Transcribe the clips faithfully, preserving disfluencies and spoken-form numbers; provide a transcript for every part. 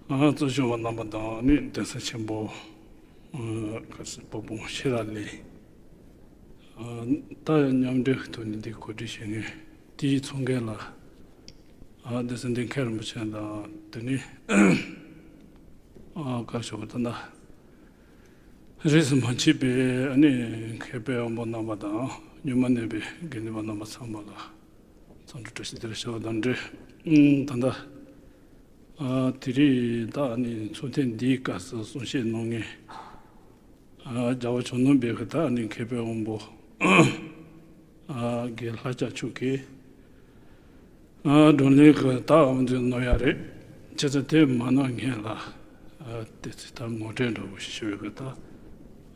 ཨ། གཙོ་སྐྱོང་བ་རྣམ་པ་དང་ནི་གདན་ས་ཆེན་པོ། ཨ། ག་རེ་ཟེར། དཔལ་སྤུངས་ཤེས་རབ་གླིང་། ཨ། ད་མཉམ་འབྲེལ་གྱི་ཐོག་ནས་འདི་གོ་སྒྲིག་བྱེད་མཁན་དེའི་ཚོགས་མཁན་ལ། ཨ། གདན་ས་འདི་མཁན་རིན་པོ་ཆེ་དང་དེ་ནས། ཨ། ག་རེ་ཞུ་དགོས། ད་ལྟ་རིས་སུ་མ་ཆད་པའི་ཨ་ནི་མཁན་པོའི་དབང་པོ་རྣམ་པ་དང་། སྔོན་མ་གནས་པའི་དགེ་འདུན་པ་རྣམ་པ་ཚང་མ་ལ་འཚམས་འདྲི་བཀྲ་ཤིས་བདེ་ལེགས་ཞུ་བ་དང་འབྲེལ། ཨ། ད་ལྟ། ཨ། དེ་རིང་ད་ཨ་ནི་ཚོགས་ཐེངས་འདིའི་སྐབས་སུ་གསུང་བཤད་གནང་མཁན། ཨ། རྒྱལ་བ་བྱང་སྣང་སྦས་ཀྱི་ད་ཨ་ནི་མཁན་པོའི་དབང་པོ། ཨ། རྒན་ལྷ་སྐྱབས་མཆོག་གིས། ཨ། བགྲོ་གླེང་གི་ད་དབུ་འཛུགས་གནང་ཡ་རེད། བྱས་ཙང་དེ་མ་གནང་སྔོན་ལ། ཨ། ཏོག་ཙམ་ད་ངོ་སྤྲོད་འདྲ་བོ་ཞིག་ཞུ་བའི་གི་ད།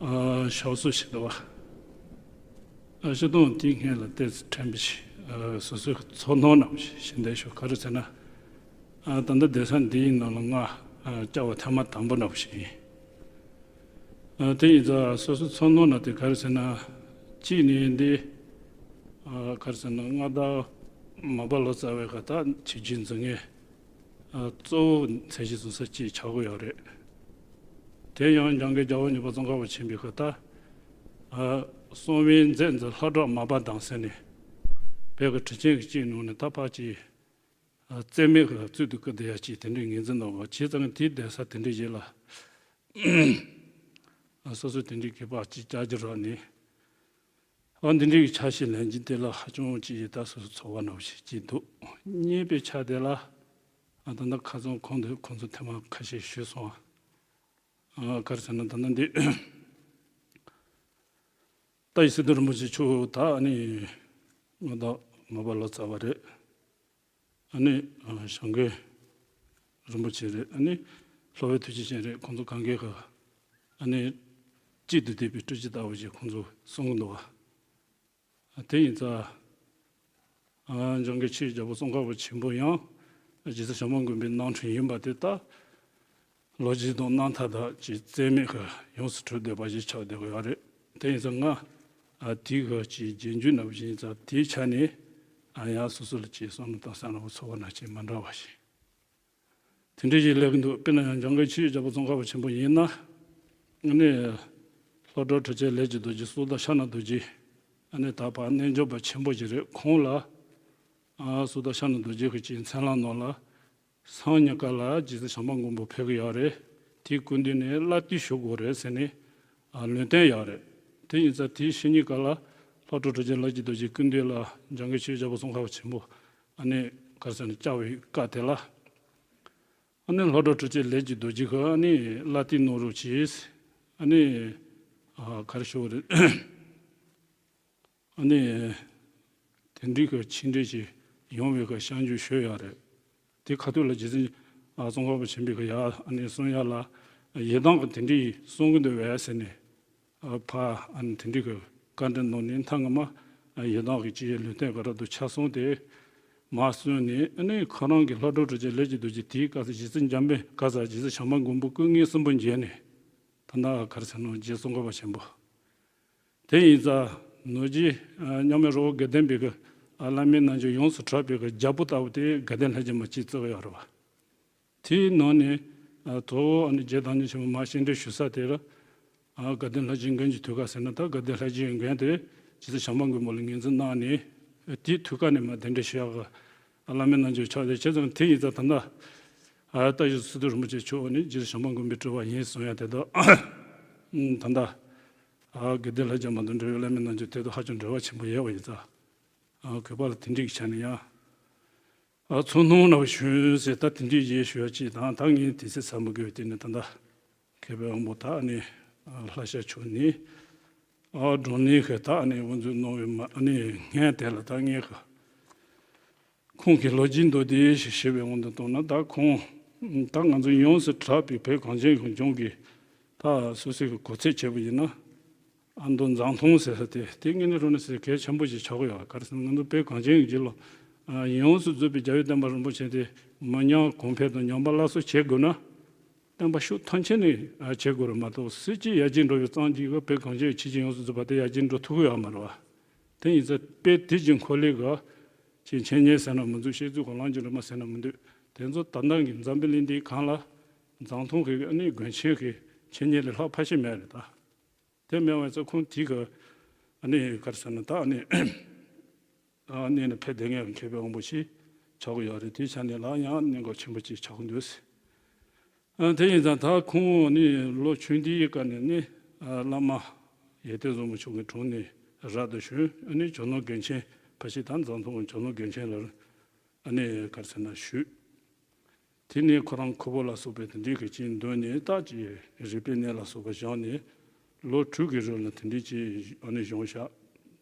ཨ། ཞབས་སོར་ཞུ་འདོད་པ། ཨ། སྤྱིར་བཏང་དེའི་སྔོན་ལ་ཏོག་ཙམ་ཕྲན་བུ་ཞིག་ཨ། སོ་སོའི་ཚོར་སྣང་འདྲ་བོ་ཞིག་ཞུ་འདོད་ཞུ། ག་རེ་ཟེར་ན། ཨ། ད་ལྟ་གདན་ས་འདིའི་ནང་ལ་ང་། ཨ། བཅར་བ་ཐེངས་མ་དང་པོ་འདྲ་བོ་ཞིག་ཡིན། ཨ། དེ་ཡིན་ཙང་སོ་སོའི་ཚོར་སྣང་འདྲ་དེ་ག་རེ་ཟེར་ན། གཅིག་ནས་འདི། ཨ། ག་རེ་ཟེར་ན། མངའ་བདག་མར་པ་ལོ་ཙཱ་བའི་གི་ད་བྱས་རྗེས་འཛིན་མཁན། ཨ། གཙོ་བོ་མཚན་གཞི་བཟུང་ས་གཅིག་ཆགས་ཀྱི་ཡོད་རེད། དེ་ཡང་འཇམ་མགོན་རྒྱལ་བ་མྱུར་བ་ཙོང་ཁ་པ་ཆེན་པོའི་གི་ད། ཨ། གསང་བའི་མཛོད་འཛིན་ལྷ་བྲག་མར་པ་དང་ཟེར་ནས། བོད་ཀྱི་ཁྲི་ཆེན་གྱི་གཅིག་ནང་ནས་ད་ཕར་གཅིག་ཨ། རྩེ་མོ་གི་གཙུག་ཏུ་བཀུར་བསྡད་ཡ་གཅིག་དེ་འདྲའི་ངོས་འཛིན་གནང་བ་བྱས་ཙང་། དེའི་གདན་ས་དེ་འདྲའི་ཞིག་ལ། ཨ། སོ་སོ་དེ་འདྲའི་གི་ཕར་གཅིག་བཅར་རྒྱུ་རག་ནས། ཨ། འདི་འདྲའི་གི་ཕྱག་ཞུ་ལེན་རྒྱུ་དེ་ལ་ཧ་ཅང་གཅིག་ད་སོ་སོ་ཚོར་བ་འདྲ་བོ་ཞིག་གཅིག་འདུག་གཉིས་པའི་ཆ་དེ་ལ། ཨ། ད་ལྟ་ཁ་སང་ཁོང་དུ་ཁོང་ཚོ་ཐེངས་མ་ཁ་ཤས་ཞུས་སོང་། ཨ། ག་རེ་ཟེར་ན། ད་ལྟ་འདི་ད་ཡི་སི་ཏུ་རིན་པོ་ཆེ་མཆོག་ད་ཨ་ནི་མངའ་བདག་མར་པ་ལོ་ཙཱ་བ་རེད། ཨ་ནི། ཨ། བྱམས་མགོན་རིན་པོ་ཆེ་རེད། ཨ་ནི་ལྷོ་བའི་ཐུགས་རྗེ་ཅན་རེད། ཁོང་ཚོ་གང་གའི་གི་ཨ་ནི་གཅིག་ཏུ་བསྡུས་པའི་སྤྲུལ་སྐྱིད་ལྟ་བུ་ཞིག་ཁོང་ཚོ་གསུང་གི་འདུག་བ། ཨ། དེ་ཡིན་ཙང་། ཨ། འཇམ་མགོན་ཆོས་ཀྱི་རྒྱལ་པོ་ཙོང་ཁ་པ་ཆེན་པོ་ཡང་རྗེ་བཙུན་བྱམས་པ་མགོན་པོའི་རྣམ་འཕྲུལ་ཡིན་པ་དེ་ད། ལོ་རྒྱུས་དང་རྣམ་ཐར་དག་ཅིག་རྩེ་མོ་གི་ཡོངས་སུ་གྲུབ་བསྡད་པ་ཞིག་ཆགས་བསྡད་ཀྱི་ཡོད་རེད། དེ་ཡིན་ཙང་ང་། ཨ། དེའི་གི་ཅིག་རྗེས་འཇུག་འདྲ་བོ་ཞིག་ཡིན་ཙང་། དེའི་ཆ་ནས། ཨ། ཡང་སོ་སོ་ལ་ཅིག་བསམ་བློ་བཏང་ས་འདྲ་བོ་ཚོར་བ་འདྲ་ཅིག་མ་འདྲ་བ་ཞིག་དེ་འདྲ་ཞིག་སླེབས་ཀྱི་འདུག་དཔེར་ན་ཡང་འཇམ་མགོན་ཆོས་ཀྱི་རྒྱལ་པོ་ཙོང་ཁ་པ་ཆེན་པོ་ཡིན་ན། ཨ་ནི་ལྷོ་བྲག་གྲུབ་ཆེན་ལས་ཀྱི་རྡོ་རྗེ་གཙུག་བདག་ཕྱག་ན་རྡོ་རྗེ། ཨ་ནི་ད་ཕར་རྣལ་འབྱོར་པ་ཆེན་པོ་ཞིག་རེད། ཁོང་ལ། ཨ། གཙུག་བདག་ཕྱག་ན་རྡོ་རྗེ་གི་ཅིག་མཚན་ལམ་ནང་ལ། སང་ཉིན་ཀ་ལ་རྗེ་བཙུན་བྱམས་པ་མགོན་པོ་ཕེབས་ཀྱི་ཡོད་རེད། དེའི་སྐུ་མདུན་ནས་བླ་བསྟོད་ཞུ་དགོས་རེད་ཟེར་ནས། ཨ། ལུང་བསྟན་ཡོད་རེད། དེ་ཡིན་ཙང་དེའི་ཕྱི་ཉིན་ཀ་ལ་ལྷོ་བྲག་གྲུབ་ཆེན་ལས་ཀྱི་རྡོ་རྗེ་སྐུ་མདུན་ལ་འཇམ་མགོན་ཆོས་རྒྱལ་པོ་ཙོང་ཁ་པ་ཆེན་པོ། ཨ་ནི་ག་རེ་ཟེར་ན། བཅར་བའི་སྐབས་དེ་ལ། ཨ་ནི་ལྷོ་བྲག་གྲུབ་ཆེན་ལས་ཀྱི་རྡོ་རྗེ་གིས་ཨ་ནི་བླ་བསྟོད་གནང་རོགས་གྱིས། ཨ་ནི། ཨ། ག་རེ་ཞུ་དགོས་རེད། ཨ་ནི་དེ་འདྲའི་གི་ཆིག་འགྲིལ་ཞིག་ཡོང་བའི་གི་བྱ་འགུལ་ཞུས་ཡོད་རེད། དེ་ཁ་ཐུག་ལ་རྗེ་བཙུན། ཨ། ཙོང་ཁ་པ་ཆེན་པོས་གི་ཡ། ཨ་ནི་གསུང་ཡ་ལ། ཡི་དམ་གིས་དེ་འདྲའི་གསུང་གི་འདུག་བས་ཟེར་ནས། ཨ། ཕར། ཨ་ནི་དེ་འདྲའི་གི་བཀའ་འདྲི་གནང་ནས། མཐའ་མ། ཨ། ཡི་དམ་གི་ཅིག་ལུང་བསྟན་ག་རེ་འདུག་ཆ་ཚང་དེ་མར་གསུངས་ནས། ཨ་ནི་ཁོ་རང་གི་ལྷོ་བྲག་གྲུབ་ཆེན་ལས་ཀྱི་རྡོ་རྗེ། དེའི་སྐབས་སུ་རྗེ་བཙུན་འཇམ་དཔལ། ག་རེ་ཟེར། རྗེ་བཙུན་བྱམས་པ་མགོན་པོ་སྐུ་ལྔའི་གསུང་འབུམ་བརྒྱུད་ནས། ད་ལྟ་ག་རེ་ཟེར་ན། རྗེ་ཙོང་ཁ་པ་ཆེན་པོ། དེ་ཡིན་ཙང་ནོར་རྗེ། ཨ། མཉམ་མེད་རི་བོ་དགེ་ལྡན་པའི་གི། ཨ། བླ་མའི་རྣལ་འབྱོར་ཡོངས་སུ་གྲགས་པའི་གི་རྒྱལ་པོ་ལྟ་བུ་དེ་དགའ་ལྡན་ལྷ་རྗེ་མ་གཅིག་བརྩི་གི་ཡོད་རེད་བ། དེའི་ནང་ནས། ཨ། དོ། ཨ་ནི་རྗེ་བདག་ཉིད་ཆེན་པོ་མར་བཤད་འགྲེལ་ཞུ་ས་དེ་ལ། ཨ། དགའ་ལྡན་ལྷ་རྗེ་མགོན་གྱི་ཐུགས་ཀ་ཟེར་ན། ད་དགའ་ལྡན་ལྷ་རྗེའི་མགོན་དེ་རྗེ་བཙུན་བྱམས་པ་མགོན་པོ་ལ་ངོས་འཛིན་གནང་ནས། དེའི་ཐུགས་ཀ་ནས་མར་གདན་འདྲེན་ཞུ་ཡག་གི། ཨ། བླ་མའི་རྣལ་འབྱོར་ཆགས་ཏེ། བྱས་ཙང་དེ་ཡིན་ཙང་ད་ལྟ། ཨ། བཀྲ་ཤིས་སི་ཏུ་རིན་པོ་ཆེ་མཆོག་ནི་རྗེ་བཙུན་བྱམས་པ་མགོན་པོའི་སྤྲུལ་པ་ཡིན་གསུང་ཡ་དེ་དག། ཨ། ད་ལྟ། ཨ། དགའ་ལྡན་ལྷ་རྗེ་མ་དང་འབྲེལ་བའི་བླ་མའི་རྣལ་འབྱོར་དེ་དག་ཧ་ཅང་འབྲེལ་བ་ཆེན་པོ་ཡོད་པ་ཡིན་ཙང་། ཨ། གུས་པ་ལ་དེ་འདྲའི་ཆ་ནས་ཡང་། ཨ། ཚོར་སྣང་འདྲ་བོ་ཞུས་ཟེར། ད་དེ་འདྲའི་ཞིག་ཞུ་ཡ་ཅིག་དང་། ད་ངས་དུས་ཚོད་ཟ་མི་དགོས་པའི་སྟེང་ནས། ད་ལྟ་མཁན་པོའི་དབང་པོ་ད་ཨ་ནི། ཨ། ལྷ་ཞབས་མཆོག་ནས། ཨ། བགྲོ་གླེང་གི་ད་ཨ་ནི་དབུ་འཛུགས་གནང་བའི་མ། ཨ་ནི་སྔོན་དེ་ལ་ད་ངས་གི། ཁོང་གི་ལོ་རྒྱུས་མདོར་བསྡུས་ཤིག་ཞུས་པའི་དབང་དུ་བཏང་ན། ད་ཁོང་། ད་ང་ཚོ་ཡོངས་སུ་གྲགས་པའི་བོད་གངས་ཅན་གྱི་ལྗོངས་ཀྱི། ད་སོ་སོའི་གི་གོ་ཚད་བྱས་པ་ཡིན་ན། ཨ་མདོ་མཛངས་མཐོང་ཟེར་ས་དེ། དེ་དངོས་གནས་དྲང་གནས་ཟེར་གལ་ཆེན་པོ་ཞིག་ཆགས་ཀྱི་ཡོད། ག་རེ་ཟེར་ན། ང་ཚོ་བོད་གངས་ཅན་གྱི་རྒྱལ་ལོ། ཨ། ཡོངས་སུ་རྫོགས་པའི་རྒྱལ་བའི་བསྟན་པ་རིན་པོ་ཆེ་དེ་མི་ཉམས་གོང་འཕེལ་དང་ཉམས་པ་སླར་གསོ་བྱེད་དགོས་ན། བསྟན་པ་ཤུགས་མཐོན་ཆེ་ནས། ཨ། བྱེད་དགོས་རེད་མ་གཏོགས། སྲིད་ཇུས་ཡར་རྒྱས་འགྲོ་བའི་རྐྱེན་གྱིས་བོད་གངས་ཅན་ཆོས་ཀྱི་ཡོངས་སུ་རྫོགས་པ་དེ་ཡར་རྒྱས་འགྲོ་ཐུབ་ཀྱི་ཡོད་མ་རེད་བ། དེ་ཡིན་ཙང་དཔེ་དེ་ཅིག་འཁོར་ལོས་གི་ཅིག་འཆད་ཉན་ཟེར་ན་མི་འདུག། བཤད་རྩོད་གོ་ལོང་ཅིག་འདྲ་མ་ཟེར་ན་མི་འདུག། དེ་ཚོ་ད་ལྟ་གི་འཛམ་བུ་གླིང་འདིའི་སྒང་ལ་ འཛམ་ཐང་གི་ཨ་ནི་དགོན་ཆེན་གྱི་འཆད་ཉན་ལས་ལྷག་ཕལ་ཆེར་མེད་རེད་ད། དེ་མེད་པ་ཚོ་ཁོང་དེ་གི་ཨ་ནི་ག་རེ་ཟེར་ན་ད་ཨ་ནི་ཨ་ནི་ནི་ཕེབས་བསྡད་མཁན་མཁས་པའི་དབང་པོ་ཞིག་ཆགས་ཀྱི་ཡོད་རེད། དེའི་ཆ་ནས་ལ་ཡང་གནད་འགག་ཆེན་པོ་ཅིག་ཆགས་ཀྱི་འདུག། ཨ་དེ་ཡིན་ཙང་ད་ཁོང་ནི་ལོ་ཆུང་དུས་ཀ་ནས་ནི་ཨ་བླ་མ་ཡེ་ཏེ་བཟང་པོ་མཆོག་གི་དྲུང་ནས་རབ་ཏུ་བྱུང་། ཨ་ནི་ཇོ་ནང་དགོན་ཆེན་ཕ་ཤི་ད་འཛམ་ཐང་ཇོ་ནང་དགོན་ཆེན་ལ་ཨ་ནི་ག་རེ་ཟེར་ན་བཞུགས། དེ་ནས་ཁོ་རང་ཁུ་བོ་ལ་སོགས་པའི་དེ་འདྲའི་གི་ཅིག་འདོན་ནས་ད་ཅིག་རིག་པའི་གནས་ལ་སོགས་པ་སྦྱངས་ནས་ལོ་དྲུག་གི་རིང་ལ་དེ་འདྲའི་ཅིག་ཨ་ནི་བཞུགས་བཞག།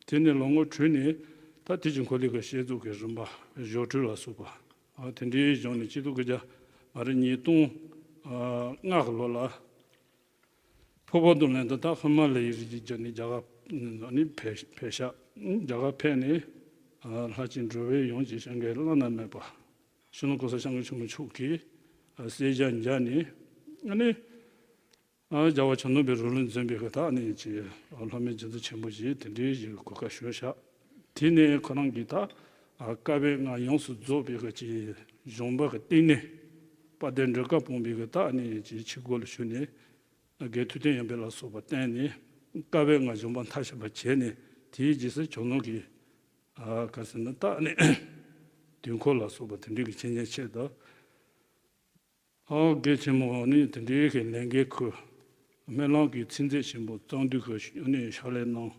དེ་ནས་ལོ་ངོ་དྲུག་ནས་ད་དེ་ཅིག་འཁོར་ལོ་གི་བཤད་རྫོགས་ཀྱི་རིམ་པ་སྦྱོར་སྤྲུལ་ལ་སོགས་པ་ཨ་དེ་འདྲའི་སྦྱངས་ནས་སྤྱི་ལོ་དགུ་བརྒྱ་མ་རེད་ཉིས་སྟོང་ཨ་ལྔ་གི་ལོ་ལ། འཕགས་པ་མདོ་ལས་འདི་དག་ཧི་མ་ལ་ཡའི་རི་རྒྱུད་བརྒྱུད་ནས་རྒྱ་གར་ནི་ཕེབས་ཕེབས་ཤག། རྒྱ་གར་ཕེབས་ནས་ལྷ་ཆེན་འགྲོ་བའི་ཡོངས་ཀྱི་སྤྱན་གྱིས་བླ་ན་མེད་པ་ཤིན་ཏུ་གོ་ས་སྐྱབས་མགོན་ཆེན་པོ་མཆོག་གིས་གསལ་བྱ་མཇལ་ནས་ནི་རྒྱལ་བ་ཆེན་པོ་པའི་རོ་ལངས་འཛིན་པའི་གི་ད་ནི་ཀྱི་ལྷ་མོའི་རྗེ་བཙུན་ཆེན་པོ་ཞིག་དེ་འདྲའི་ཞིག་གོ་སྐབས་ཞུས་ཤག། དེ་ནས་ཁོ་རང་གིས་ད་བཀའ་པོད་ལྔ་ཡོངས་སུ་རྫོགས་པའི་གི་ཀྱི་གཞུང་པ་གི་བསྟི་གནས་དཔལ་ལྡན་འབྲུག་སྒར་སྤུངས་པའི་གི་ད་ནི་ཀྱི་ཆོས་སྒོ་ལ་ཞུགས་ནས། དགེ་ཐུབ་བསྟན་ཡོན་ཕུན་ལ་སོགས་པ་བསྟེན་ནས་བཀའ་པོད་ལྔ་སྦྱོང་བ་མཐར་ཕྱིན་པ་བྱས་ནས། དེའི་རྗེས་སུ་ཇོ་ནང་གི་ཨ་ག་རེ་ཟེར་ན་ད་ནི་དུས་འཁོར་ལ་སོགས་པ་དེ་འདྲའི་གི་འཆད་ཉན་ཆེད་དུ། ཨ་དགེ་ཆེན་མོ་ནི་དེ་འདྲའི་གི་ལས་འགན་ཁུར། སྨོན་ལམ་གྱི་ཚིག་མཛོད་ཆེན་པོ་གཙང་འདུས་ཀྱི་ནི་ཕྱག་ལས་གནང་།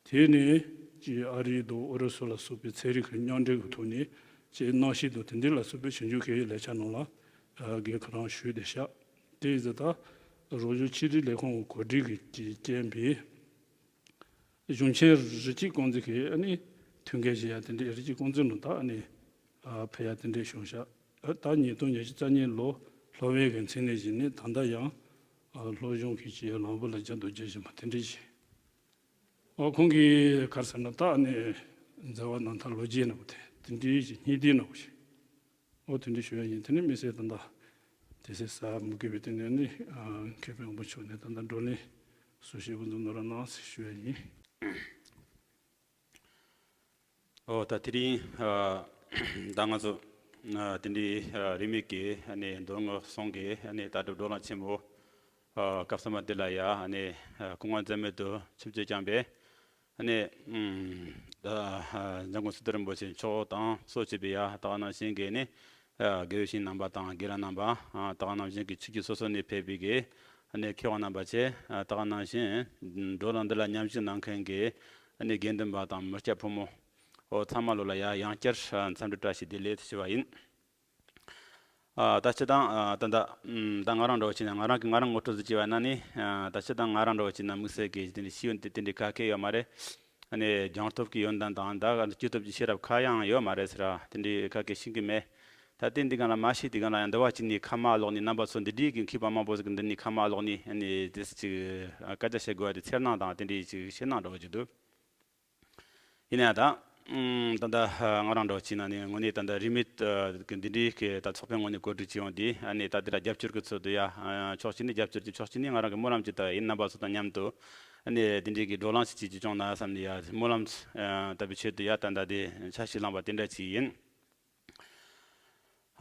དེ་ནས་ཀྱི་ཨ་རི་དང་ཨུ་རུ་སུ་ལ་སོགས་པའི་ཚན་རིག་གི་མཉམ་འབྲེལ་གྱི་ཐོག་ནས་ཀྱི་གནམ་གཤིས་དང་དེ་འདྲ་ལ་སོགས་པའི་ཞིབ་འཇུག་གི་ལས་འཆར་ནང་ལ་ཨ་རྒན་ཁོ་རང་ཞུགས་བསྡད་ཤག། དེ་ཡིན་ཙང་ད་རོགས་སྐྱོར་ཆེད་རིགས་ལས་ཁུངས་གོ་སྒྲིག་གི་ཀྱི་རྐྱེན་པས་གཞུང་ཆེན་རི་སྐྱེས་ཀུང་ཙི་གི་ཨ་ནི་ཐུགས་འགན་བཞེས་ཡ་དེ་འདྲའི་རི་སྐྱེས་ཀུང་ཙི་ནང་ད་ཨ་ནི་ཨ་ཕེབས་ཡ་དེ་འདྲའི་བྱུང་ཤག། ཨ་ད་ཉིས་སྟོང་ཉི་ཤུ་རྩ་གཉིས་ལོ་སློབ་དཔོན་གྱི་མཚན་གནས་བཞེས་ནས་ད་ལྟ་ཡང་ཨ་སློབ་སྦྱོང་གི་ཀྱི་ལམ་བུ་ལ་རྒྱབ་ཏུ་རྒྱག་བཞིན་པ་དེ་འདྲ་ཞིག། ཨོ་ཁོང་གིས་ག་རེ་ཟེར་ན་ད་ནི་མཛད་པ་རྣམ་ཐར་ལོ་རྒྱུས་ནང་དེ་དེ་འདྲའི་ཞིག་སྙིང་བསྡུས་ནང་ཞིག། ཨོ་དེ་འདྲ་ཞུ་ཡ་ཡིན། དེ་ནི་དམིགས་བསལ་ད་ལྟ་དེ་སྲིད་གསར་མུ་གེ་བའི་སྟེང་ནས་ནི་མཁས་པའི་དབང་པོ་མཆོག་ནས་ད་ལྟ་བགྲོ་གླེང་སུ་ཞིག་འགོ་འཛུགས་གནང་རོགས་གནང་ཞེས་ཞུ་ཡ་ཡིན། ཨོ་ད་དེ་རིང་ཨ་ད་ང་ཚོ་ཨ་དེ་འདྲའི་ཨ་རིས་མེད་ཀྱི་ཨ་ནི་མདོ་སྔགས་གསུམ་གྱི་ཨ་ནི་ལྟ་གྲུབ་བགྲོ་གླེང་ཆེན་མོ་ཨ་སྐབས་གསར་མ་འདི་ལ་ཡ་ཨ་ནི་ཨ་སྐུ་ངོ་འཛད་མེད་དུ་ཆིབས་བསྒྱུར་བསྐྱངས་པའི་ཨ་ནི་ཨ་འཇམ་མགོན་སི་ཏུ་རིན་པོ་ཆེ་མཆོག་དང་གཙོ་བྱས་པའི་ཡ་ད་ག་ནང་བཞིན་གྱི་ནི་ཨ་དགེ་བའི་བཤེས་གཉེན་རྣམ་པ་དང་དགེ་ལས་རྣམ་པ་ཨ་ད་ག་ནང་བཞིན་གྱི་ཆོས་བརྒྱུད་སོ་སོ་ནས་ཕེབས་པའི་གི་ཨ་ནི་མཁས་དབང་རྣམ་པ་བཅས་ཨ་ད་ག་ནང་བཞིན་བགྲོ་གླེང་འདི་ལ་མཉམ་ཞུགས་གནང་མཁན་གྱི་ཨ་ནི་དགེ་འདུན་པ་དང་མི་སྐྱ་ཕོ་མོ་ཨོ་ཚང་མ་ལོ་ལ་ཡ་ཡང་བསྐྱར་ཨ་འཚམས་འདྲི་བཀྲ་ཤིས་བདེ་ལེགས་ཞུ་བ་ཡིན། ཨ་ད་སྤྱིར་བཏང་ཨ་ད་ལྟ་ཨམ་ད་ང་རང་འདྲ་བོ་བྱས་ན་ང་རང་གི་ང་རང་ངོ་སྤྲོད་ཟིག་བྱས་པ་ན་ནི་ཨ་ད་སྤྱིར་བཏང་ང་རང་འདྲ་བོ་བྱས་ན་དམིགས་བསལ་གྱི་དེ་འདྲའི་ཤེས་ཡོན་དེ་དེ་འདྲའི་ཁ་སྐད་ཡོད་མ་རེད། ཨ་ནི་སྦྱངས་སྟོབས་ཀྱི་ཡོན་ཏན་དང་ད་ག་སྤྱི་སྟོབས་ཀྱི་ཤེས་རབ་ཁ་ཡང་ཡོད་མ་རེད་ཟེར་ར་དེ་འདྲའི་ཁ་སྐད་ཤེས་ཀྱི་མེད། ད་ལྟའི་འདི་ག་ལ་མ་ཤེས་དུས་ག་ལ་ཡང་འདི་བ་གཅིག་ནས་ཁ་མ་ལོག་ནས་རྣམ་པ་ཚོ་འདི་འདྲའི་གི་མཁས་པ་མང་པོ་ཟིག་གི་འདི་ནས་ཁ་མ་ལོག་ནས་ཨ་ནི་དེ་ཅིག་སྐད་ཆ་བཤད་དགོས་པ་དེ་འཚེར་སྣང་དང་དེ་འདྲའི་ཅིག་ཞེད་སྣང་འདྲ་བོ་ཅིག་འདུག། ཡིན་ན་ཡང་ད་ཨམ་ད་ལྟ་ང་རང་འདྲ་བོ་བྱས་ན་ནི་དངོས་གནས་ད་ལྟ་རིས་མེད་ཀྱི་འདི་འདྲའི་གི་ད་ཚོགས་པའི་ངོས་ནས་གོ་སྒྲིག་བྱས་ཡོང་དུས་ཨ་ནི་ད་འདི་ལ་རྒྱབ་སྐྱོར་གི་ཚུལ་དུ་ཡ་ཕྱོགས་གཅིག་ནས་རྒྱབ་སྐྱོར་གྱི་ཕྱོགས་གཅིག་ནས་ང་རང་གི་སྨོན་ལམ་ཅིག་ད་ཡིན་རྣམ་པ་ཚོ་དང་མཉམ་དུ་ཨ་ནི་འདི་འདྲའི་གི་བགྲོ་གླེང་ཞིག་བྱེད་རྒྱུ་བྱུང་ན་བསམ་ནས་ཡ་སྨོན་ལམ་ལྟ་བུའི་ཆེད་དུ་ཡ་ད་ལྟ་དེ་འཆར་གཞི་བླངས་པ་དེ་འདྲ་ཅིག་ཡིན།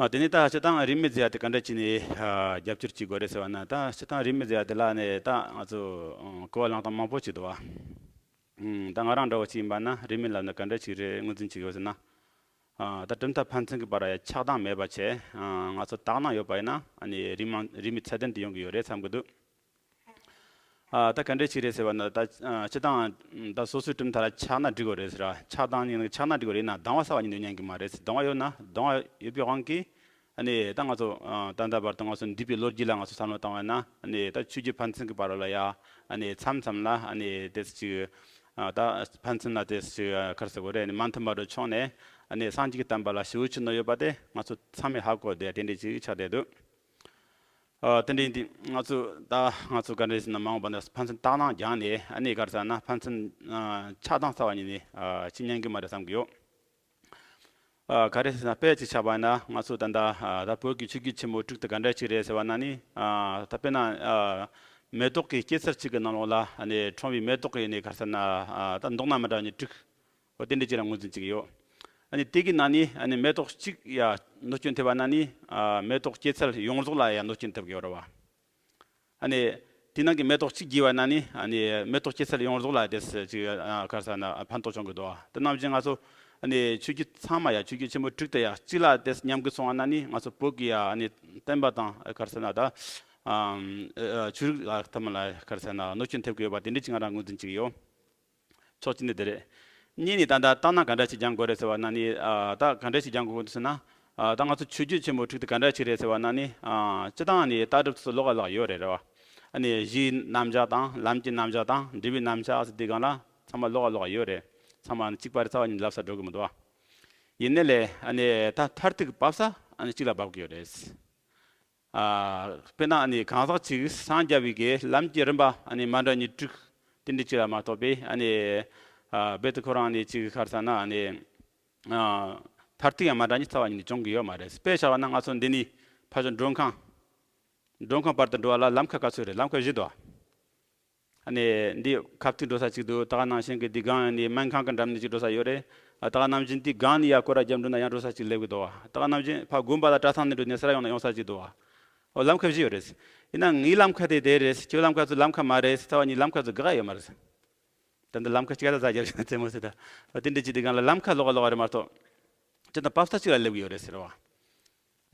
ཨ་དེ་ནས་ད་སྤྱིར་བཏང་རིས་མེད་ཟེར་ཡ་དེ་ག་འདྲ་བྱས་ནས་ཨ་རྒྱབ་སྐྱོར་བྱེད་དགོས་རེད་ཟེར་བ་ན། ད་སྤྱིར་བཏང་རིས་མེད་ཟེར་ཡ་དེ་ལ་ནི་ད་ང་ཚོ་ཨ་གོ་བ་བླངས་སྟངས་མང་པོ་ཅིག་འདུག་བ། ཨུམ། ད་ང་རང་འདྲ་བོ་ཅིག་ཡིན་པ་ན་རིས་མེད་ལབ་ན་ག་འདྲ་ཅིག་རེད་ངོས་འཛིན་བྱེད་དགོས་ཟེར་ན། ཨ་ད་གྲུབ་མཐའ་ཕན་ཚུན་གྱི་བར་ཡ་ཆགས་སྡང་མེད་པ་བྱས། ཨ་ང་ཚོ་དག་སྣང་ཡོད་པ་ཡིན་ན་ཨ་ནི་རིས་མ་རིས་མེད་ཚད་ལྡན་དུ་ཡོང་གི་ཡོད་རེད་བསམ་གྱི་འདུག། ཨ་ད་ག་འདྲས་ཅིག་རེད་ཟེར་བ་ན། ད་ཨ་སྤྱིར་བཏང་ད་སོ་སོའི་གྲུབ་མཐའ་ལ་ཆགས་ན་འགྲིག་གི་རེད་ཟེར་ར། ཆགས་སྡང་ཉིད་ནི་ཆགས་ན་འགྲིག་གི་རེད་ན་སྡང་བ་ཟེར་བ་ཉིད་ནི་ཉན་གི་མ་རེད་ཟེར། སྡང་བ་ཡོད་ན་སྡང་བ་ཡོད་པའི་དབང་གིས་ཨ་ནི་ད་ང་ཚོ་ཨ་ད་ལྟ་བར་དུ་ང་ཚོ་འདས་པའི་ལོ་རྒྱུས་ལ་ང་ཚོ་བསམ་བློ་བཏང་བ་ན་ཨ་ནི་ད་ཆོས་བརྒྱུད་ཕན་ཚུན་གྱི་བར་ལ་ཡ་ཨ་ནི་མཚམས་མཚམས་ལ་ཨ་ནི་དེ་ཅིག་ཨ་ད་ཕན་ཚུན་ལ་དེ་ཅིག་ཨ་ག་རེ་ཟེར་དགོས་རེད། ཨ་ནི་མ་མཐུན་པ་འགྲོ་ཆོག་ནས་ཨ་ནི་སངས་རྒྱས་ཀྱི་བསྟན་པ་ལ་ཞེ་པོ་ཅིག་གནོད་ཡོད་པ་དེ་ང་ཚོ་ཚང་མས་ཧ་གོ་བསྡད་དེ་འདྲས་ཅིག་ཆགས་བསྡད་འདུག། ཨ་དེ་འདྲ་ཡིན་དུས་ང་ཚོ་ད་ང་ཚོ་ག་འདྲ་ཟེར་ན་མ་འོངས་པ་ན་ཕན་ཚུན་དག་སྣང་སྦྱངས་ནས་ཨ་ནི་ག་རེ་ཟེར་ན་ཕན་ཚུན་ཨ་ཆགས་སྡང་ཟེར་བ་ཉིད་ནས་ཨ་ཅི་ཉན་གི་མ་རེད་བསམ་གི་ཡོད། ཨ་ག་རེ་ཟེར་ན་དཔེ་ཅིག་ཆགས་པ་ཡིན་ན་ང་ཚོ་ད་ལྟ་ཨ་ད་བོད་ཀྱི་ཆོས་བརྒྱུད་ཆེན་མོ་དྲུག་དེ་ག་འདྲ་ཅིག་རེད་ཟེར་བ་ན་ནི། ཨ་ད་དཔེར་ན་ཨ་མེ་ཏོག་གི་སྐྱེད་ཚལ་གཅིག་གི་ནང་ལོགས་ལ་ཨ་ནི་ཁྲོན་པའི་མེ་ཏོག་གི་ནི་ག་རེ་ཟེར་ན་ཨ་ད་མདོག་སྣ་མི་འདྲ་བ་ཉིད་དྲུག། འོ་དེ་འདྲ་ཅིག་ལ་ངོས་འཛིན་བྱེད་ཀྱི་ཡོད། ཨ་ནི་དེ་གི་ནང་ནས་ཨ་ནི་མེ་ཏོག་གཅིག་ཡ་གནོད་སྐྱོན་ཐེབས་པ་ན་ནི་ཨ་མེ་ཏོག་སྐྱེད་ཚལ་ཡོངས་རྫོགས་ལ་ཡ་གནོད་སྐྱོན་ཐེབས་ཀྱི་ཡོད་རེད་བ། ཨ་ནི་དེ་ནང་གི་མེ་ཏོག་གཅིག་རྒྱས་པ་ན་ནི་ཨ་ནི་མེ་ཏོག་སྐྱེད་ཚལ་ཡོངས་རྫོགས་ལ་དེ་ཅིག་ཨ་ག་རེ་ཟེར་ན་ཕན་ཐོགས་བྱུང་གི་འདུག་བ། དེ་ནང་བཞིན་ང་ཚོ་ཨ་ནི་ཆོས་བརྒྱུད་ཚང་མ་ཡ་ཆོས་བརྒྱུད་ཆེན་པོ་དྲུག་དེ་ཡ་གཅིག་ལ་དེ་མཉམ་གི་སོང་བ་ན་ནི་ང་ཚོ་བོད་ཀྱི་ཡ་ཨ་ནི་བསྟན་པ་དང་ག་རེ་ཟེར་ན་ད་ཨ་ཆོས་རིག་ལ་ཐ་མ་ལ་ག་རེ་ཟེར་ན་གནོད་སྐྱོན་ཐེབས་ཀྱི་ཡོད་པ་དེ་འདྲ་ཅིག་ང་རང་ངོས་འཛིན་བྱེད་ཀྱི་ཡོད། ཕྱོགས་གཅིག་ནས་དེ་རེད། གཉིས་ནས་ད་ལྟ་ལྟ་ན་ག་འདྲ་ཞིག་སྦྱང་དགོས་རེད་ཟེར་བ་ན་ནི་ཨ་ད་ག་འདྲ་ཞིག་སྦྱང་དགོས་འདུག་ཟེར་ན། ཨ་ད་ང་ཚོ་ཆོས་བརྒྱུད་ཆེན་མོ་དྲུག་དེ་ག་འདྲ་ཞིག་རེད་ཟེར་བ་ན་ནི་ཨ་སྤྱི་བཏང་ནི་ལྟ་གྲུབ་དེ་ཚོ་ལོགས་ཀ་ལོགས་ཡོད་རེད་རེད་བ། ཨ་ནི་གཞིའི་རྣམ་གཞག་དང་ལམ་གྱི་རྣམ་གཞག་དང་འབྲས་བུའི་རྣམ་གཞག་ཟེར་དེ་སྒང་ལ་ཚང་མ་ལོགས་ཀ་ལོགས་ཡོད་རེད། ཚང་མ་གཅིག་པ་རེད། རྩ་བ་ཉིད་ལབ་ས་འགྲོ་གི་མི་འདུག་བ། ཡིན་ནའི་ལས་ཨ་ནི་ད་མཐར་ཐུག་བབས་ས་ཨ་ནི་གཅིག་ལ་བབས་ཀྱི་ཡོད་རེད། ཨ་དཔེར་ན་ཨ་ནི་གང་ཟག་ཅིག་སངས་རྒྱ་བའི་གི་ལམ་གྱི་རིམ་པ་ཨ་ནི་མ་འདྲ་ཉིད་དྲུག་དེ་འདྲ་ཅིག་ལ་མ་གཏོགས་པའི་ཨ་ནི་ཨ་རྦད་དེ་ཁོ་རང་ཨ་ནི་ཅིག་ག་རེ་ཟེར་ན་ཨ་ནི་ཨ་མཐར་ཐུག་ཡང་མ་འདྲ་ཉིད་རྩ་བ་ཉིད་ནས་བྱུང་གི་ཡོད་མ་རེད། དཔེ་བཞག་པ་ན་ང་ཚོ་འདི་ནས་ཕར་ཕྱོགས་མགྲོན་ཁང་། མགྲོན་ཁང་བར་དུ་འགྲོ་བ་ལ་ལམ་ཁ་ག་ཚོད་རེད། ལམ་ཁ་བཞི་འདུག་ཨ་ནི་འདི་ཁ་ཐུག་འགྲོ་ས་གཅིག་འདུག་ད་ག་ནང་བཞིན་གྱི་འདི་སྒང་ནས་སྨན་ཁང་གི་འགྲམ་ནས་ཅིག་འགྲོ་ས་ཡོད་རེད། ད་ག་ནང་བཞིན་འདི་སྒང་ནས་ཡར་སྐོར་ར་རྒྱབ་འགྲོ་ན་ཡང་འགྲོ་ས་གཅིག་སླེབས་ཀྱི་འདུག་ད་ག་ནང་བཞིན་ཕར་དགོན་པ་དང་གྲྭ་ཚང་ནས་འགྲོ་ནས་སར་ཡོང་ན་ཡོང་ས་གཅིག་འདུག་ཨོ་ལམ་ཁ་བཞི་ཡོད་རེད། ཡིན་ན་ངའི་ལམ་ཁ་དེ་དེ་རེད། ཁྱོད་ལམ་ཁ་ཚོ་ལམ་ཁ་མ་རེད། རྩ་བ་ཉིད་ལམ་ཁ་ཚོ་དགག་ཡོད་མ་རེད། ད་འདི་ལམ་ཁ་གཅིག་ལ་ཟ་རྒྱབ་བཞིན་རྩེད་མོ་ཟེར་ད། དེ་འདྲ་ཅིག་དེ་སྒང་ལ་ལམ་ཁ་ལོགས་ཀ་ལོགས་ཀ་རེད་མ་གཏོགས། ཅི་ད་བབས་ས་གཅིག་ལ་སླེབས་ཀྱི་ཡོད་རེད་ཟེར་བ།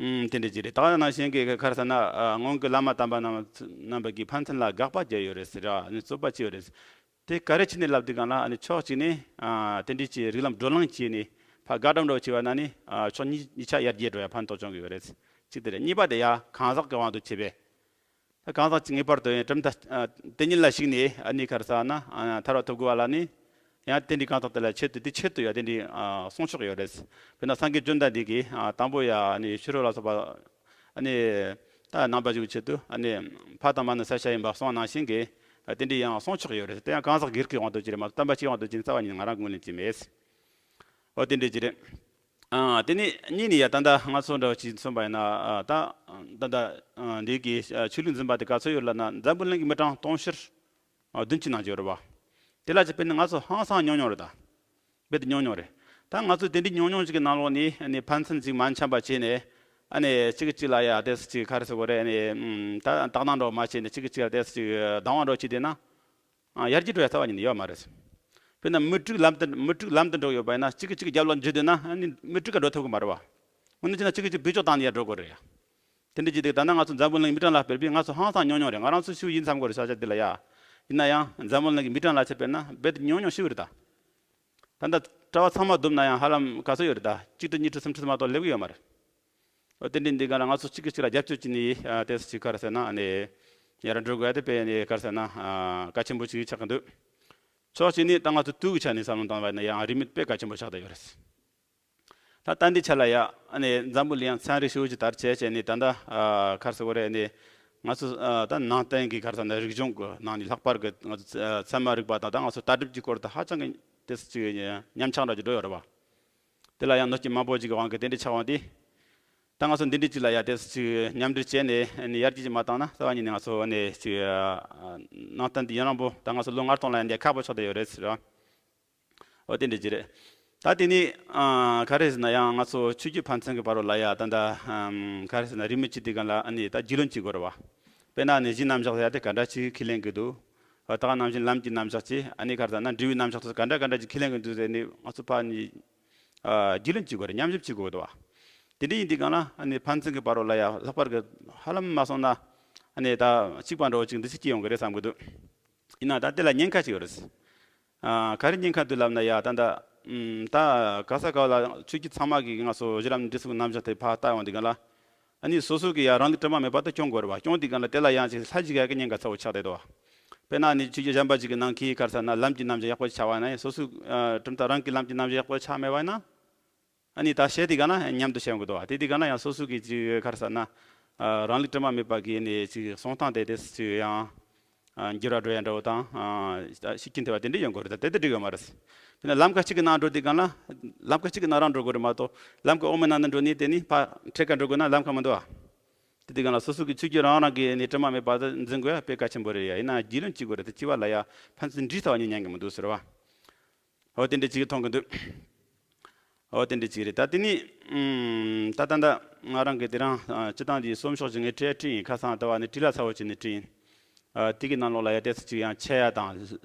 ཨུམ། དེ་འདྲ་ཅིག་རེད། ད་ག་ནང་བཞིན་གྱི་ག་རེ་ཟེར་ན་ཨ་སྔོན་གྱི་བླ་མ་དམ་པ་རྣམས་རྣམ་པ་གིས་ཕན་ཚུན་ལ་དགག་པ་བརྒྱབ་ཡོད་རེད་ཟེར་ར། ནི་རྩོད་པ་བྱས་ཡོད་རེད། དེ་ག་རེ་བྱས་ནས་ལབ་དུས་སྒང་ལ་ཨ་ནི་ཕྱོགས་གཅིག་ནས་ཨ་དེ་འདྲ་ཅིག་རིགས་ལམ་བགྲོ་གླེང་བྱས་ནས་ཕར་དགག་སྒྲུབ་འདྲ་བོ་བྱས་པ་ན་ནི་ཨ་ཕྱོགས་གཉིས་གཉིས་ཆ་ཡར་རྒྱས་འགྲོ་ཡ་ཕན་ཐོགས་བྱུང་གི་ཡོད་རེད། གཅིག་དེ་རེད། གཉིས་པ་དེ་ཡ་གང་ཟག་གི་དབང་དུ་བྱས་པས། ད་གང་ཟག་ཅིག་ངེས་པར་དུ་ཡང་གྲུབ་མཐའ་ཨ་དེ་ཉིད་ལ་གཞིགས་ནས་ཨ་ནི་ག་རེ་ཟེར་ན་ཨ་ཐར་བ་ཐོབ་དགོས་པ་ལ་ནི། ཡང་དེ་འདྲའི་གང་ཟག་དེ་ལ་ཆེད་དུ་དེ་ཆེད་དུ་ཡང་དེ་འདྲའི་ཨ་གསུང་ཆོག་ཡོད་རེད། དཔེར་ན་སངས་རྒྱས་བཅོམ་ལྡན་འདས་ཀྱིས་ཨ་དང་པོ་ཡང་ཨ་ནི་ཤེས་རབ་ལ་སོགས་པ་ཨ་ནི་ད་རྣམ་པ་ཞིག་གི་ཆེད་དུ་ཨ་ནི་ཕ་དང་མ་ནི་བསད་བྱ་ཡིན་པ་གསུངས་ནང་བཞིན་གྱི་ཨ་དེ་འདྲའི་ཡང་གསུང་ཆོག་ཡོད་རེད། དེ་ཡང་གང་ཟག་སྒེར་གྱི་དབང་དུ་བྱས་རེད་མ་གཏོགས་བསྟན་པ་སྤྱིའི་དབང་དུ་བྱས་ནས་རྩ་བ་ཉིད་ནས་ང་རང་ངོས་ལེན་བྱས་མེད། འོ་དེ་འདྲ་ཅིག་རེད། ཨ་དེ་ནས་གཉིས་ནས་ཡ་ད་ལྟ་ང་ཚོ་འདྲ་བ་ཅིག་མཚོན་པ་ཡིན་ན་ཨ་ད་ད་ལྟ་ཨ་འདི་གི་ཨ་ཆོས་ལུགས་འཛིན་པ་དེ་ག་ཚོད་ཡོད་ལབ་ན་འཛམ་བུ་གླིང་གི་མི་གྲངས་དུང་ཕྱུར་ཨ་བདུན་ཅུ་ནང་ཅིག་ཡོད་རེད་བ། དེ་ལ་ཅིག་དཔེར་ན་ང་ཚོ་ཧང་སང་ཉུང་ཉུང་རེད་ད། རྦད་དེ་ཉུང་ཉུང་རེད། ད་ང་ཚོ་དེ་འདྲའི་ཉུང་ཉུང་ཅིག་གི་ནང་ལོགས་ནས་ཨ་ནི་ཕན་ཚུན་ཅིག་མ་འཆམ་པ་བྱས་ནས་ཨ་ནི་གཅིག་གིས་གཅིག་ལ་ཡ་དེ་ཅིག་ག་རེ་ཟེར་དགོས་རེད། ཨ་ནི་ད་དག་སྣང་འདྲ་བོ་མ་བྱས་ནས་གཅིག་གིས་གཅིག་ལ་དེ་ཅིག་སྡང་བ་འདྲ་བོ་བྱས་བསྡད་ན། ཨ་ཡར་རྒྱས་འགྲོ་ཡ་རྩ་བ་ཉིད་ནས་ཡོད་མ་རེད། དཔེར་ན་མུ་ཕྲུག་ལམ་དུ་མུ་ཕྲུག་ལམ་དུ་འགྲོ་ཡོད་པ་ཡིན་ན་གཅིག་གིས་གཅིག་རྒྱབ་ལ་འཇུས་བསྡད་ན་ཨ་ནི་མུ་ཕྲུག་ག་འགྲོ་ཐུབ་ཀྱི་མ་རེད་བ། དངོས་གནས་བྱས་ན་གཅིག་གིས་གཅིག་བེད་སྤྱོད་བཏང་ནས་ཡར་འགྲོ་དགོས་རེད་ཡ། དེ་འདྲ་བྱས་དུས་ད་ལྟ་ང་ཚོ་འཛམ་བུ་གླིང་མི་གྲངས་ལ་དཔེར་བས་ང་ཚོ་ཧང་སང་ཉུང་ཉུང་རེད། ང་རང་ཚོ་ཤི་བོ་ཡིན་བསམ་གྱི་རེད་ས་ཆ་འདི་ལ་ཡ། ཡིན་ན་ཡང་འཛམ་བུ་གླིང་གི་མི་གྲངས་ལ་ཆ་དཔེར་ན་རྦད་དེ་ཉུང་ཉུང་ཤི་བོ་རེད་ད། ད་ལྟ་གྲྭ་པ་ཚང་མ་བསྡོམས་ན་ཡང་ཧ་ལམ་ག་ཚོད་ཡོད་རེད་ད། གཅིག་ཁྲི་གཉིས་ཁྲི་གསུམ་ཁྲི་མ་གཏོགས་སླེབས་ཀྱི་ཡོད་མ་རེད། འོ་དེ་འདྲའི་འདི་ག་ལ་ང་ཚོ་གཅིག་གིས་གཅིག་ལ་རྒྱབ་སྐྱོར་བྱས་ནས་ཨ་དེ་ཅིག་ག་རེ་ཟེར་ན་ཨ་ནི་ཡར་འགྲོ་དགོས་ཡ་དེ་དཔེ་ནི་ག་རེ་ཟེར་ན་ཨ་གལ་ཆེན་པོ་ཅིག་ཆགས་ཀྱི་འདུག་ཕྱོགས་གཅིག་ནས་ད་ང་ཚོ་དུས་ཀྱི་ཆ་ནས་བསམ་བློ་བཏང་བ་ཡིན་ན་ཡང་རིན་མེད་དཔེ་གལ་ཆེན་པོ་ཆགས་བསྡད་ཡོད་རེད། ད་ལྟ་འདི་ཆ་ལ་ཡ་ཨ་ནི་འཛམ་བུ་གླིང་ཡང་ཚན་རིག་ཧྲིལ་བོ་ཅིག་དར་བྱས་བྱས་ནས་ད་ལྟ་ཨ་ག་རེ་ཟེར་དགོས་རེད། ཨ་ནི་ང་ཚོ་ཨ་ད་ནང་བསྟན་གྱི་ག་རེ་ཟེར་ན་རིག་གཞུང་གི་ནང་ནས་ལྷག་པར་གྱི་ང་ཚོ་ཚད་མ་རིག་པ་དང་ད་ང་ཚོ་ལྟ་གྲུབ་ཀྱི་སྐོར་དུ་ཧ་ཅང་གི་དེ་ཅིག་ཉམས་ཆག་འདྲ་ཅིག་འགྲོ་ཡོད་རེད་བ། དེ་ལ་ཡང་གནོད་སྐྱོན་མང་པོ་ཅིག་གི་དབང་གིས་དེ་འདྲ་ཆགས་འོང་དུས། ད་ང་ཚོ་འདི་འདྲ་ཅིག་ལ་ཡ་དེ་ཅིག་མཉམ་འབྲེལ་བྱས་ནས་ནི་ཡར་རྒྱས་ཅིག་མ་བཏང་ན་རྩ་བ་ཉིད་ནས་ང་ཚོ་ནི་ཅིག་ནང་བསྟན་འདི་ཡུན་རིང་པོ་ད་ང་ཚོ་ལོ་ལྔ་སྟོང་ལ་ཡ་འདི་ཁག་པོ་ཆགས་བསྡད་ཡོད་རེད་ཟེར་བ། འོ་དེ་འདྲ་ཅིག་རེད། ད་དེ་ནི་ག་རེ་ཟེར་ན་ཡང་ང་ཚོ་ཆོས་བརྒྱུད་ཕན་ཚུན་གྱི་བར་ལ་ཡ་ད་ད་ག་རེ་ཟེར་ན་རིས་མེད་ཅིག་དེ་ག་ལ་ཨ་ནི་ད་རྒྱུས་ལོན་བྱེད་དགོས་རེད་བ། དཔེར་ན་ནི་གཞིའི་རྣམ་གཞག་ཟེར་ཡ་དེ་ག་འདྲ་ཅིག་ཁས་ལེན་གྱི་འདུག་ད་ག་ནང་བཞིན་ལམ་གྱི་རྣམ་གཞག་ཅིག་ཨ་ནི་ག་རེ་ཟེར་ན་འབྲས་བུའི་རྣམ་གཞག་ཏུ་ག་འདྲ་ག་འདྲ་ཅིག་ཁས་ལེན་གྱི་འདུག་ཟེར་ནས་ང་ཚོ་ཕར་ནི་རྒྱུས་ལོན་བྱེད་དགོས་རེད། ཉམས་ཞིབ་བྱེད་དགོས་འདུག་བ། དེ་འདྲ་ཡིན་དུས་གང་ལ་ཨ་ནི་ཕན་ཚུན་གྱི་བར་ལ་ཡ་ལྷག་པར་གྱི་ཧ་ལམ་མ་སོང་ན་ཨ་ནི་ད་གཅིག་པ་འདྲ་བོ་ཅིག་འདུ་ཤེས་སྐྱེ་ཡོང་གི་རེད་བསམ་གྱི་འདུག་ཡིན་ན་ད་དེ་ལ་ཉེན་ཁ་ཅིག་ཡོད་རེད། ཨ་ག་རེ་ཉེན་ཁ་འདུག་ལབ་ན་ཡ་ད་ད་ད་ག་ས་ག་ལ་ཆོས་བརྒྱུད་ཚང་མ་གིས་ང་ཚོ་གཞི་ལམ་འབྲས་གསུམ་གྱི་རྣམ་གཞག་དེ་ཕར་ལྟ་ཡོང་དུས་གང་ལ། ཨ་ནི་སོ་སོ་གི་ཡ་རང་ལུགས་དྲི་མ་མེད་པ་དེ་སྐྱོང་དགོས་རེད་བ། སྐྱོང་དུས་གང་ལ་དེ་ལ་ཡང་ཅིག་ལྷད་ཅིག་ཡ་གི་ཉེན་ཁ་ཚ་བོ་ཆགས་བསྡད་འདུག་བ། དཔེར་ན་ནི་ཆོས་བརྒྱུད་གཞན་པ་ཅིག་གི་ནང་གི་ག་རེ་ཟེར་ན་ལམ་གྱི་རྣམ་གཞག་ཡག་པོ་ཆགས་པ་ན་ཡང་སོ་སོའི་ཨ་གྲུབ་མཐའ་རང་གི་ལམ་གྱི་རྣམ་གཞག་ཡག་པོ་ཆགས་མེད་པ་ཡིན་ན། ཨ་ནི་ད་བཤད་དེ་ག་ན་མཉམ་དུ་བཤད་ཡོང་གི་འདུག་བ། དེ་དེ་ག་ན་ཡང་སོ་སོ་གི་ཅིག་ག་རེ་ཟེར་ན་ཨ་རང་ལུགས་དྲི་མ་མེད་པ་གི་ནི་ཅིག་གསུང་སྟངས་དེ་དེ་ཅིག་ཡང་ཨ་འགྱུར་བ་འགྲོ་ཡ་འདྲ་བོ་དང་ཨ་ཤུགས་རྐྱེན་ཐེབས་པ་དེ་འདྲ་ཡོང་གི་རེད། ད་དེ་དེ་འགྲིག་ཡོད་མ་རེད། དེ་ནས་ལམ་ཁ་གཅིག་གི་ནང་འགྲོ་དུས་གང་ལ་ལམ་ཁ་གཅིག་གི་ནང་རང་འགྲོ་དགོས་རེད་མ་གཏོགས་ལམ་ཁ་འོག་མའི་ནང་ནས་འགྲོ་ནས་དེ་ནི་ཕར་འཕྲེད་ཀ་འགྲོ་དགོས་ན་ལམ་ཁ་མི་འདུག་བ། དེ་དེ་གང་ལ་སོ་སོ་གི་ཆོས་བརྒྱུད་རང་རང་གི་ནི་དྲི་མ་མེད་པ་དེ་འཛིན་དགོས་ཡ་དཔེ་གལ་ཆེན་པོ་རེད་ཡ། ཡིན་ན་རྒྱུས་ལོན་བྱེད་དགོས་རེད། དེ་བྱས་པ་ལ་ཡ་ཕན་ཚུན་འདྲིས་ཚར་བ་ཉིད་ཉན་གི་མི་འདུག་ཟེར་བ། འོ་དེ་འདྲ་ཅིག་མཐོང་གི་འདུག་ཨོ་དེ་འདྲ་ཅིག་རེད། ད་དེ་ནི་ཨམ་ད་ད་ད་ང་རང་གི་དེ་རང་ཨ་སྤྱི་བཏང་འདི་གསུམ་ཤོག་ཅིག་ངས་བྲིས་བྲིས་ཡིན། ཁ་སང་ལྟ་བ་ནི་བྲིས་ལ་ཚ་བོ་བྱས་ནས་བྲིས་ཡིན། ཨ་དེ་གི་ནང་ལོགས་ལ་ཡ་དེ་ཚོ་ཅིག་ཡང་ཆད་ཡ་དང་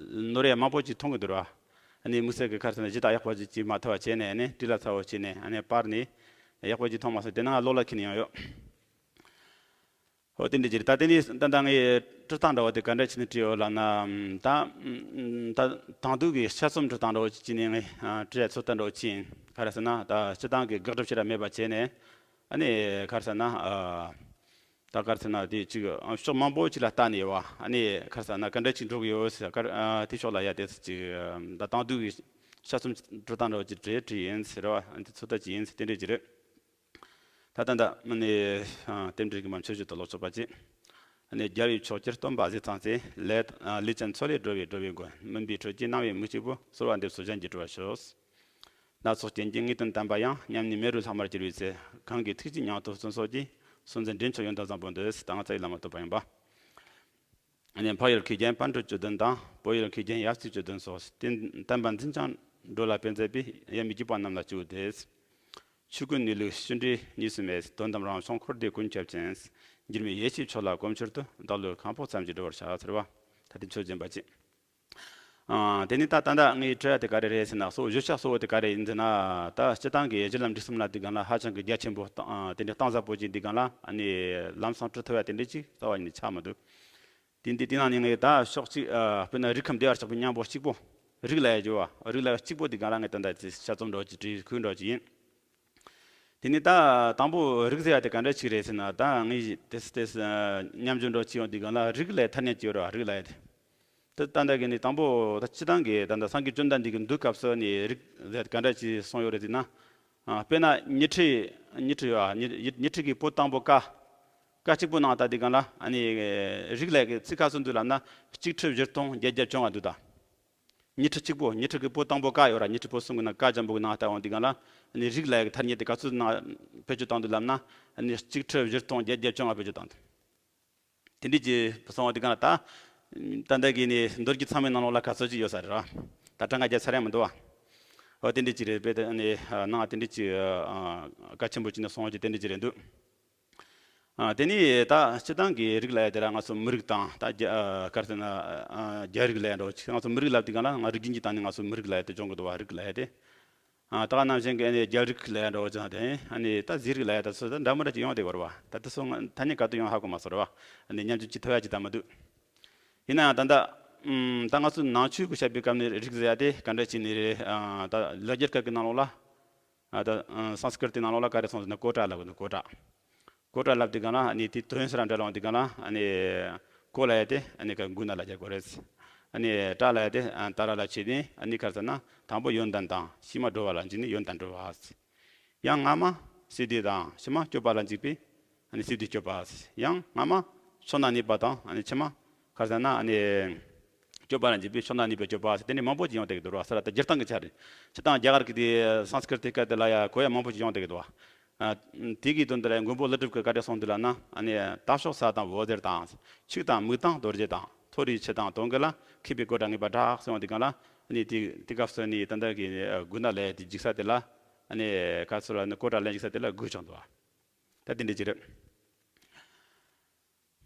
ནོར་ཡ་མང་པོ་ཅིག་མཐོང་གི་འདུག་ར། ཨ་ནི་དམིགས་བསལ་གྱི་ཁར་ས་ནས་གཞི་དག་ཡག་པོ་ཅིག་ཅིག་མ་ཐུབ་པ་བྱས་ནས། ཨ་ནི་བྲིས་ལ་ཚ་བོ་བྱས་ནས། ཨ་ནི་པར་ནི་ཡག་པོ་ཅིག་མཐོང་མ་སོང་། དེ་ནང་ལོགས་ལ་ཁྱེར་ནས་ཡང་ཡོད། ཨོ་དེ་འདྲ་ཅིག་རེད། ད་དེ་ནི་ད་ལྟ་ངས་བྲིས་སྟངས་འདྲ་བོ་དེ་ག་འདྲ་བྱས་ནས་བྲིས་ཡོད་ལབ་ན། ད་ད་དང་དུས་ཀྱི་དཔྱད་རྩོམ་བྲིས་སྟངས་འདྲ་བོ་ཅིག་བྱས་ནས་ངས་བྲིས་ཚོད་ལྟ་འདྲ་བོ་བྱས་ཡིན། ག་རེ་ཟེར་ན་ད་སྤྱི་བཏང་གི་དགག་སྒྲུབ་བྱེད་ར་མེད་པ་བྱས་ནས། ཨ་ནི་ག་རེ་ཟེར་ན་ཨ་ད་ག་རེ་ཟེར་ན་དེ་ཅིག་ཕྱོགས་མང་པོ་ཅིག་ལ་ལྟ་ནས་ཡོད་པ། ཨ་ནི་ག་རེ་ཟེར་ན་ག་འདྲ་ཅིག་འགྲོ་གི་ཡོད་ཟེར། ག་རེ་ཨ་དེ་ཕྱོགས་ལ་ཡ་དེ་ཅིག་ད་དང་དུས་ཀྱི་དཔྱད་རྩོམ་བྲིས་སྟངས་འདྲ་བོ་ཅིག་བྲིས་བྲིས་ཡིན་ཟེར་བ། ཨ་ནི་དེ་ཚོད་ལྟ་ཅིག་ཡིན་ཟེར། དེ་འདྲ་ཅིག་རེད། ད་ལྟ་ད་ནི་རྟེན་འབྲེལ་གྱི་མ་མཆོད་བརྗོད་དུ་ལོག་ཆོག་པ་ཅིག་ཨ་ནི་རྒྱལ་བའི་མཆོག་གྱུར་སྟོན་པ་གཟིགས་ཙམ་ཚེ། ལས་ལས་ཅན་འཚོ་ལས་སྒྲོལ་བའི་སྒྲོལ་བའི་མགོན། མུན་པའི་དྲོད་ཀྱིས་སྣང་བའི་མུན་གཅིག་པུ། གསོལ་བ་འདེབས་སོ་སྤྱན་གྱིས་སྒྲོལ་བར་ཤོག་སྣ་ཚོགས་རྐྱེན་གྱིས་ངེས་དོན་བསྟན་པ་ཡང་། མཉམ་ཉིད་མེ་རུ་ལྷག་མར་གྱུར་པའི་ཚེ། གང་གི་ཐུགས་རྗེའི་མྱང་ཐོས་བརྩོན་སོགས་ཀྱིས། སྲོག་འཛིན་འདྲེན་མཆོག་ཡོན་ཏན་བཟང་པོ་འདི། ད་ང་རྩ་བའི་བླ་མ་བསྟོད་པ་ཡིན་པ། ཨ་ནི་འཕགས་ཡུལ་མཁས་རྒྱན་པཎ་གྲུབ་བཅུ་བདུན་དང་། བོད་ཡུལ་མཁས་རྒྱན་ཡབ་སྲས་བཅུ་བདུན་སོགས། བསྟན་བསྟན་པ་འཛིན་ཅིང་འགྲོ་ལ་དཔེ་མཛད་པའི། ཡབ་མེས་བརྒྱུད་པ་རྣམས་ལ་བཅུ་བོ་དེས། ཆོས་ཀུན་གནས་ལུགས་ཤེས་འབྲས་གཉིས་སུ་མེད། དོན་དམ་རང་བྱུང་འཁོར་འདས་ཀུན་ཁྱབ་ཅན། འགྱུར་མེད་ཡེ་ཤེས་མཆོག་ལ་གོམས་ཕྱིར་དུ། བདག་བློའི་ཁང་བུ་ཙམ་གྱིས་སྒྲོལ་བར་བྱ། ཟེར་བ། ད་དེ་མཆོད་སྦྱིན་པ་ཅིག་ཨ་དེ་ནི་ད་ད་ལྟ་ངས་བྲིས་ཡ་དེ་ག་རེ་རེད་ཟེར་ན། གཙོ་བོ་བརྗོད་བྱ་གཙོ་བོ་དེ་ག་རེ་ཡིན་ཟེར་ན། ད་སྤྱི་བཏང་གི་གཞི་ལམ་འབྲས་གསུམ་ལ་དེ་སྒང་ལ་ཧ་ཅང་གི་རྒྱ་ཆེན་པོ་བཏང་། ཨ་དེ་འདྲ་གཏིང་ཟབ་པོ་ཅིག་དེ་སྒང་ལ་ཨ་ནི་ལམ་སང་བྲི་ཐུབ་ཡ་དེ་འདྲ་ཅིག་རྩ་བ་ཉིད་ནས་ཆགས་མི་འདུག་དེ་འདི་དེ་ནང་ནས་ངས་ད་ཕྱོགས་གཅིག་ཨ་དཔེར་ན་རིགས་ཁམས་བདེ་བར་གཤེགས་པའི་སྙིང་པོ་གཅིག་པོ། རིགས་ལ་ཡ་བརྗོད་པ། རིགས་ལ་ཡ་གཅིག་པོ་དེ་སྒང་ལ་ངས་ད་ལྟ་དེ་དཔྱད་རྩོམ་འདྲ་བོ་ཅིག་བྲིས་ཁུལ་འདྲ་བོ་ཅིག་ཡིན། དེ་ནས་ད་དང་པོ་རིགས་ཟེར་ཡ་དེ་ག་འདྲ་ཅིག་རེད་ཟེར་ན། ད་ངས་དེ་དེ་མཉམ་སྦྱོར་འདྲ་བོ་བྱས་ཡོང་དུས་སྒང་ལ་རིགས་ལ་ཡ་ཐ་སྙད་ཅིག་ཡོད་རེད་བ། རིགས་ལ་ཡ་དེ། དེ་ད་ལྟ་གི་ནི་དང་པོ་ད་སྤྱི་བཏང་གི་ད་ལྟ་སངས་རྒྱས་བཅོམ་ལྡན་འདས་ཀྱིས་འདུལ་སྐབས་སུ་ནི་རིགས་ཟེར་ག་འདྲ་ཅིག་གསུངས་ཡོད་རེད་ཟེར་ན། ཨ་དཔེར་ན་ཉི་ཁྲི། ཉི་ཁྲི་ཡོད་ཨ། ཉི་ཉི་ཁྲི་གི་པོ་དང་པོ་ཀ། ཀ་གཅིག་པོ་ནང་ད་དེ་སྒང་ལ་ཨ་ནི་རིགས་ལ་ཡ་གི་ཚིག་ག་ཚོད་འདུག་ལབ་ན། གཅིག་ཁྲི་བཞི་སྟོང་བརྒྱད་བརྒྱ་བཅོ་ལྔ་འདུག་ད། ཉི་ཁྲི་གཅིག་པོ། ཉི་ཁྲི་གི་པོ་དང་པོ་ཀ་ཡོད་ར། ཉི་ཁྲི་པོ་གསུམ་གི་ནང་ཀ་འཇམ་པོ་གི་ནང་ལྟ་འོང་དུས་སྒང་ལ། ཨ་ནི་རིགས་ལ་ཡ་གི་ཐ་སྙད་དེ་ག་ཚོད་ནང་བེད་སྤྱོད་བཏང་འདུག་ལབ་ན། ཨ་ནི་གཅིག་ཁྲི་བཞི་སྟོང་བརྒྱད་བརྒྱ་བཅོ་ལྔ་བེད་སྤྱོད་བཏང་འདུག་དེ་འདྲ་ཅིག་སོང་བ་དུས་སྒང་ལ་ད། ད་ལྟ་གི་ནི་མདོ་སྒྱུ་ཚང་མའི་ནང་ལོགས་ལ་ག་ཚོད་ཅིག་ཡོད་ས་རེད་ར། ད་གྲངས་ཀ་བརྒྱབ་ཚར་ཡ་མི་འདུག་བ། འོ་དེ་འདྲ་ཅིག་རེད། དཔེ་དེ་ནི་ནང་དེ་འདྲ་ཅིག་ཨ་གལ་ཆེན་པོ་ཅིག་ནས་སོང་བ་ཅིག་དེ་འདྲ་ཅིག་རེད་འདུག་ཨ་དེ་ནས་ད་སྤྱི་བཏང་གི་རིགས་ལ་ཡ་དེ་ར་ང་ཚོ་མི་རིགས་དང་། ད་རྒྱ་ཨ་ག་རེ་ཟེར་ན། ཨ་རྒྱ་རིགས་ལ་ཡ་འདྲ་བོ་ཅིག་ང་ཚོ་མི་རིགས་ལབ་དུས་སྒང་ལ་ང་རིགས་རྒྱུན་གྱི་སྟེང་ནས་ང་ཚོ་མི་རིགས་ལབ་ཡ་དེ་སྦྱོང་གི་འདུག་བ། རིགས་ལབ་ཡ་དེ། ཨ་ད་ག་ནང་བཞིན་གྱི་ཨ་ནི་རྒྱ་རིགས་ལབ་ཡ་འདྲ་བོ་ཅིག་དང་། དེ་ཨ་ནི་ད་གཟིག་རིགས་ལབ་ཡ་ད་ཚོ་ད་འདྲ་མི་འདྲ་ཅིག་ཡོང་བསྡད་ཡོད་རེད་བ། ད་དེ་ཚོ་ང་ཐ་སྙད་ག་དུས་ཡོང་ཧ་གོ་མ་སོང་རེད་བ། ཨ་ནི་མཉམ་སྤྱོད་བྱེད་ཐུབ་ཡ་ཅིག་ད་མི་འདུག་ཡིན་ན་ཡང་ད་ལྟ་ཨམ་ད་ང་ཚོ་ནང་ཆོས་ཀྱི་བཤད་པའི་སྐབས་ནས་རིགས་ཟེར་ཡ་དེ་ག་འདྲ་ཅིག་ནི་རེད། ཨ་ད་ལོ་རྒྱུས་སྐབས་ཀྱི་ནང་ལོགས་ལ། ཨ་ད་ཨ་སཾ་སྐྲྀཏ་ནང་ལོགས་ལ་ག་རེ་གསུངས་ཟེར་ན། ཀོ་ཊ་ལབ་ཀྱི་འདུག་ཀོ་ཊ། ཀོ་ཊ་ལབ་དུས་སྒང་ལ་ཨ་ནི་དེའི་དོན་སུ་ར་འདྲ་ལོང་དུས་སྒང་ལ། ཨ་ནི་ཀོ་ལབ་ཡ་དེ་ཨ་ནི་ག་མགོའི་ནང་ལ་སྦྱར་དགོས་རེད། ཨ་ནི་ཊ་ལབ་ཡ་དེ་ཨ་ཏཱ་ར་ལ་བྱས་ནས། ཨ་ནི་ག་རེ་ཟེར་ན་དང་པོ་ཡོན་ཏན་དང་། ཕྱི་མ་སྒྲོལ་བ་ལ་འཇུག་ནས་ཡོན་ཏན་སྒྲོལ་བ། ཡང་སྔ་མ་སིདྡྷི་དང་། ཕྱི་མ་སྤྱོད་པ་ལ་འཇུག་པས་ཨ་ནི་སིདྡྷི་སྤྱོད་པ། ཡང་སྔ་མ་ཕྱོགས་ན་གནས་པ་དང་། ཨ་ནི་ཕྱི་མ་ག་རེ་ཟེར་ན་ཨ་ནི་སྤྱོད་པ་ལ་འཇུག་པས་ཕྱོགས་ན་གནས་པའི་སྤྱོད་པ་ཟེར། དེ་ནི་མང་པོ་ཅིག་ཡོང་བསྡད་ཀྱི་འདུག་ར། ཟེར་ད་སྒྱུར་སྟངས་ཀྱི་ཆ་རེད། སྤྱིར་བཏང་རྒྱ་གར་གྱི་དེ་སཾ་སྐྲྀཏ་སྐད་དེ་ལ་ཡ་གོ་ཡ་མང་པོ་ཅིག་ཡོང་བསྡད་ཀྱི་འདུག་བ། ཨ་དེ་གི་དོན་དེ་ལ་མགོན་པོ་ཀླུ་སྒྲུབ་ཀྱིས་ག་རེ་གསུངས་འདུག་ལབ་ན། ཨ་ནི་དྭགས་ཕྱོགས་ས་དང་འོད་ཟེར་དང་། ཆོས་དང་མིག་དང་རྡོ་རྗེ་དང་། མཐོ་རིས་ཆུ་དང་དུང་གི་ལ། མཁས་པའི་གོ་འདྲ་ངེས་པ་བསྒྲགས་གསུངས་པ་དེ་སྒང་ལ། ཨ་ནི་དེ་དེ་སྐབས་སུ་ནི་ད་ལྟ་གི་མགོའི་ནང་ལ་དེ་འཇུག་ས་དེ་ལ། ཨ་ནི་ག་རེ་ཟེར་ན་ཀོ་ཊ་ལ་འཇུག་ས་དེ་ལ་མགོ་བྱུང་འདུག་བ། ད་དེ་འདྲ་ཅིག་རེད།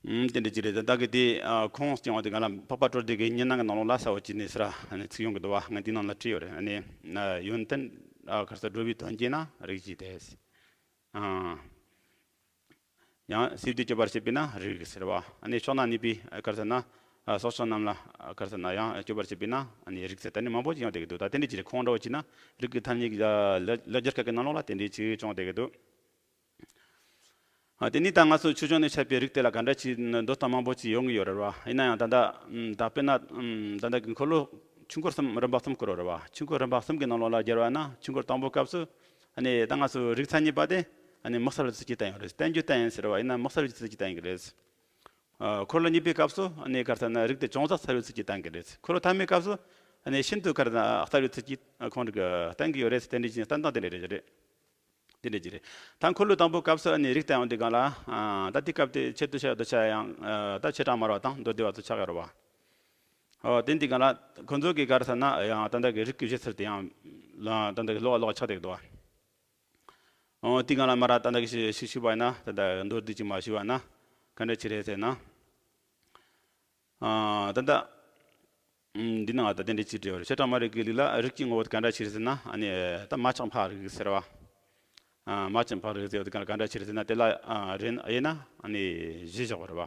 ཨུམ། དེ་འདྲ་ཅིག་རེད། ད་ལྟ་གི་དེ་ཨ་ཁོང་སྐྱོང་བ་དེ་སྒང་ལ་འཕགས་པ་སྤྲུལ་སྡེ་གི་ཉི་སྣང་གི་ནང་ལོགས་ལ་གསལ་བོ་བྱས་ནས་ཟེར་ར། ཨ་ནི་ཚིག་ཡོང་གི་འདུག་བ། ངས་དེའི་ནང་ལ་བྲིས་ཡོད་རེད། ཨ་ནི་ཡོན་ཏན་ཨ་ག་རེ་ཟེར། སྒྲོལ་བའི་དོན་བྱེད་ན་རིགས་ཀྱི་སྟེ། ཨ་ཡང་སིདྡྷི་སྤྱོད་པར་བྱེད་པས་ན་རིགས་ཟེར་བ། ཨ་ནི་ཕྱོགས་ན་གནས་པའི་ཨ་ག་རེ་ཟེར་ན་ཨ་སྲོག་ཆགས་རྣམས་ལ་ཨ་ག་རེ་ཟེར་ན་ཡང་སྤྱོད་པར་བྱེད་པས་ན་ཨ་ནི་རིགས་ཟེར། ད་ནི་མང་པོ་ཅིག་ཡོང་བསྡད་ཀྱི་འདུག་ད་དེ་འདྲ་ཅིག་རེད། ཁོང་འདྲ་བོ་བྱས་ན་རིགས་ཀྱི་ཐ་སྙད་ཀྱི་ལ་ལ་རྒྱུ་སྐད་ཀྱི་ནང་ལོགས་ལ་དེ་འདྲ་ཅིག་བྱུང་བསྡད་ཀྱི་འདུག་ཨ་དེ་ནི་ད་ང་ཚོ་ཆོས་འབྱུང་ནས་ཆད་པའི་རིགས་དེ་ལ་ག་འདྲ་ཅིག་འདོད་སྟངས་མང་པོ་ཅིག་ཡོང་གི་ཡོད་རེད་བ། ཡིན་ན་ཡང་ད་ལྟ་ད་དཔེར་ན་ད་ལྟ་གི་འཁོར་ལོ་ཆོས་འཁོར་གསུམ་རིམ་པ་གསུམ་བསྐོར་བ་རེད་བ། ཆོས་འཁོར་རིམ་པ་གསུམ་གྱི་ནང་ལོགས་ལ་སྦྱར་བ་ན། ཆོས་འཁོར་དང་པོའི་སྐབས་སུ་ཨ་ནི་ད་ང་ཚོ་རིགས་མཚན་ཉིད་པ་དེ་ཨ་ནི་དམིགས་བསལ་གྱི་ཚུལ་གྱིས་བསྟན་ཡོད་རེད། བསྟན་རྒྱུ་བསྟན་ཡིན་ཟེར་བ་ཡིན་ན་དམིགས་བསལ་གྱི་ཚུལ་གྱིས་བསྟན་གྱི་རེད། ཨ་འཁོར་ལོ་གཉིས་པའི་སྐབས་སུ་ཨ་ནི་ག་རེ་ཟེར་ན་རིགས་དེ་ཅུང་ཟད་གསལ་བའི་ཚུལ་གྱིས་བསྟན་གྱི་རེད། འཁོར་ལོ་ཐ་མའི་སྐབས་སུ་ཨ་ནི་ཤིན་ཏུ་ག་རེ་ཟེར་ན་གསལ་བའི་ཚུལ་གྱིས་ཁོང་རིགས་བསྟན་གྱི་ཡོད་རེད་ཟེར། དེ་འདྲ་ཅིག་བསྟན་སྟངས་དེ་འདྲ་རེད། དེ་འདྲ་ཅིག་རེད། ད་འཁོར་ལོ་དང་པོའི་སྐབས་སུ་ཨ་ནི་རིགས་བསྟན་ཡོང་དུས་སྒང་ལ། ཨ་ད་དེ་སྐབས་དེ་ཆེད་དུ་བཤད་འདོད་ཆགས་ཡང་ཨ་ད་ཆེ་གྲས་སྨྲ་བ་དང་མདོ་སྡེ་པ་ཚོ་ཆགས་ཡོད་རེད་བ། ཨོ་དེ་འདི་སྒང་ལ་ཁོ་ཚོ་གིས་ག་རེ་ཟེར་ན་ཡང་ད་ལྟ་གི་རིགས་ཀྱི་བཞེད་ཚུལ་དེ་ཡང་ད་ལྟ་གི་ལོགས་ལོགས་ཆགས་བསྡད་འདུག་བ། ཨོ་དེའི་སྒང་ལ་མར་ད་ལྟ་གི་ཞིག་ཞིག་ཞུས་པ་ཡིན་ན། ད་ལྟ་མདོར་བསྡུས་ཅིག་མར་ཞུས་པ་ཡིན་ན་ག་འདྲ་ཅིག་རེད་ཟེར་ན། ཨ་ད་ལྟ་འདི་ནང་ད་དེ་འདྲ་ཅིག་བྲིས་ཡོད་རེད། བྱེ་བྲག་སྨྲ་རིག་གི་ལུགས་ལ་རིགས་ཀྱི་ངོ་བོ་ག་འདྲ་ཅིག་རེད་ཟེར་ན། ཨ་ནི་ད་མ་ཆགས་འཕགས་རིགས་ཟེར་བ། ཨ་མ་ཆགས་འཕགས་རིགས་ཟེར་བ་དེ་ག་ག་འདྲ་ཅིག་རེད་ཟེར་ན། དེ་ལ་ཨ་རེད་ན་ཨ་ནི་བཞི་བཞག་པ་རེད་བ།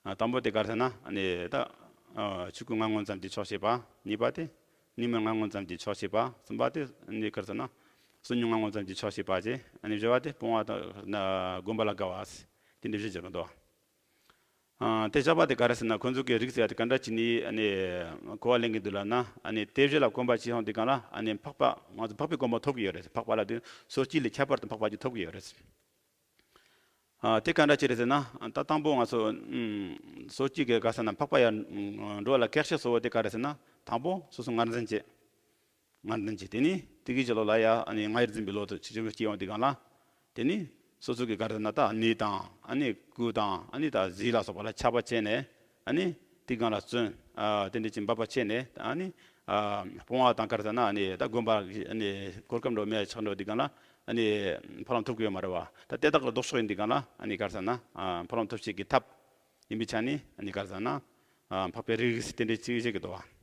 ཨ་དང་པོ་དེ་ག་རེ་ཟེར་ན། ཨ་ནི་ད་ཨ་ཆོས་སྐུ་ལྔ་ངོ་ཙམ་གྱིས་ཆོག་ཤེས་པ། གཉིས་པ་དེ་གཉིས་མེད་ལྔ་ངོ་ཙམ་གྱིས་ཆོག་ཤེས་པ། གསུམ་པ་དེ་ཨ་ནི་ག་རེ་ཟེར་ན་བསོད་སྙོམས་ལྔ་ངོ་ཙམ་གྱིས་ཆོག་ཤེས་པ་བཅས། ཨ་ནི་བཞི་པ་དེ་སྤོང་བ་དང་ན་སྒོམ་པ་ལ་དགའ་བ། དེ་འདྲ་བཞི་བྱེད་ཀྱི་འདུག་ཨ་དེ་བཞག་པ་དེ་ག་རེ་ཟེར་ན། ཁོ་ཚོ་གི་རིགས་ཟེར་ཡ་དེ་ག་འདྲ་བྱས་ནས་ཨ་ནི་གོ་བ་ལེན་གྱི་འདུག་ལབ་ན། ཨ་ནི་དེ་བཞི་ལ་གོམས་པ་བྱས་སོང་དུས་སྒང་ལ། ཨ་ནི་འཕགས་པ་ང་ཚོ་འཕགས་པའི་གོ་འཕང་ཐོབ་ཀྱི་ཡོད་རེད། འཕགས་པ་ལབ་དུས་སོ་སྐྱེ་ལས་ཁྱད་པར་དུ་འཕགས་པ་ཅིག་ཐོབ་ཀྱི་ཡོད་རེད། ཨ་དེ་ག་འདྲ་ཅིག་རེད་ཟེར་ན། ད་དང་པོ་ང་ཚོ་ཨུམ་སོ་སྐྱེ་གི་ག་རེ་ཟེར་ན་འཕགས་པ་ཡར་འགྲོ་བ་ལ་གེགས་བྱེད་ཟེར་བ་དེ་ག་རེ་ཟེར་ན། དང་པོ་སོ་སོ་ངར་འཛིན་བྱེད། ངར་འཛིན་བྱེད། དེ་ནས་དེ་གི་རྗེས་ལོགས་ལ་ཡ་ཨ་ནི་ང་ཡིར་འཛིན་པའི་བློ་དེ་ཆེ་ཆེ་སྐྱེ་ཡོང་དུས་སྒང་ལ། དེ་ནས་སོ་སོ་གི་ག་རེ་ཟེར་ན་ད་ནད་དང་ཨ་ནི་སྐུ་དང་ཨ་ནི་ད་ཟས་ལ་སོགས་པ་ལ་ཆགས་པ་བྱས་ནས། ཨ་ནི་དེ་སྒང་ལ་བརྩོན། ཨ་དེ་འདྲ་ཅིག་འབད་པ་བྱས་ནས། ཨ་ནི་ཨ་སྤོང་བ་དང་ག་རེ་ཟེར་ན་ཨ་ནི་ད་སྒོམ་པ་ཨ་ནི་གོ་སྐབས་འགྲོ་མེད་ཆགས་འགྲོ་དུས་སྒང་ལ། ཨ་ནི་ཕ་ལམ་ཐོབ་ཀྱི་ཡོད་མ་རེད་བ། ད་དེ་དག་ལ་ལྡོག་ཕྱོགས་ཡིན་དུས་སྒང་ལ། ཨ་ནི་ག་རེ་ཟེར་ན་ཨ་ཕ་ལམ་ཐོབ་བྱེད་ཀྱི་ཐབས་ཡིན་པའི་ཆ་ནས། ཨ་ནི་ག་རེ་ཟེར་ན་ཨ་འཕགས་པའི་རིགས་དེ་འདྲ་ཅིག་བཤད་ཀྱི་འདུག་བ།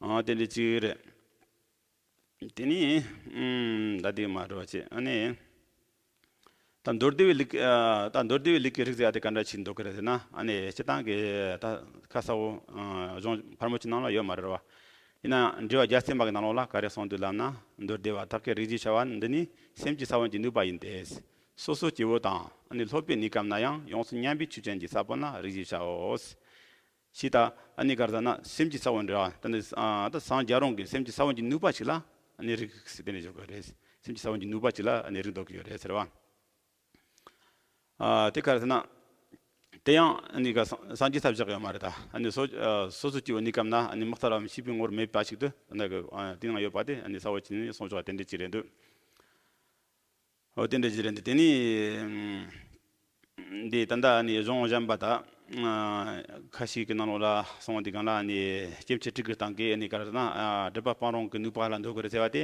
ཨ་དེ་འདྲ་ཅིག་རེད། དེ་ནས་ཨུམ་ད་དེ་མ་འགྲོ་བ་བྱེད། ཨ་ནི་ད་མདོར་བསྡུས་པའི་ལུགས། ཨ་ད་མདོར་བསྡུས་པའི་ལུགས་ཀྱི་རིགས་ཟེར་ཡ་དེ་ག་འདྲ་ཅིག་འདུག་གི་རེད་ཟེར་ན། ཨ་ནི་སྤྱིར་བཏང་གི་ད་ཁ་གསལ་བོ་ཨ་གཞུང་ཕལ་མོ་ཆེ་ནང་ལ་ཡོད་མ་རེད་བ། ཡིན་ན་འགྲེལ་པ་རྒྱལ་ཚན་པ་གི་ནང་ལོགས་ལ་ག་རེ་གསུངས་འདུག་ལབ་ན། མདོར་བསྡུ་བ་དག་གི་རིགས་ཀྱི་བྱ་བ་འདི་ནི་སེམས་ཀྱི་ས་བོན་གྱི་ནུས་པ་ཡིན་ཏེ། སོ་སོ་སྐྱེ་བོ་དང་ཨ་ནི་སློབ་པའི་གནས་སྐབས་ན་ཡང་ཡོངས་སུ་ཉམས་པའི་ཆོས་ཅན་གྱི་ས་བོན་ལ་རིགས་ཀྱི་བྱའོ། ཞེས་ད་ཨ་ནི་ག་རེ་ཟེར་ན་སེམས་ཀྱི་ས་བོན་རེད་བ། ད་ནི་ཨ་ད་སངས་རྒྱས་རང་གི་སེམས་ཀྱི་ས་བོན་གྱི་ནུས་པ་ཞིག་ལ་ཨ་ནི་རིགས་ཟེར་དེ་ནས་བཞག་གི་རེད། སེམས་ཀྱི་ས་བོན་གྱི་ནུས་པ་ཞིག་ལ་ཨ་ནི་རིགས་འདོགས་ཀྱི་ཡོད་རེད་ཟེར་བ། ཨ་དེ་ག་རེ་ཟེར་ན། དེ་ཡང་ཨ་ནི་ག་སངས་སངས་རྒྱས་ས་བཞག་ཡོད་མ་རེད་ད། ཨ་ནི་སོ་ཨ་སོ་སོ་སྐྱེ་བོ་གནས་སྐབས་ན་ཨ་ནི་དམིགས་བསལ་བའམ་ཤེས་པའི་ངོར་མེད་པ་ཞིག་ཏུ་ཨ་ནི་གི་ཨ་དེ་ནང་ཡོད་པ་དེ་ཨ་ནི་གསལ་བོ་བྱས་ནས་གསུངས་ཆོག་པ་དེ་འདྲ་ཅིག་རེད་འདུག་འོ་དེ་འདྲ་ཅིག་རེད་འདུག་དེ་ནས་ཨམ་འདི་ད་ལྟ་ནི་གཞུང་གཞན་པ་ད་ཨ་ཁ་ཤས་ཀྱི་ནང་ལོགས་ལ་སོང་དུས་སྒང་ལ་ནི་སྐྱེ་མཆེད་དྲུག་གི་སྟེང་གི་ནི་ག་རེ་ཟེར་ན་ཨ་སྒྲིབ་པ་སྤང་རུང་གི་ནུས་པ་ལ་འདོད་དགོས་རེད་ཟེར་བ་དེ་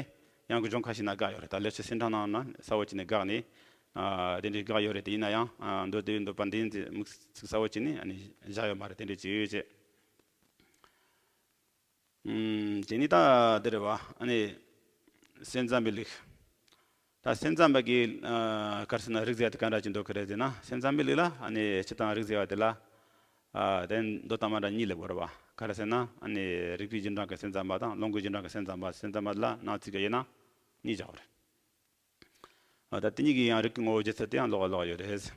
ཡང་གི་གཞུང་ཁ་ཤས་ན་དགག་ཡོད་རེད། ད་ལེགས་བཤད་སེང་བྲག་ནང་ན་གསལ་བོ་བྱས་ནས་དགག་ནས། ཨ་དེ་འདྲའི་དགག་ཡོད་རེད། དེ་ཡིན་ན་ཡང་ཨ་མདོ་སྡེ་པའི་འདོད་པ་འདི་ཡིན་ཚེ་དམིགས་ཚིག་གསལ་བོ་བྱས་ནས་ཨ་ནི་བཞག་ཡོད་མ་རེད། དེ་འདྲ་ཅིག་ཡོད་ཅེས། ཨུམ་དེ་ནི་ད་འདི་རེད་བ། ཨ་ནི་སེམས་ཙམ་པའི་ལུགས། ད་སེམས་ཙམ་པ་གི་ཨ་ག་རེ་ཟེར་ན་རིགས་ཟེར་ཡ་དེ་ག་འདྲ་ཅིག་འདོད་ཀྱི་རེད་ཟེར་ན། སེམས་ཙམ་པའི་ལུགས་ལ་ཨ་ནི་སྤྱིར་བཏང་རིགས་ཟེར་བ་དེ་ལ་ཨ་དེ་མདོ་དང་མ་འདྲ་གཉིས་ལ་བགོ་རེད་བ། ག་རེ་ཟེར་ན་ཨ་ནི་རིགས་པའི་རྗེས་འབྲང་གི་སེམས་ཙམ་པ་དང་ལུང་གི་རྗེས་འབྲང་གི་སེམས་ཙམ་པ། སེམས་ཙམ་པ་ལ་ནང་གཅིག་གི་དབྱེ་ན་གཉིས་བཞག་པ་རེད། ཨ་ད་དེ་གཉིས་ཀྱི་ཡང་རིགས་ཀྱི་ངོ་བོ་བརྗོད་ཚུལ་དེ་ཡང་ལོགས་ཀ་ལོགས་ཀ་ཡོད་རེད།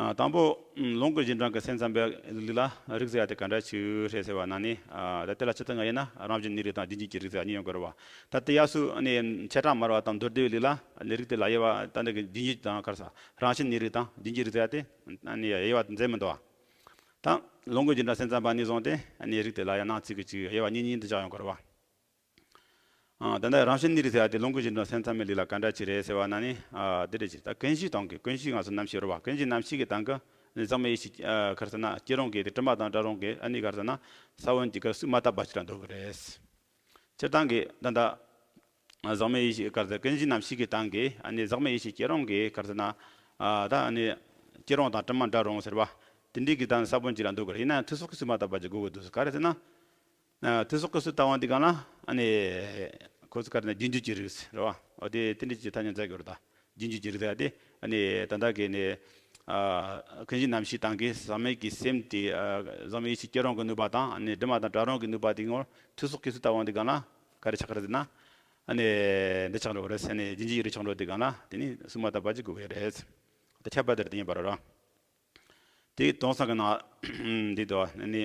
ཨ་དང་པོ་ལུང་གི་རྗེས་འབྲང་གི་སེམས་ཙམ་པའི་ལུགས་ལ་རིགས་ཟེར་ཡ་དེ་ག་འདྲ་ཅིག་རེད་ཟེར་བ་ན་ནི། ཨ་ད་དེ་ལ་སྤྱིར་བཏང་ང་དབྱེ་ན་རང་བཞིན་གནས་རིགས་དང་རྒྱུན་གཅོད་ཀྱི་རིགས་ཟེར་གཉིས་ཡོང་གི་རེད་བ། ད་དེ་ཡག་སུ་ནི་བྱེ་བྲག་སྨྲ་བ་དང་མདོ་སྡེ་པའི་ལུགས་ལ་ནི་རིགས་དེ་ལ་དབྱེ་བ་ད་འདི་གི་རྒྱུན་གཅོད་དང་ག་རེ་ཟེར་རང་བཞིན་གནས་རིགས་དང་རྒྱུན་གཅོད་རིགས་ཟེར་ཡ་དེ་ནི་དབྱེ་བ་མཛད་མི་འདུག་བ། ད་ལུང་གི་རྗེས་འབྲང་སེམས་ཙམ་པ་ནས་བཟུང་སྟེ་ནི་རིགས་དེ་ལ་ཡང་ནང་གཅིག་གི་གཅིག་དབྱེ་བ་གཉིས་གཉིས་འདི་བཞག་ཡོང་གི་རེད་བ། ཨ་ད་ལྟ་རང་བཞིན་གནས་རིགས་ཟེར་ཡ་དེ་ལུང་གི་རྗེས་འབྲང་སེམས་ཙམ་པའི་ལུགས་ལ་ག་འདྲ་ཅིག་རེད་ཟེར་བ་ན་ནི། ཨ་འདི་འདྲ་ཅིག་ད་ཀུན་གཞིའི་སྟེང་གི། ཀུན་གཞི་ང་ཚོ་རྣམ་ཤེས་རེད་བ། ཀུན་གཞི་རྣམ་ཤེས་ཀྱི་སྟེང་གི་ནི་ཟག་མེད་ཡེ་ཤེས་ཨ་ག་རེ་ཟེར་ན་སྐྱེ་རུང་གི་དེ་དྲི་མ་དང་བྲལ་རུང་གི་ཨ་ནི་ག་རེ་ཟེར་ན་ས་བོན་གྱི་ག་རེ་ཟེར་མ་དག་པ་ཅིག་ལ་འདོད་གི་རེད། སྤྱིར་བཏང་གི་ད་ལྟ་ཟག་མེད་ཡེ་ཤེས་ག་རེ་ཟེར། ཀུན་གཞི་རྣམ་ཤེས་ཀྱི་སྟེང་གི་ཨ་ནི་ཟག་མེད་ཡེ་ཤེས་སྐྱེ་རུང་གི་ག་རེ་ཟེར་ན་ཨ་ད་ཨ་ནི་སྐྱེ་རུང་དང་དྲི་མ་བྲལ་རུང་ཟེར་བ། དེ་འདྲའི་གི་ད་ས་བོན་ཅིག་ལ་འདོད་གི་རེད། ཡིན་ན་མཐུ་སོགས་ཀྱིས་གསོས་མ་དག་པ་ཅིག་དགོས་གི་འདུག་ག་རེ་ཟེར་ན། ཨ་མཐུ་སོགས་ཀྱིས་གསོས་དག་པ་འདི་གང་ལ་ཨ་ནི་ཁོ་ཚོ་ག་རེ་ན་རྒྱུན་གཅོད་ཀྱི་རིགས་རེད་བ། འོ་དེ་དེ་འདྲ་ཅིག་ཐ་སྙད་མཛད་དགོས་རེད་ད། རྒྱུན་གཅོད་ཀྱི་རིགས་ཟེར་ཡ་དེ་ཨ་ནི་ད་ལྟ་གི་ནི་ཨ་ཀུན་གཞི་རྣམ་ཤེས་སྟེང་གི་ཟག་མེད་ཀྱི་སེམས་དེ་ཨ་ཟག་མེད་ཡེ་ཤེས་སྐྱེ་རུང་གི་ནུས་པ་དང་ཨ་ནི་དྲི་མ་དང་བྲལ་རུང་གི་ནུས་པ་དེ་ངོར་མཐུ་སོགས་ཀྱིས་གསོས་དག་པ་འདི་གང་ལ་ག་རེ་ཆགས་ཀྱི་རེད་ཟེར་ན། ཨ་ནི་འདི་ཆགས་འགྲོ་གི་རེད་ཟེར་ནས་རྒྱུན་གཅོད་ཀྱི་རིགས་ཆགས་འགྲོ་དེ་གང་ལ་དེ་ནི་གསོས་མ་དག་པ་ཅིག་དགོས་ཀྱི་རེད། ད་ཁྱད་པར་དེར་དེ་ཡིན་པ་རེད་ར། དེའི་དོན་ཚན་གྱི་ནང་འདི་དོ་ནི།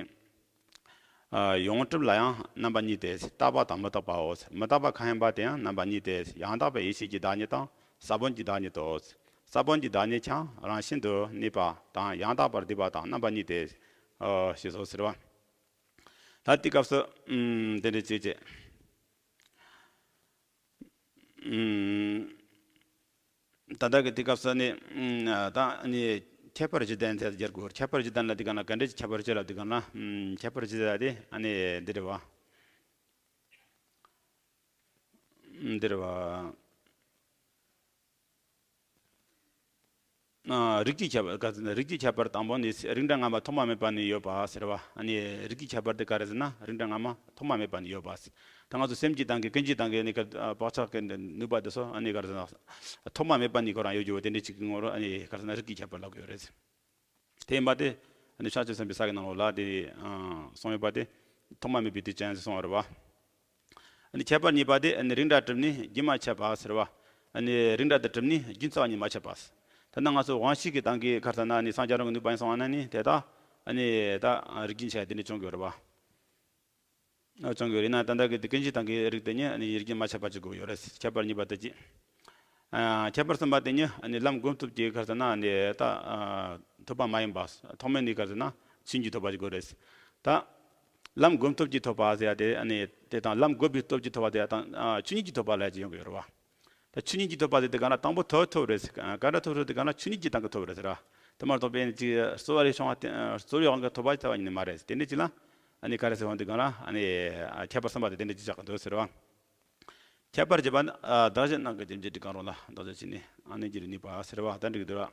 ཨ་ཡོངས་གྲུབ་ལ་ཡང་རྣམ་པ་གཉིས་ཏེ། རྟག་པ་དང་མི་རྟག་པའོ། མི་རྟག་པ་གང་ཡིན་པ་དེ་ཡང་རྣམ་པ་གཉིས་ཏེ། ཡང་དག་པའི་ཡེ་ཤེས་ཀྱི་བདག་ཉིད་དང་ས་བོན་གྱི་བདག་ཉིད་དོ། ས་བོན་གྱི་བདག་ཉིད་ཀྱང་རང་བཞིན་དུ་གནས་པ་དང་ཡང་དག་པར་སྡུད་པ་དང་རྣམ་པ་གཉིས་ཏེ། ཨ་ཞེས་སོ་ཟེར་བ། ད་དེ་སྐབས་སུ་ཨམ་དེ་འདྲ་བྱེད་ཅེས། ཨམ། ད་ལྟ་གི་དེ་སྐབས་སུ་ནི་ཨམ་ད་ནི་ཁྱད་པར་བཞི་ལྡན་ཟེར་སྦྱར་དགོས། ཁྱད་པར་བཞི་ལྡན་ལ་དེ་ག་ན་ག་འདྲ་ཅིག་ཁྱད་པར་བཞི་ལ་དེ་ག་ན་ཨམ་ཁྱད་པར་བཞི་ལ་དེ་ཨ་ནི་འདི་རེད་བ། འདི་རེད་བ། ཨ། རིགས་ཀྱི་ཁྱད་པར། ག་ཟེར་ན་རིགས་ཀྱི་ཁྱད་པར་དང་པོ་ནི་རིགས་འདྲ་སྔ་མ་ཐོག་མ་མེད་པ་ནས་ཡོད་པ་ཟེར་བ། ཨ་ནི་རིགས་ཀྱི་ཁྱད་པར་དེ་ག་རེ་ཟེར་ན་རིགས་འདྲ་སྔ་མ་ཐོག་མ་མེད་པ་ནས་ཡོད་པ་ཟེར། ད་ང་ཚོ་སེམས་ཀྱི་སྟེང་གི་ཀུན་གཞིའི་སྟེང་གི་ཨ་ནི་ག་ཨ་བག་ཆགས་ཀྱི་ནུས་པ་དེ་ཚོ་ཨ་ནི་ག་རེ་ཟེར་ན་ཐོག་མ་མེད་པ་ནས་ཁོ་རང་ཡོད་རྒྱུ་བོ་དེ་འདྲ་ཅིག་གི་ངོ་རོ་ཨ་ནི་ག་རེ་ཟེར་ན་རིགས་ཀྱི་ཁྱད་པར་ལབ་ཀྱི་ཡོད་རེད། དེ་ཡིན་པ་དེ་ཨ་ནི་བྱང་ཆུབ་སེམས་དཔའི་ས་གི་ནང་ལོགས་ལ་དེ་ཨ་གསུངས་ཡོད་པ་དེ་ཐོག་མ་མེད་པའི་དུས་ཅན་ཟེར་གསུངས་པ་རེད་བ། ཨ་ནི་ཁྱད་པར་གཉིས་པ་དེ་ཨ་ནི་རིགས་འདྲ་གྲུབ་ནས་རྒྱུན་མ་ཆད་པ་ཟེར་བ། ཨ་ནི་རིགས་འདྲ་དེ་གྲུབ་ནས་རྒྱུན་རྩ་བ་ནས་མ་ཆད་པ། ད་ནི་ང་ཚོ་དབང་ཤེས་ཀྱི་སྟེང་གི་ག་རེ་ཟེར་ན་ཨ་ནི་སངས་རྒྱས་རང་གི་ནུས་པ་ཡིན་སོང་བ་ན་ནི་དེ་དག་ཨ་ནི་ད་རིགས་རྒྱུན་ཆད་དེ་འདྲ་བྱུང་དགོས་རེད་བ། ཨ་བྱུང་དགོས་རེད་ན་ད་ལྟ་གི་དེ་ཀུན་གཞིའི་སྟེང་གི་རིགས་དེ་ཉིད་ཨ་ནི་རྒྱུན་མ་ཆད་པ་ཅིག་དགོས་ཡོད་རེད། ཁྱད་པར་གཉིས་པ་དེ་གཅིག་ཨ་ཁྱད་པར་གསུམ་པ་དེ་ཉིད་ཨ་ནི་ལམ་བསྒོམ་སྟོབས་ཀྱིས་ག་རེ་ཟེར་ན་ཨ་ནི་ད་ཨ་ཐོབ་པ་མ་ཡིན་པ། ཐོག་མེད་ནས་ག་རེ་ཟེར་ན་ཆོས་ཉིད་ཐོབ་པ་ཅིག་དགོས་རེད། ད་ལམ་བསྒོམ་སྟོབས་ཀྱིས་ཐོབ་པ་ཟེར་ཡ་དེ་ཨ་ནི་དེ་དང་ལམ་བསྒོམ་པའི་སྟོབས་ཀྱིས་ཐོབ་པ་དེ་དང་ཨ་ཆོས་ཉིད་ཀྱིས་ཐོབ་པ་ལབ་ཀྱི་ཡོང་གི་ཡོད་རེད་བ། ད་ཆོས་ཉིད་ཀྱིས་ཐོབ་པ་ཟེར་དུས་གང་ལ་དང་པོ་ཐོབ་ཐོབ་རེད་ཟེར། ག་འདྲ་ཐོབ་ཐོབ་དུས་གང་ལ་ཆོས་ཉིད་ཀྱི་སྟེང་གི་ཐོབ་རེད་ཟེར་བ། དེ་མ་གཏོགས་པའི་ཅིག་རྩོལ་བ་རེ་བྱུང་བ་དེ་རྩོལ་བའི་དབང་གིས་ཐོབ་པ་ལྟ་བུ་ཡིན་ནི་མ་རེད། དེ་འདྲ་ཅིག་ལ་ཨ་ནི་ག་རེ་ཟེར་བ་འདུག་གང་ལ་ཨ་ནི་ཁྱད་པར་གསུམ་པ་དེ་དེ་འདྲ་ཅིག་ཆགས་ཀྱི་འདུག་ཟེར་བ། ཁྱད་པར་བཞི་པ་ནི་ཨ་བདག་གཞན་སྣང་གི་རྒྱུན་གཅིག་གང་རུང་ལ་བདག་གཞན་གཅིག་ནི་ཨ་ནི་འགྱུར་ནུས་པ་ཟེར་བ་ད་འགྲིག་འདུག་ར།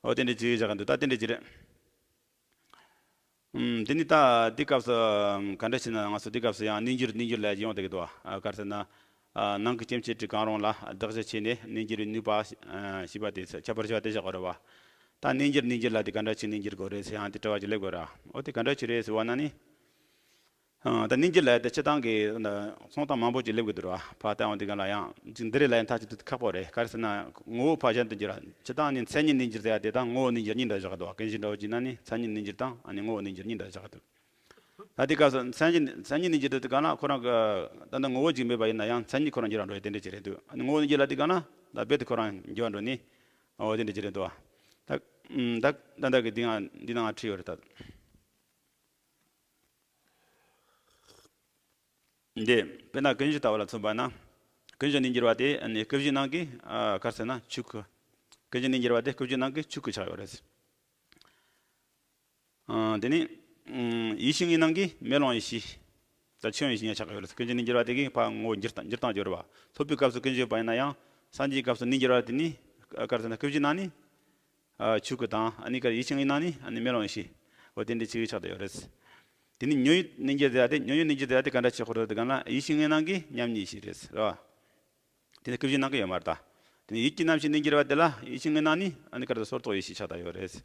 འོ་དེ་འདྲ་ཅིག་ཆགས་ཀྱི་འདུག་ད་དེ་འདྲ་ཅིག་རེད། ཨུམ། དེ་ནི་ད་དེའི་སྐབས་སུ་ཨམ་ག་འདྲ་བྱས་ན་ང་ཚོ་དེའི་སྐབས་སུ་ཡང་གནས་འགྱུར་གནས་འགྱུར་ལ་ཡོང་བསྡད་ཀྱི་འདུག་ཨ་ག་རེ་ཟེར་ན། ཨ་སྣང་གི་སྐྱེ་མཆེད་དྲུག་གང་རུང་ལ་བདག་གཞན་ཕྱེ་ནས་གནས་འགྱུར་ནུས་པ་ཨ་ཞེས་པ་དེ་ཁྱད་པར་ཞེས་པ་དེ་བཞག་དགོས་རེད་བ། ད་གནས་འགྱུར་གནས་འགྱུར་ལ་དེ་ག་འདྲ་བྱས་གནས་འགྱུར་དགོས་རེད་ཟེར་ཡང་དེ་དྲི་བ་ཅིག་སླེབས་དགོས་རེད། འོ་དེ་ག་འདྲ་བྱས་རེད་ཟེར་བ་ན་ནི། ཨ་ད་གནས་འགྱུར་ལ་དེ་སྤྱིར་བཏང་གི་ཨ་གསུང་སྟངས་མང་པོ་ཅིག་སླེབས་ཀྱི་འདུག་ར། ཕ་ལྟ་འོང་དུས་གང་ལ་ཡང་ཅིག་འདི་རེད་ལ་ཡང་ཐག་ཅིག་ཏུ་ཁག་པོ་རེད། ག་རེ་ཟེར་ན་ངོ་བོ་ཕ་གཞན་དུ་འགྱུར་བ། སྤྱིར་བཏང་ནི་མཚན་ཉིད་གནས་འགྱུར་ཟེར་ཡ་དེ་དང་ངོ་བོ་གནས་འགྱུར་གཉིས་འདྲ་བཞག་འདུག་ཀུན་གཞི་འདྲ་བོ་བྱས་ན་ནི་མཚན་ཉིད་གནས་འགྱུར་དང་ཨ་ནི་ངོ་བོ་གནས་འགྱུར་གཉིས་འདྲ་བཞག་འདུག་ད་དེ་སྐབས་སུ་མཚན་ཉིད་མཚན་ཉིད་གནས་འགྱུར་དེ་དུས་གང་ལ་ཁོ་རང་གི་ད་ལྟ་ངོ་བོ་ཅིག་མེད་པ་ཡིན་ན་ཡང་མཚན་ཉིད་ཁོ་རང་འགྱུར་བ་འགྲོ་ཡ་དེ་འདྲ་ཅིག་རེད་འདུག་ཨ་ནི་ངོ་བོ་གནས་འགྱུར་ལ་དུས་གང་ལ་ད་རྦད་དེ་ཁོ་རང་འགྱུར་བ་འགྲོ་ནི། འོ་དེ་འདྲ་ཅིག་རེད་འདུག་ད་ད་ད་ལྟ་གི་འདི་ང་འདི་ནང་ང་བྲིས་ཡོད་རེད་ད། འདི། དཔེར་ན་ཀུན་གཞི་ལྟ་བུ་ལ་མཚོན་པ་ན། ཀུན་གཞི་གནས་འགྱུར་བ་དེ་ནི་སྐུ་བཞིའི་ནང་གི་ཨ་ག་རེ་ཟེར་ན་ཆོས་སྐུ། ཀུན་གཞི་གནས་འགྱུར་བ་དེ་སྐུ་བཞིའི་ནང་གི་ཆོས་སྐུ་ཆགས་ཡོད་རེད། ཨ་དེ་ནི་ཨ་ཡེ་ཤེས་ལྔའི་ནང་གི་མེ་ལོང་ཡེ་ཤེས་དང་ཆོས་དབྱིངས་ཡེ་ཤེས་གཉིས་ཆགས་ཡོད་རེད། ཀུན་གཞི་གནས་འགྱུར་བ་དེ་གི་ཕར་ངོ་བོ་འགྱུར་སྟངས་འགྱུར་སྟངས་སྦྱོར་བ། ལྷོད་པའི་སྐབས་སུ་ཀུན་གཞི་ཡོད་པ་ཡིན་ན་ཡང་སངས་རྒྱས་ཀྱི་སྐབས་སུ་གནས་འགྱུར་བ་དེ་ནི་ཨ་ག་རེ་ཟེར་ན་སྐུ་བཞིའི་ནང་ནི། ཨ་ཆོས་སྐུ་དང་ཨ་ནི་ཀ་ཡེ་ཤེས་ལྔའི་ནང་ནི་ཨ་ནི་མེ་ལོང་ཡེ་ཤེས། འོ་དེ་འདྲ་ཅིག་ཆགས་བསྡད་ཡོད་རེད། དེ་ནི་ཉོན་མོངས་གནས་འགྱུར་ཟེར་ཡ་དེ་ཉོན་མོངས་གནས་འགྱུར་ཟེར་ཡ་དེ་ག་འདྲ་ཅིག་ཁོ་རང་དེ་ག་ན་ཡེ་ཤེས་ལྔའི་ནང་གི་མཉམ་ཉིད་ཡེ་ཤེས་རེད་རེད་བ། དེ་ནི་སྐུ་བཞིའི་ནང་གི་ཡོད་མ་རེད་ད། དེ་ནི་ཡིད་ཀྱི་རྣམ་ཤེས་གནས་འགྱུར་བ་དེ་ལ་ཡེ་ཤེས་ལྔའི་ནང་ནི་ཨ་ནི་ག་རེ་སོར་རྟོག་ཡེ་ཤེས་ཆགས་བསྡད་ཡོད་རེད།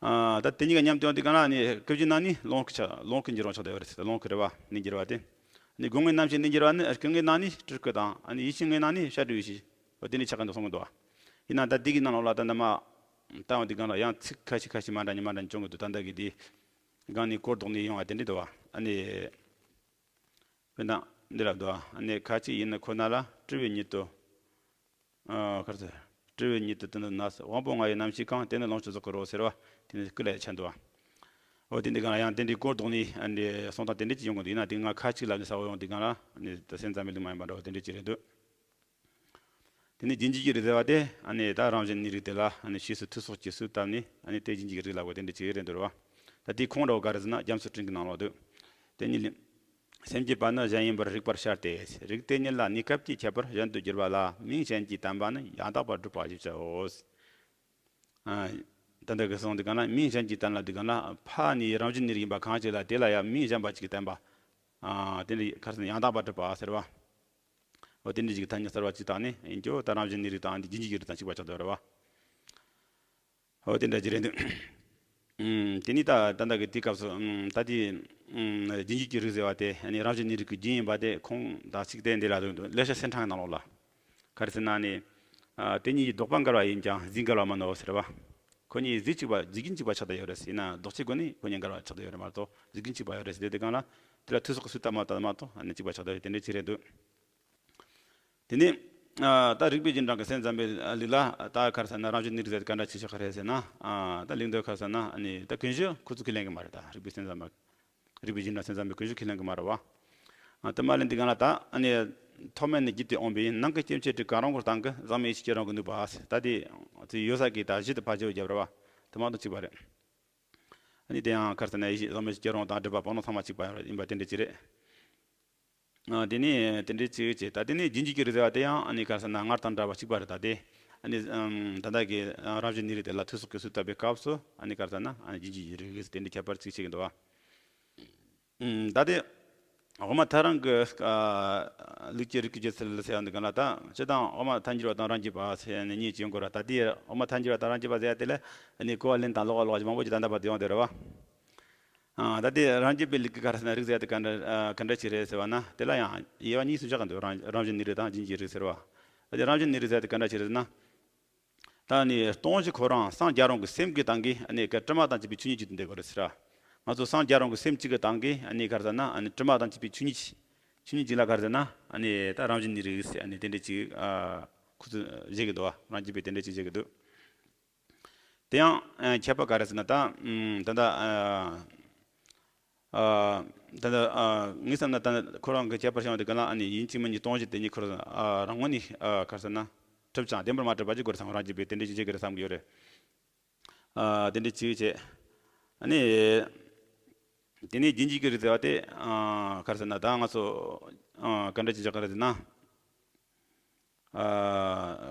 ཨ་ད་དེ་གཉིས་ཀ་མཉམ་དུ་ཡོང་དུས་ག་ན་ཨ་ནི་སྐུ་བཞིའི་ནང་ནི་ལོངས་སྐུ་ཆགས་ལོངས་སྐུ་འགྱུར་བ་ཆགས་བསྡད་ཡོད་རེད། ལོངས་སྐུ་རེད་བ་གནས་འགྱུར་བ་དེ། ཨ་ནི་སྒོ་ལྔའི་རྣམ་ཤེས་གནས་འགྱུར་བ་ནི་སྐུ་ལྔའི་ནང་ནི་སྤྲུལ་སྐུ་དང་ཨ་ནི་ཡེ་ཤེས་ལྔའི་ནང་ནི་བཤད་སྒྲུབ་ཡེ་ཤེས། འོ་དེ་ནི་ཆགས་ཀྱི་འདུག་གསུང་གི་འདུག་ཡིན་ན་ད་འདི་གི་ནང་ལོགས་ལ་ད་ནི་མ། ལྟ་བ་འདི་གང་ལ་ཡང་ཚིག་ཁ་ཤས་ཁ་ཤས་མ་འདྲ་ཉི་མ་འདྲ་བྱུང་གི་འདུག་ད་ལྟ་གི་འདི། སྒང་ནས་སྐོར་ལྡོག་ནས་ཡོང་བ་དེ་འདྲ་འདུག་བ། ཨ་ནི། དཔེར་ན་འདི་ལ་འདུག་བ། ཨ་ནི་ཁ་ཅིག་ཡིན་ན་ཁོ་ན་ལ་སྤྲུལ་པའི་ཉིད་དུ། ཨ་ག་རེ་ཟེར། སྤྲུལ་པའི་ཉིད་དུ་དོན་དུ་ན་དབང་པོ་ལྔ་ཡི་རྣམ་ཤེས་གང་། དེ་ནི་ལོངས་སྤྱོད་རྫོགས་སྐུ་རོ་ཟེར་བ། དེ་ནི་སྐུ་ལ་ཡང་ཆ་འདུག་བ། འོ་དེ་འདི་གང་ལ་ཡང་དེ་འདྲའི་སྐོར་ལྡོག་ནས་ཨ་ནི་གསུང་སྟངས་དེ་འདྲ་ཅིག་ཡོང་གི་འདུག་ཡིན་ན་དེ་སྔ་ཁ་ཅིག་ལབ་ནས་ས་བོ་ཡོང་དུས་གང་ལ་ཨ་ནི་ད་སེམས་ཙམ་པའི་ལུགས་མ་ཡིན་པ་འདྲ་བ་དེ་འདྲ་ཅིག་རེད་འདུག་དེ་ནས་རྒྱུན་གཅིག་གི་རིགས་ཟེར་བ་དེ་ཨ་ནི་ད་རང་བཞིན་གནས་རིགས་དེ་ལ་ཨ་ནི་ཕྱིས་སུ་མཐུ་སོགས་ཀྱིས་སུ་བཏབ་ནས་ཨ་ནི་དེ་རྒྱུན་གཅིག་གི་རིགས་ལབ་དགོས་དེ་འདྲ་ཅིག་རེད་འདུག་རེད་བ། ད་དེའི་ཁུངས་འདྲ་བོ་ག་རེ་ཟེར་ན་རྒྱ་མཚོའི་སྤྲིན་གྱི་ནང་ལོགས་འདུག་དེ་ཉིད་ལས། སེམས་ཀྱི་བར་ན་གཞན་ཡིན་པར་རིག་པར་བྱ་སྟེ། རིགས་དེ་ཉིད་ལ་གནས་སྐབས་ཀྱི་ཁྱད་པར་གཞན་དུ་འགྱུར་བ་ལ་མིང་གཞན་གྱིས་བསྟན་པ་ནི་ཡང་དག་པར་སྒྲུབ་པ་ཞེས་བྱའོ། ཨ། ད་ལྟ་གི་གསུང་དེ་ག་ན་མིང་གཞན་གྱིས་བསྟན་ལ་དེ་ག་ན་ཕ་ནི་རང་བཞིན་གནས་རིགས་ཡིན་པ་གང་ཞིག་ལ་དེ་ལ་ཡང་མིང་གཞན་པ་ཅིག་བསྟན་པ། ཨ། དེ་འདྲ་ག་རེ་ཟེར་ན་ཡང་དག་པར་སྒྲུབ་པ་ཟེར་བ། འོ་དེ་འདྲ་ཅིག་ཐ་སྙད་གསར་བ་ཅིག་བཏགས་ནས་ཡིན་རྒྱུ་ད་རང་བཞིན་གནས་རིགས་དང་དེ་རྒྱུན་གཅིག་གི་རིགས་དང་གཅིག་པ་ཆགས་བསྡད་ཡོད་རེད་བ། འོ་དེ་འདྲ་ཅིག་རེད་འདུག་ཨུམ། དེ་ནི་ད་ད་ལྟ་གི་དེའི་སྐབས་སུ་ཨུམ་ད་དེ་ཨུམ་རྒྱུན་གཅིག་གི་རིགས་ཟེར་བ་དེ་ཨ་ནི་རང་བཞིན་གནས་རིགས་ཀྱི་རྒྱུན་ཡིན་པ་དེ་ཁུངས་དག་ཅིག་དེ་འདི་ལ་འདུག་འདུག་ཀླད་ཤ་གསེར་ཕྲེང་གི་ནང་ལོགས་ལ། ག་རེ་ཟེར་ན་ནི། ཨ། དེ་གཉིས་ཀྱི་ལྡོག་པ་འགལ་བ་ཡིན་ཀྱང་རྫས་འགལ་བ་མིན་ནོ་ཟེར་བ། ཁོ་གཉིས་རྫས་གཅིག་པ་རྫས་རྒྱུན་གཅིག་པ་ཆགས་བསྡད་ཡོད་རེད། ཡིན་ན་ལྡོག་ཕྱིའི་སྒོ་ནས་ཁོ་གཉིས་འགལ་བ་ཆགས་བསྡད་ཡོད་རེད་མ་གཏོགས་རྫས་རྒྱུན་གཅིག་པ་ཡོད་རེད་ཟེར་དེ་དེ་གང་ལ། དེ་ལ་མཐུ་སོགས་ཀྱིས་སུ་བཏབ་མ་བཏབ་མ་གཏོགས་ཨ་ནི་གཅིག་པ་ཆགས་བསྡད་ཡོད་དེ་འདྲ་ཅིག་རེད་འདུག་དེ་ནས། ཨ། ད་རིགས་པའི་རྒྱུན་གྲངས་ཀྱི་སེམས་ཙམ་པའི་ལུགས་ལ་ད་ག་རེ་ཟེར་ན་རང་བཞིན་གནས་རིགས་ཟེར་ག་འདྲ་ཅིག་ཆགས་ཀྱི་རེད་ཟེར་ན། ཨ། ད་ལུགས་འདི་ག་རེ་ཟེར་ན་ཨ་ནི་ད་ཀུན་གཞི་ཁོ་ཚོ་ཁས་ལེན་གྱི་མ་རེད། ད་རིགས་པའི་སེམས་ཙམ་པ། རིགས་པའི་རྒྱུན་གྲངས་སེམས་ཙམ་པའི་ཀུན་གཞི་ཁས་ལེན་གྱི་མ་རེད་བ། ཨ། དེ་མ་ལན་འདི་གང་ལ་ད་ཨ་ནི་ཐོག་མེད་ནས་བརྒྱུད་དེ་འོངས་པའི་ནང་གི་སྐྱེ་མཆེད་དྲུག་གང་རུང་གི་སྟེང་གི་ཟག་མེད་ཡེ་ཤེས་ཀྱི་རང་གི་ནུས་པ་ཟེར། ད་དེ་དེ་ཡོད་ས་གི་ད་གཞི་དེ་ཕར་བརྗེ་བར་བརྒྱབ་རེད་བ། དེ་མ་གཏོགས་གཅིག་པ་རེད། ཨ་ནི་དེ་ཡང་ག་རེ་ཟེར་ན་ཡེ་ཤེས་ཟག་མེད་ཡེ་ཤེས་ཀྱི་རང་དང་སྒྲིབ་པ་སྤངས་ལུགས་ཚང་མ་གཅིག་པ་ཡིན་པ་དེ་འདྲ་ཅིག་རེད། ཨ། དེ་ནས་དེ་འདྲའི་ཚིག་བཅད། ད་དེ་ནས་རྒྱུན་གཅིག་གི་རིགས་ཟེར་བ་དེ་ཡང་ཨ་ནི་ག་རེ་ཟེར་ན་སྔར་དང་འདྲ་བ་གཅིག་པ་རེད། ད་དེ་ ཨ་ནི་ཨམ་ད་ལྟ་གི་ཨ་རང་བཞིན་གནས་རིགས་དེ་ལ་ཐོས་བསམ་སྒོམ་གསུམ་བཏབ་པའི་སྐབས་སུ་ཨ་ནི་ག་རེ་ཟེར་ན་ཨ་ནི་རྗེས་འཇུག་གི་རིགས་དེ་འདྲའི་ཁྱད་པར་ཅིག་ཕྱེ་གི་འདུག་བ། ཨམ་ད་ལྟའི་དབུ་མ་ཐལ་རང་གི་ཨ་ལུགས་ཀྱི་རིགས་ཀྱི་རྒྱུད་ཚུལ་ཟེར་ཡ་འདི་ག་ལ་ད་སྤྱིར་བཏང་དབུ་མ་ཐལ་འགྱུར་བ་དང་རང་རྒྱུད་པ་ཟེར་ནས་གཉིས་ཀྱི་ཡོང་གི་རེད། ད་ལྟའི་དབུ་མ་ཐལ་འགྱུར་བ་དང་རང་རྒྱུད་པ་ཟེར་ཡ་དེ་ལ་ཨ་ནི་གོ་བ་ལེན་སྟངས་ལོགས་ཀ་ལོགས་ཀ་ཞིག་མང་པོ་ཅིག་ད་ལྟ་བར་དུ་ཡོང་བསྡད་རེད་བ། ཨ་ད་ལྟའི་རང་རྒྱུད་པའི་ལུགས་ཀྱི་ག་རེ་ཟེར་ན་རིགས་ཟེར་ཡ་དེ་ག་འདྲ་ཨ་ག་འདྲ་ཅིག་རེད་ཟེར་བ་ན། དེ་ལ་ཡང་དབྱེ་བ་གཉིས་སུ་བཞག་གི་འདུག་རང་རང་བཞིན་གནས་རིགས་དང་རྗེས་འཇུག་རིགས་ཟེར་བ། ད་ལྟའི་རང་བཞིན་གནས་རིགས་ཟེར་ཡ་དེ་ག་འདྲ་ཅིག་རེད་ཟེར་ན། ད་ནི་སྟོང་གཞི་ཁོ་རང་སངས་རྒྱས་རང་གི་སེམས་ཀྱི་སྟེང་གི་ཨ་ནི་ག་དྲི་མ་དང་བཅས་པའི་ཆོས་ཉིད་ཅིག་ཏུ་འདོད་དགོས་རེད་ཟེར། ང་ཚོ་སངས་རྒྱས་རང་གི་སེམས་གཅིག་གི་སྟེང་གི་ཨ་ནི་ག་རེ་ཟེར་ན་ཨ་ནི་དྲི་མ་དང་བཅས་པའི་ཆོས་ཉིད་ཆོས་ཉིད་ཅིག་ལ་ག་རེ་ཟེར་ན་ཨ་ནི་ད་རང་བཞིན་གནས་རིགས་ཟེར་ཨ་ནི་དེ་འདྲ་ཅིག་ཨ་ཁོ་ཚོས་བཞེད་ཀྱི་འདུག་བ། རང་རྒྱུད་པས་དེ་འདྲ་ཅིག་བཞེད་ཀྱི་འདུག་དེ་ཡང་ཨ་ཁྱད་པར་ག་རེ་ཟེར་ན་ད་ཨམ་ད་ལྟ་ཨ་ཨ་ད་ལྟ་ཨ་ངས་བསམ་ན་ད་ལྟ་ཁོ་རང་གི་ཁྱད་པར་བྱུང་བ་དེ་ག་ལ་ཨ་ནི་ཡིན་གཅིག་མིན་གཉིས་སྟོང་བཞི་དེ་གཉིས་ཁོ་རང་ཨ་རང་ངོས་ནས་ཨ་ག་རེ་ཟེར་ན་གྲུབ་ཅིང་བདེན་པར་མ་གྲུབ་པ་ཅིག་དགོས་བསམ། རང་རྒྱུད་པས་དེ་འདྲ་ཅིག་བྱེད་ཀྱི་རེད་བསམ་གྱི་ཡོད་རེད། ཨ་དེ་འདྲ་ཅིག་བྱས། ཨ་ནི་དེ་ནས་རྗེས་འཇུག་གི་རིགས་ཟེར་བ་དེ་ཨ་ག་རེ་ཟེར་ན་ད་ང་ཚོ་ཨ་ག་འདྲ་ཅིག་བྱེད་ཀྱི་རེད་ཟེར་ན། ཨ་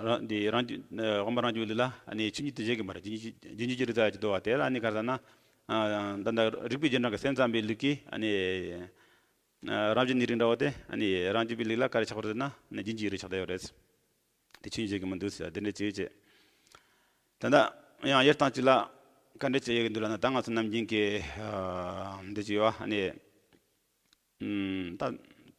རང་འདི་རང་རྒྱུད་ཨ་དབུ་མ་རང་རྒྱུད་ལུགས་ལ་ཨ་ནི་ཆོས་ཉིད་དུ་བཞེད་ཀྱི་མ་རེད། རྗེས་འཇུག་རྗེས་འཇུག་གི་རིགས་ཟེར་གྱི་འདུག་བ། དེ་ལ་ཨ་ནི་ག་རེ་ཟེར་ན་ཨ་ད་ལྟ་རིགས་པའི་རྗེས་འབྲང་གི་སེམས་ཙམ་པའི་ལུགས་ཀྱིས་ཨ་ནི་ཨ་རང་བཞིན་གནས་རིགས་འདྲ་བོ་དེ་ཨ་ནི་རང་རྒྱུད་པའི་ལུགས་ལ་ག་རེ་ཆགས་པ་རེད་ཟེར་ན་ཨ་ནི་རྗེས་འཇུག་རིགས་ཆགས་བསྡད་ཡོད་རེད། དེ་ཆོས་ཉིད་བཞེད་ཀྱི་མི་འདུག་ཟེར་དེ་འདྲ་ཅིག་བྱས། ད་ལྟ་ཡང་དབྱེ་སྟངས་གཅིག་ལ་ག་འདྲ་ཅིག་དབྱེ་གི་འདུག་ལབ་ན། ད་ང་ཚོ་ནམ་རྒྱུན་གྱི་ཨ་འདི་ཅིག་ཡོད་བ། ཨ་ནི་ཨམ་ད་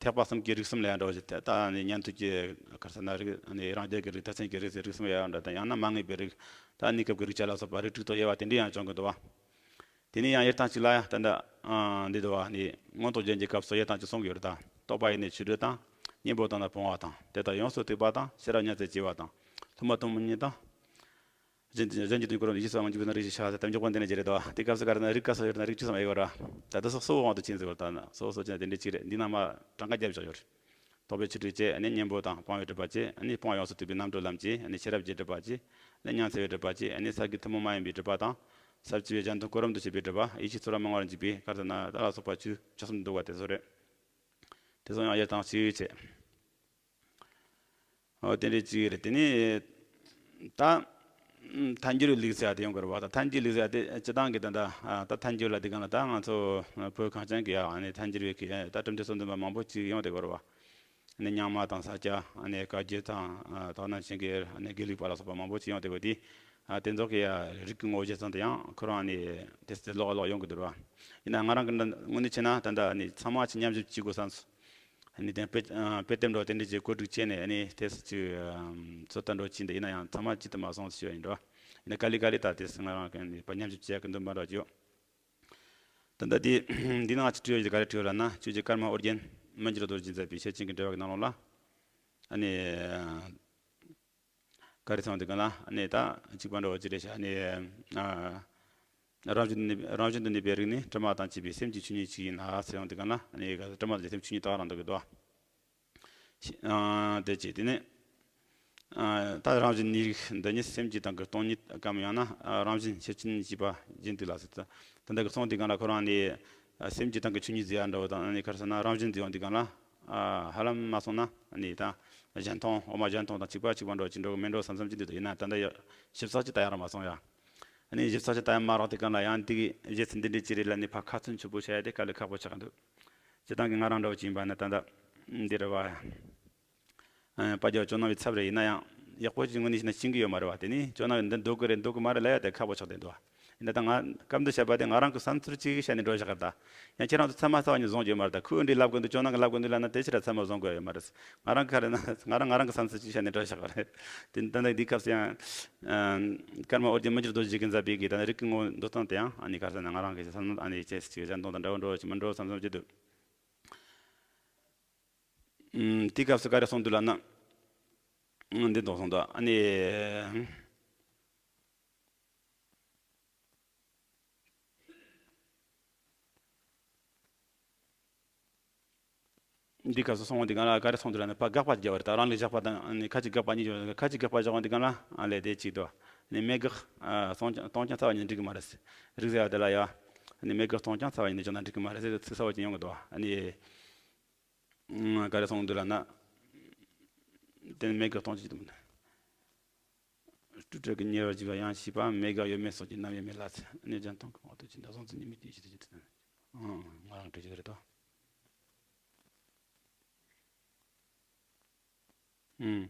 ཐེག་པ་གསུམ་གྱི་རིགས་གསུམ་ལ་ཡང་འདྲ་བ་ཞིག་ད་ནི་ཉན་ཐོས་ཀྱི་ག་རེ་ཟེར་ན་རིགས། ཨ་ནི་རང་རྒྱལ་གྱི་རིགས། ཐེག་ཆེན་གྱི་རིགས་ཟེར་རིགས་གསུམ་ཡང་འདྲ། ད་ཡང་ན་མ་ངེས་པའི་རིགས། ད་གནས་སྐབས་ཀྱི་རིགས་བཅས་ལ་སོགས་པ་རིགས་དྲུག་ཏུ་དབྱེ་བ་དེ་འདྲ་ཡང་བྱུང་གི་འདུག་བ། དེ་ནས་ཡང་དབྱེ་སྟངས་གཅིག་ལ་ཡང་ད་ལྟ་ཨ་འདི་འདུག་བ། ནི་མངོན་རྟོགས་རྒྱན་གྱི་སྐབས་སུ་དབྱེ་སྟངས་གཅིག་གསུང་གི་ཡོད་རེད་ད། རྟོག་པ་ཡེ་ནས་ཆོས་སྒྲུབ་དང་། གཉེན་པོ་དང་ནི་སྤོང་བ་དང་། དེ་དག་ཡོངས་སུ་གཏུགས་པ་དང་། ཤེས་རབ་ཉམས་སུ་བཅོས་པ་དང་། ཐུན་མོང་གཏི་མུག་གཉིས་དང་། གཞན་གཞན་གྱི་དོན་གོ་རིམ་ཡིད་ཆེས་སུ་མ་འཇུག་པའི་ནང་རིགས་ཤིག་བྱ་ཟེར། ད་མགྱོགས་པ་འདི་ནས་བརྗེད་རེད་དོ། དེ་སྐབས་སུ་ག་རེ་ན་རིགས་ག་ས་ཡོད་ན་རིགས་བཅུ་ཙམ་ཡོད་ར། ད་དེ་སོགས་གཙོ་བོ་དབང་དུ་བྱས་ཟེར་བ་ད་ན་སོ་སོ་ཅན་དེ་འདྲ་གཅིག་རེད། འདི་ན་མ་གྲངས་ཀ་བརྒྱབ་བཞག་ཡོད་རེད། རྟོག་པའི་ཆོས་སྒྲུབ་བཅས། ཨ་ནི་གཉེན་པོ་དང་སྤོང་བའི་སྒྲུབ་པ་བཅས། ཨ་ནི་སྤོང་བ་ཡོངས་སུ་གཏུགས་པའི་རྣམ་གྲོལ་ལམ་བཅས། ཨ་ནི་ཤེས་རབ་ཀྱི་སྒྲུབ་པ་བཅས། ཨ་ནི་ས་དགུའི་ཐུན་མོང་མ་ཡིན་པའི་སྒྲུབ་པ་དང་། ས་བཅུ་པའི་གཞན་དོན་གོ་རིམ་དུ་བྱེད་པའི་སྒྲུབ་པ། ཡིད་ཆེས་ཚོར་བ་མང་བར་འཇུག་པའི་ག་རེ་ཟེར་ན་ད་ལ་སོགས་པ་བཅུ་བཅུ་གསུམ་འདུག་པ་དེ་ཚོ་རེད། དེ་ཚོ་ཡང་དབྱེ་སྟངས་གཅིག་བྱས། འོ་དེ་འདྲའི་གཅིག་རེད། དེ་ནས་ད་ཐལ་འགྱུར་བའི་ལུགས་ཟེར་ཡ་དེ་ཡོང་གི་རེད་བ། ད་ཐལ་འགྱུར་ལུགས་ཟེར་ཡ་དེ་སྤྱིར་བཏང་གི་ད་ད་ད་ཐལ་འགྱུར་ལ་དེ་གང་ལ་ད་ང་ཚོ་བོད་གངས་ཅན་གྱི་ཡ་ཨ་ནི་ཐལ་འགྱུར་བའི་གི་ད་གྲུབ་མཐའ་གསུམ་འདོན་པ་མང་པོ་ཅིག་ཡོང་བསྡད་ཀྱི་རེད་བ། ཨ་ནི་རྙིང་མ་དང་ས་སྐྱ། ཨ་ནི་བཀའ་བརྒྱུད་དང་། ཨ་དག་སྣང་ཆོས་འགལ། ཨ་ནི་དགེ་ལུགས་པ་ལ་སོགས་པ་མང་པོ་ཅིག་ཡོང་བསྡད་པ་དེ། ཨ་དེ་ཚོ་གི་ཡ་རིགས་ཀྱི་ངོ་བོ་བྱེད་སྟངས་དེ་ཡང་ཁོ་རང་ཨ་ནི་དེ་སྲིད་ལོག་ལོག་ཡོང་གི་འདུག་ར། ཡིན་ན་ང་རང་གི་འདི་དངོས་གནས་བྱས་ན་ད་ལྟ་ཨ་ནི་ཚང་མ་ཅིག་མཉམ་ཞིབ་བྱེད་དགོས་བསམ་སོང་། ཨ་ནི་དེ་དཔེ་ཨ་དཔེ་དེབ་འདྲ་དེ་འདྲ་ཅིག་བཀོད་སྒྲིག་བྱས་ནས་ཨ་ནི་དེ་སྲིད་ཅིག་ཨམ་ཚོད་ལྟ་འདྲ་བྱས་འདི་ཡིན་ན་ཡང་ཚང་མ་ཅིག་ཏུ་མ་སོང་ཞེས་ཡིན་འགྲོ། ཡིན་ན་ག་ལེ་ག་ལེ་ད་དེ་སྲིད་ང་རང་གི་ཨ་ནི་དཔེ་མཉམ་ཞིབ་བྱེད་ཡག་གི་འདུན་པ་འདྲ་ཅིག་ཡོད། ད་ལྟ་དེ་འདི་ནང་ཅིག་བྲིས་ཡོད་ཀྱི་ག་རེ་བྲིས་ཡོད་ལབ་ན། ཆོས་རྗེ་ཀརྨ་ཨོ་རྒྱན་མི་འགྱུར་རྡོ་རྗེས་མཛད་པའི་བཤད་ཆེན་གྱི་འགྲེལ་པ་གི་ནང་ལོགས་ལ། ཨ་ནི། ག་རེ་ཚང་དེ་ག་ལ་ཨ་ནི་ད་གཅིག་པ་འདྲ་བོ་ཅི་རེད་ཤག་ཨ་ནི། ཨ་རང་བཞིན་དུ་གནས་རང་བཞིན་དུ་གནས་པའི་རིགས་ནི་དྲི་མ་དང་བཅས་པའི་སེམས་ཀྱི་ཆོས་ཉིད་གཅིག་ཡིན་ལ་ཟེར་ཡོང་དེ་ག་ལ་ཨ་ནི་དྲི་མ་དང་བཅས་པའི་སེམས་ཆོས་ཉིད་དག་རང་འདུག་གི་འདུག་ཨ་དེ་བྱས་དེ་ནི། ཨ་ད་རང་བཞིན་གནས་རིགས་འདི་ཉིད་སེམས་ཀྱི་སྟེང་གི་སྟོང་ཉིད་གམ་ཡང་ན་ཨ་རང་བཞིན་ཤེར་ཕྱིན་བྱས་པ་བཞིན་དུ་ལ་ཟེར་ཏེ། ད་ལྟ་གི་གསུང་དེ་ག་ལ་ཁོ་རང་ནི་ཨ་སེམས་ཀྱི་སྟེང་གི་ཆོས་ཉིད་ཟེར་ཡ་འདྲ་བོ་དང་ཨ་ནི་ག་རེ་ཟེར་ན་རང་བཞིན་ཟེར་ཡོང་དེ་ག་ལ་ཨ་ཧ་ལམ་མ་སོང་ན་ཨ་ནི་ད་གཞན་སྟོང་། འོ་མ་གཞན་སྟོང་དང་གཅིག་པ་གཅིག་པ་འདྲ་བོ་ཅིག་འགྲོ་གི་མེད་འགྲོ་བསམ་བསམ་ཅིག་འདུག་ཡིན་ན་ད་ལྟ་ཡ་ཞིབ་ཚགས་ཅིག་ལྟ་ཡ་རག་མ་སོང་ཡ། ཨ་ནི་ཞིབ་ཚགས་ཅིག་ལྟ་ཡ་མ་རག་དེ་ག་ལ་ཡང་དེ་གི་བཞེད་ཚུལ་འདི་འདྲའི་ཅི་རེད་ལབ་ནས་ཕར་ཁ་ཚོན་ཆུད་པོ་བྱ་ཡ་དེ་དཀའ་ལས་ཁག་པོ་ཆགས་འདུག་སྤྱིར་བཏང་གི་ང་རང་འདྲ་བོ་ཅིག་ཡིན་པ་ན་ད་ལྟ་འདི་རེད་བ། ཨ་དཔལ་རྒྱལ་བ་ཇོ་ནང་པའི་ཚབ་རེད། ཡིན་ན་ཡང་ཡག་པོ་ཅིག་དངོས་གནས་བཤད་ན་ཤེས་ཀྱི་ཡོད་མ་རེད་བ། དེ་ནི་ཇོ་ནང་པའི་འདི་འདུག་གི་རེད་འདུག་གི་མ་རེད་ལབ་ཡ་དེ་ཁག་པོ་ཆགས་བསྡད་འདུག་ཡིན་ན་ད་ང་སྐབས་འདི་བཤད་པ་དེ་ང་རང་གི་བསམ་ཚུལ་ཅིག་བཤད་ནས་འགྲོ་བཞག་གི་རེད་ད། ཡང་ཁྱེད་རང་ཚོ་ཚད་མ་ཚ་བ་ཉིད་བཟུང་རྒྱུ་ཡོད་མ་རེད་ད། ཁོས་འདི་ལབ་དགོས་འདུག་ཇོ་ནང་གི་ལབ་དགོས་འདུག་ལབ་ན་དེ་ཕྱིར་ཚད་མ་བཟུང་དགོས་ཡོད་མ་རེད། ང་རང་ག་རེ་ན་ང་རང་ང་རང་གི་བསམ་ཚུལ་ཅིག་བཤད་ནས་འགྲོ་བཞག་གི་རེད། དེ་ད་ནི་འདི་སྐབས་སུ་ཡང་ཀརྨ་ཨོ་རྒྱན་མི་འགྱུར་རྡོ་རྗེ་གིས་མཛད་པའི་གི་ད་ནི་རིགས་ཀྱི་ངོ་བོ་འདོད་སྟངས་དེ་ཡང་ཨ་ནི་ག་རེ་ཟེར་ན་ང་རང་གི་བསམ་ཨ་ནི་ཅེས་ཅིག་གཞན་དོན་དང་འདྲ་བོ་འགྲོ་ཅིག་མི་འགྲོ་བསམ་བསམ་ཅིག་འདུག་ཨུམ། དེའི་སྐབས་སུ་ག་རེ་གསུངས་འདུག་ལབ་ན། ཨུམ། འདི་འདོགས་སོང་དོ། ཨ་ནི། འདི་སྐབས་སུ་སོང་བ་འདི་གང་ལ་ག་རེ་གསུངས་འདུག་ལབ་ན་ཕར་དགག་པ་རྒྱག་པ་རེད། ད་རང་ལུགས་བཞག་པ་དང་ཨ་ནི་ཁ་ཅིག་དགག་པ་གཉིས་ཡོད། ཁ་ཅིག་དགག་པ་བཞག་པ་འདི་གང་ལ་ཨ་ལས་དེ་གཅིག་ཏུ་ཨ་ནི་མེད་དགག་ཨ་སྟོང་སྟོང་རྐྱང་རྩ་བ་ཉིད་འགྲིག་གི་མ་རེད། རིགས་ཟེར་བ་དེ་ལ་ཡ་ཨ་ནི་མེད་དགག་སྟོང་རྐྱང་རྩ་བ་ཉིད་འགྲིག་ན་འགྲིག་གི་མ་རེད་ཟེར་ཚིག་གསར་བ་ཅིག་ཡོང་གི་འདུག་ཨ་ནི། ཨ་ག་རེ་གསུངས་འདུག་ལབ་ན། དེ་ནི་མེད་དགག་སྟོང་ཅིག་འདུག་སྤྲོས་བྲལ་གྱི་ཉེ་བར་བཞུགས་པ་ཡང་ཤེས་པའམ། མེད་དགག་ཡོད་མེད་སོགས་ཀྱི་རྣམ་དབྱེ་མེད་ལ། ཨ་ནི་གཞན་སྟོང་གི་དབང་དུ་བྱས་ནས་གཟུང་འཛིན་གཉིས་མེད་དུ་ཡེ་ཤེས་དེ་ཇི་ལྟར། ཨང་། ང་རང་བྲིས་ཀྱི་རེད་དོ། ཨུམ།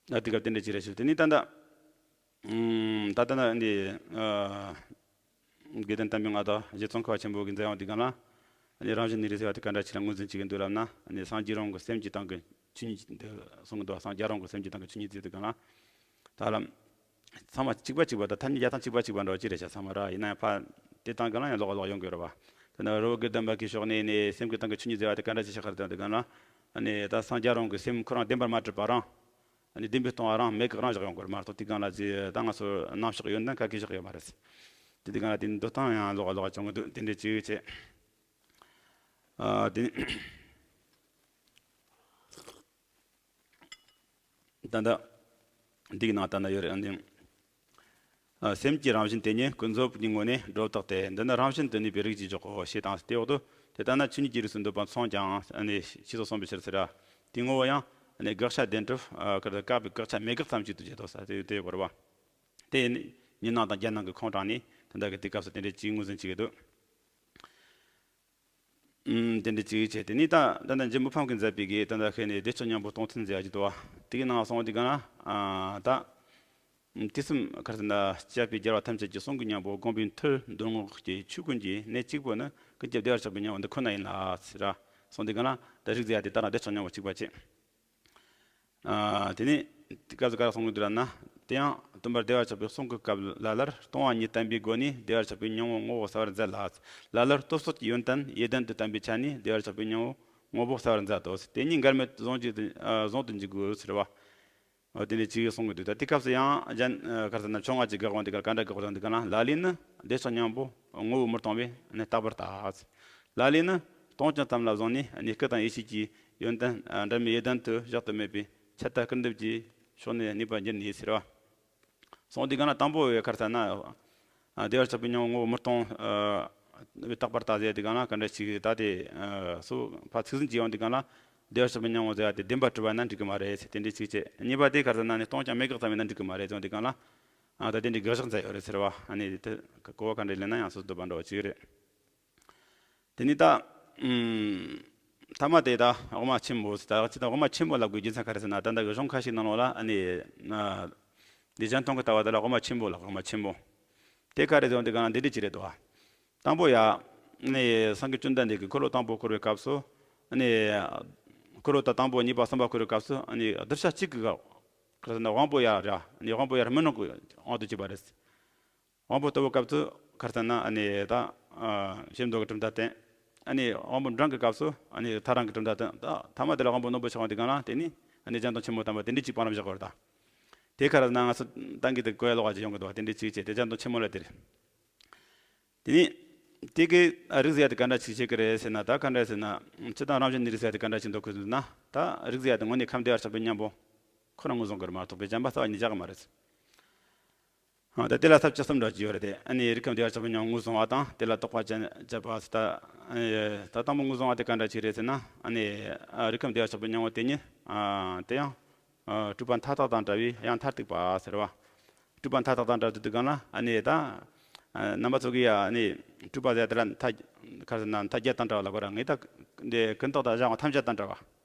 ད་དེ་སྐབས་དེ་འདྲ་ཅིག་རེད་ཞུ། དེ་ནས་ད་ལྟ། ཨུམ། ད་ལྟ་ན་འདི། ཨ། དགེ་ལྡན་དམ་པའི་མངའ་བདག་རྗེ་ཙོང་ཁ་པ་ཆེན་པོ་གི་མཛད་དབང་དེ་སྒང་ལ། ཨ་ནི་རང་བཞིན་གནས་རིགས་ཟེར་བ་དེ་ག་འདྲ་ཅིག་ལ་ངོས་འཛིན་བྱེད་ཀྱི་འདུག་ལབ་ན། ཨ་ནི་སངས་རྒྱས་རང་གི་སེམས་ཀྱི་སྟེང་གི་ཆོས་ཉིད་འདི་གསུང་གི་འདུག་སངས་རྒྱས་རང་གི་སེམས་ཀྱི་སྟེང་གི་ཆོས་ཉིད་ཟེར་དེ་སྒང་ལ། ད་ལམ། ཚང་མ་གཅིག་པ་གཅིག་པ་དང་ཐ་སྙད་རྒྱག་སྟངས་གཅིག་པ་གཅིག་པ་འདྲ་བོ་ཅིག་རེད་ཤག་ཚང་མ་ར། ཡིན་ན་ཡང་ཕ་དེ་སྟེང་སྒང་ལ་ཡང་ལོགས་ལོགས་ཡོང་གི་རེད་པ། དེ་ན་རི་བོ་དགེ་ལྡན་པ་གི་ཕྱོགས་ནས་ནི་སེམས་ཀྱི་སྟེང་གི་ཆོས་ཉིད་ཟེར་བ་དེ་ག་འདྲ་ཅིག་ཤེས་ག་རེད་དེ་ན། ཨ་ནི་ད་སངས་རྒྱས་རང་གི་སེམས་ཁོ་རང་བདེན་པར་མ་གྲུབ་པ་རང་། ཨ་ནི་བདེན་པའི་སྟོང་པ་རང་མེད་དགག་རང་བཞག་ཡོང་གི་རེད་མ་གཏོགས། དེ་སྒང་ལ་ཅི་ད་ང་ཚོ་རྣམ་གཞག་ཡོན་ཏན་ག་གེ་བཞག་ཡོད་མ་རེད། དེ་དེ་སྒང་ལ་དེ་འདོད་སྟངས་ཡང་ལོགས་ལོགས་བྱུང་གི་འདུག་དེ་འདྲ་ཅིག་བྱས། ཨ། དེ་ནི། ད་ལྟ་འདི་གི་ནང་ད་ལྟ་ཡོད་རེད། ཨ། འདི། ཨ། སེམས་ཀྱི་རང་བཞིན་དེ་ཉིད་ཀུན་རྫོབ་ཀྱི་ངོས་ནས་སྒྲོ་བཏགས་ཏེ། འདི་ནི་རང་བཞིན་དུ་གནས་པའི་རིགས་ཀྱི་འཇོག་གོ་ཞེས་དང་། དེའི་འོག་ཏུ་དེ་ལྟ་ན་ཆོས་ཉིད་ཀྱི་རིགས་སུ་འདོད་པ་མཚུངས་ཀྱང་། ཨ་ནི་ཤེས་སོ་གསུངས་པའི་ཕྱིར་ཟེར་ར། དེའི་ངོ་བོ་ཡང་། ཨ་ནི་དགག་བྱ་བདེན་གྲུབ། ཨ། བཀག་པའི་བཀག་བྱ་མེད་དགག་ཙམ་གཅིག་ཏུ་བྱེད་དོ་ས་དེ་དེ་བོར་བ། དེ་ནི་ཉི་སྣང་དང་རྒྱལ་སྣང་གི་ཁོང་དྲངས་ནས་དེ་འདྲ་གི་དུས་སྐབས་སུ་དེ་འདྲའི་ཅིག་ངོས་འཛིན་བྱེད་ཀྱི་འདུག་ཨུམ། དེ་འདྲ་ཅིག་བྱས། དེ་ནས་ད་ད་ལྟ་འཇམ་བུ་ཕམ་གྱིས་མཛད་པའི་གི་ད་ལྟ་ཁེ་ནས་བདེ་མཆོག་སྙིང་པོ་སྟོང་ཐུན་མཛད་ཀྱི་འདུག་བ། དེ་གི་ནང་སོང་དེ་ག་ན། ཨ། ད། ཨུམ། དུས་གསུམ་ག་རེ་ཟེར་ན་སྤྱད་པའི་རྒྱལ་བ་ཐམས་ཅད་ཀྱི་གསུང་གི་སྙིང་པོ་བསྒོམ་པའི་མཐུ་འདོད་རྔོག་གི་ཆོས་ཀུན་གྱི་གནད་གཅིག་པུ་ནི་ཀུན་ཁྱབ་བདེ་བར་ཆགས་པའི་སྙིང་པོ་འདི་ཁོ་ན་ཡིན་ལ་ཟེར་ར། སོང་དེ་ག་ན་ད་རིགས་ཟེར་ཡ་དེ་ད་ལ་བདེ་མཆོག་སྙིང་པོ་གཅིག་པ་བྱས། ཨ། དེ་ནས་དེ་སྐབས་སུ་ག་རེ་གསུང་གི་འདུག་ལབ་ན། དེ་ཡང་སྟོན་པར་བདེ་བར་ཆགས་པའི་གསུང་གི་སྐབས་ལ་ལར་སྟོང་པ་ཉིད་བསྟན་པའི་སྒོ་ནས་བདེ་བར་ཆགས་པའི་སྙིང་པོ་དངོས་པོ་གསལ་བར་མཛད་ལ། ལ་ལར་སྟོབས་སོགས་ཀྱི་ཡོན་ཏན་ཡེ་ལྡན་དུ་བསྟན་པའི་ཆ་ནས་བདེ་བར་ཆགས་པའི་སྙིང་པོ་དངོས་པོ་གསལ་བར་མཛད་དོ། དེ་གཉིས་འགལ་མེད་ཟུང་འཇུག་ཏུ། ཨ། ཟུང་དུ་འཇུག་དགོས་ཟེར་བ། འོ། དེ་འདྲ་ཅིག་གསུང་གི་འདུག་ད་དེ་སྐབས་སུ་ཡང་གཞན། ཨ། ག་རེ་ཟེར་ན་ཕྱོགས་སྔ་ཕྱི་དགག་དབང་དེ་ག་ག་འདྲ་དགག་དབང་དེ་ག་ན། ལ་ལས་ནི་བདེ་མཆོག་སྙིང་པོ་ངོ་བོ་མི་སྟོང་བས་ནི་རྟག་པར་ལྟ། ལ་ལས་ནི་སྟོང་ཅིང་ཙམ་ལ་བཟུང་ནས་ནི་སྐུ་དང་ཡེ་ཤེས་ཀྱི་ཡོན་ཏན། ཨ། འབྲལ་མེད་ཡེ་ལྡན་དུ་བཞག་ཏུ་མེད་པའི་ཆད་ལྟ་སྐུར་འདེབས་ཀྱི་ཕྱོགས་ནས་གནས་པ་འགྱུར་ནས་ཟེར་བ། སོང་དེ་ག་ན་དང་པོ་བའི་ག་རེ་ཟེར་ན། ཨ། བདེ་བར་ཆགས་པའི་སྙིང་པོ་ངོ་བོ་མི་སྟོང་། ཨ། རྟག་པར་ལྟ་ཟེར་དེ་ག་ན་ག་འདྲ་ཞིག་ད་དེ། ཨ། སོ་ཕ་ཚིག་ཟིན་གྱི་ཡོང་དེ་ག་ན། བདེ་བར་ཆགས་པའི་སྙིང་པོ་ཟེར་ཡ་དེ་བདེན་པར་གྲུབ་པ་ན་འགྲིག་གི་མ་རེད་ཟེར། དེ་འདྲའི་ཚིག་བཅད། གཉིས་པ་དེ་ག་རེ་ཟེར་ན་ནི་སྟོང་ཀྱང་མེད་དགག་ཙམ་ཡིན་ན་འགྲིག་གི་མ་རེད་ཟེར་དེ་ག་ན། ཨ། ད་དེ་འདྲའི་དགག་བཞག་མཛད་ཡོད་རེད་ཟེར་བ། ཨ་ནི་དེ་གོ་བ་ག་འདྲ་ལེན་ན་ཡང་སོ་སོ་འདོད་པ་འདྲ་བ་ཅིག་རེད། དེ་ནི་ད། ཨུམ། ཐ་མ་དེ་ད་དབུ་མ་ཆེན་པོ་ཟེར། ད་ཅི་ད་དབུ་མ་ཆེན་པོ་ལབ་དགོས་རྒྱུ་མཚན་ག་རེ་ཟེར་ན། ད་ལྟ་གི་གཞུང་ཁ་ཤས་ནང་ལོགས་ལ། ཨ་ནི། ཨ། འདི་གཞན་སྟོང་གི་ལྟ་བ་དེ་ལ་དབུ་མ་ཆེན་པོ་ལབ། དབུ་མ་ཆེན་པོ། དེ་ག་རེ་ཟེར་དེ་ག་ན་འདི་འདྲ་ཅིག་རེད་དོ། དང་པོ་ཡ། ནི་སངས་རྒྱས་བཅོམ་ལྡན་འདས་ཀྱིས་འཁོར་ལོ་དང་པོ་བསྐོར་བའི་སྐབས་སུ། ནི་འཁོར་ལོ་ད་དང་པོ་གཉིས་པ་གསུམ་པ་བསྐོར་བའི་སྐབས་སུ། ནི་གདུལ་བྱ་གཅིག་གི་ག་རེ་ཟེར་ན་དབང་པོ་ཡ་ར། ནི་དབང་པོ་ཡ་ར་མི་སྣང་གི་དབང་དུ་བྱས་པ་རེད། དབང་པོ་ལྟ་བུའི་སྐབས་སུ་ག་རེ་ཟེར་ན། ནི་ད། ཨ། ཞེ་འདོད་ཀྱི་གྲུབ་མཐའ་བསྟན། ནི་དབང་པོ་འབྲིང་གི་སྐབས་སུ་ནི་ཐལ་རང་གི་གྲུབ་མཐའ་བསྟན། ད་ཐ་མ་དེ་ལ་དབང་པོ་རྣོན་པོ་ཆགས་པ་དེ་ག་ན་དེ་ནི་ནི་གཞན་དོན་ཆེན་མོ་བསྟན་པ་དེ་འདྲ་ཅིག་བང་རིམ་བཞག་གི་ཡོད་རེད་ད། དེ་ག་རེ་ཟེར་ན་ང་ཚོ་ཏང་གི་དེ་གོ་ཡ་ལོག་པ་ཅིག་ཡོང་གི་འདུག་བ། དེ་འདྲ་ཅིག་བྱས་དེ་གཞན་དོན་ཆེན་མོ་ལ་དེ་རེད། དེ་ནི་དེ་གི་རིགས་ཟེར་ཡ་དེ་ག་འདྲ་ཅིག་བྱེད་ཀྱི་རེད་ཟེར་ན། ད་ག་འདྲ་ཟེར་ན། སྤྱིར་བཏང་རང་བཞིན་གནས་རིགས་ཟེར་ཡ་དེ་ག་འདྲ་ཅིག་འདོད་ཀྱི་འདུག་ན། ད་རིགས་ཟེར་ཡ་དེ་དངོས་གནས་ཁམས་བདེ་བར་ཆགས་པའི་སྙིང་པོ་ཁོ་ན་ངོས་བཟུང་གི་རེད་མ་གཏོགས་པའི་གཞན་པ་རྩ་བ་ཉིད་བཞག་གི་མ་རེད། ཨ། ད་དེ་ལ་ས་བཅད་གསུམ་འདྲ་ཅིག་ཡོད་རེད་དེ། ཨ་ནི་རིགས་ཁམས་བདེ་བར་ཆགས་པའི་སྙིང་པོ་ངོས་བཟུང་བ་དང་། དེ་ལ་དོགས་པ་དཔྱད་དཔྱད་པ་ཟེར། ད། ཨ། ད་དང་པོ་ངོས་བཟུང་བ་དེ་ག་འདྲ་ཅིག་རེད་ཟེར་ན། ཨ་ནི། ཨ། རིགས་ཁམས་བདེ་བར་ཆགས་པའི་སྙིང་པོ་དེ་ཉིད། ཨ། དེ་ཡང་། ཨ། སྤྲོས་པ་མཐའ་དག་དང་བྲལ་བའི་ཡང་མཐར་ཐུག་པ་ཟེར་བ། སྤྲོས་པ་མཐའ་དག་དང་བྲལ་དུས་དེ་ག་ན། ཨ་ནི་ད། ཨ། རྣམ་པ་ཚོ་གིས་ཡ། ཨ་ནི་སྤྲོས་པ་ཟེར་དེ་ལ་མཐའ། ག་རེ་ཟེར་ན། མཐའ་བརྒྱད་དང་བྲལ་བ་ལ་གོ་ར། ངས་ད་འདི་ཀུན་བརྟགས་དང་གཞན་དབང་ཐམས་ཅད་དང་བྲལ་བ།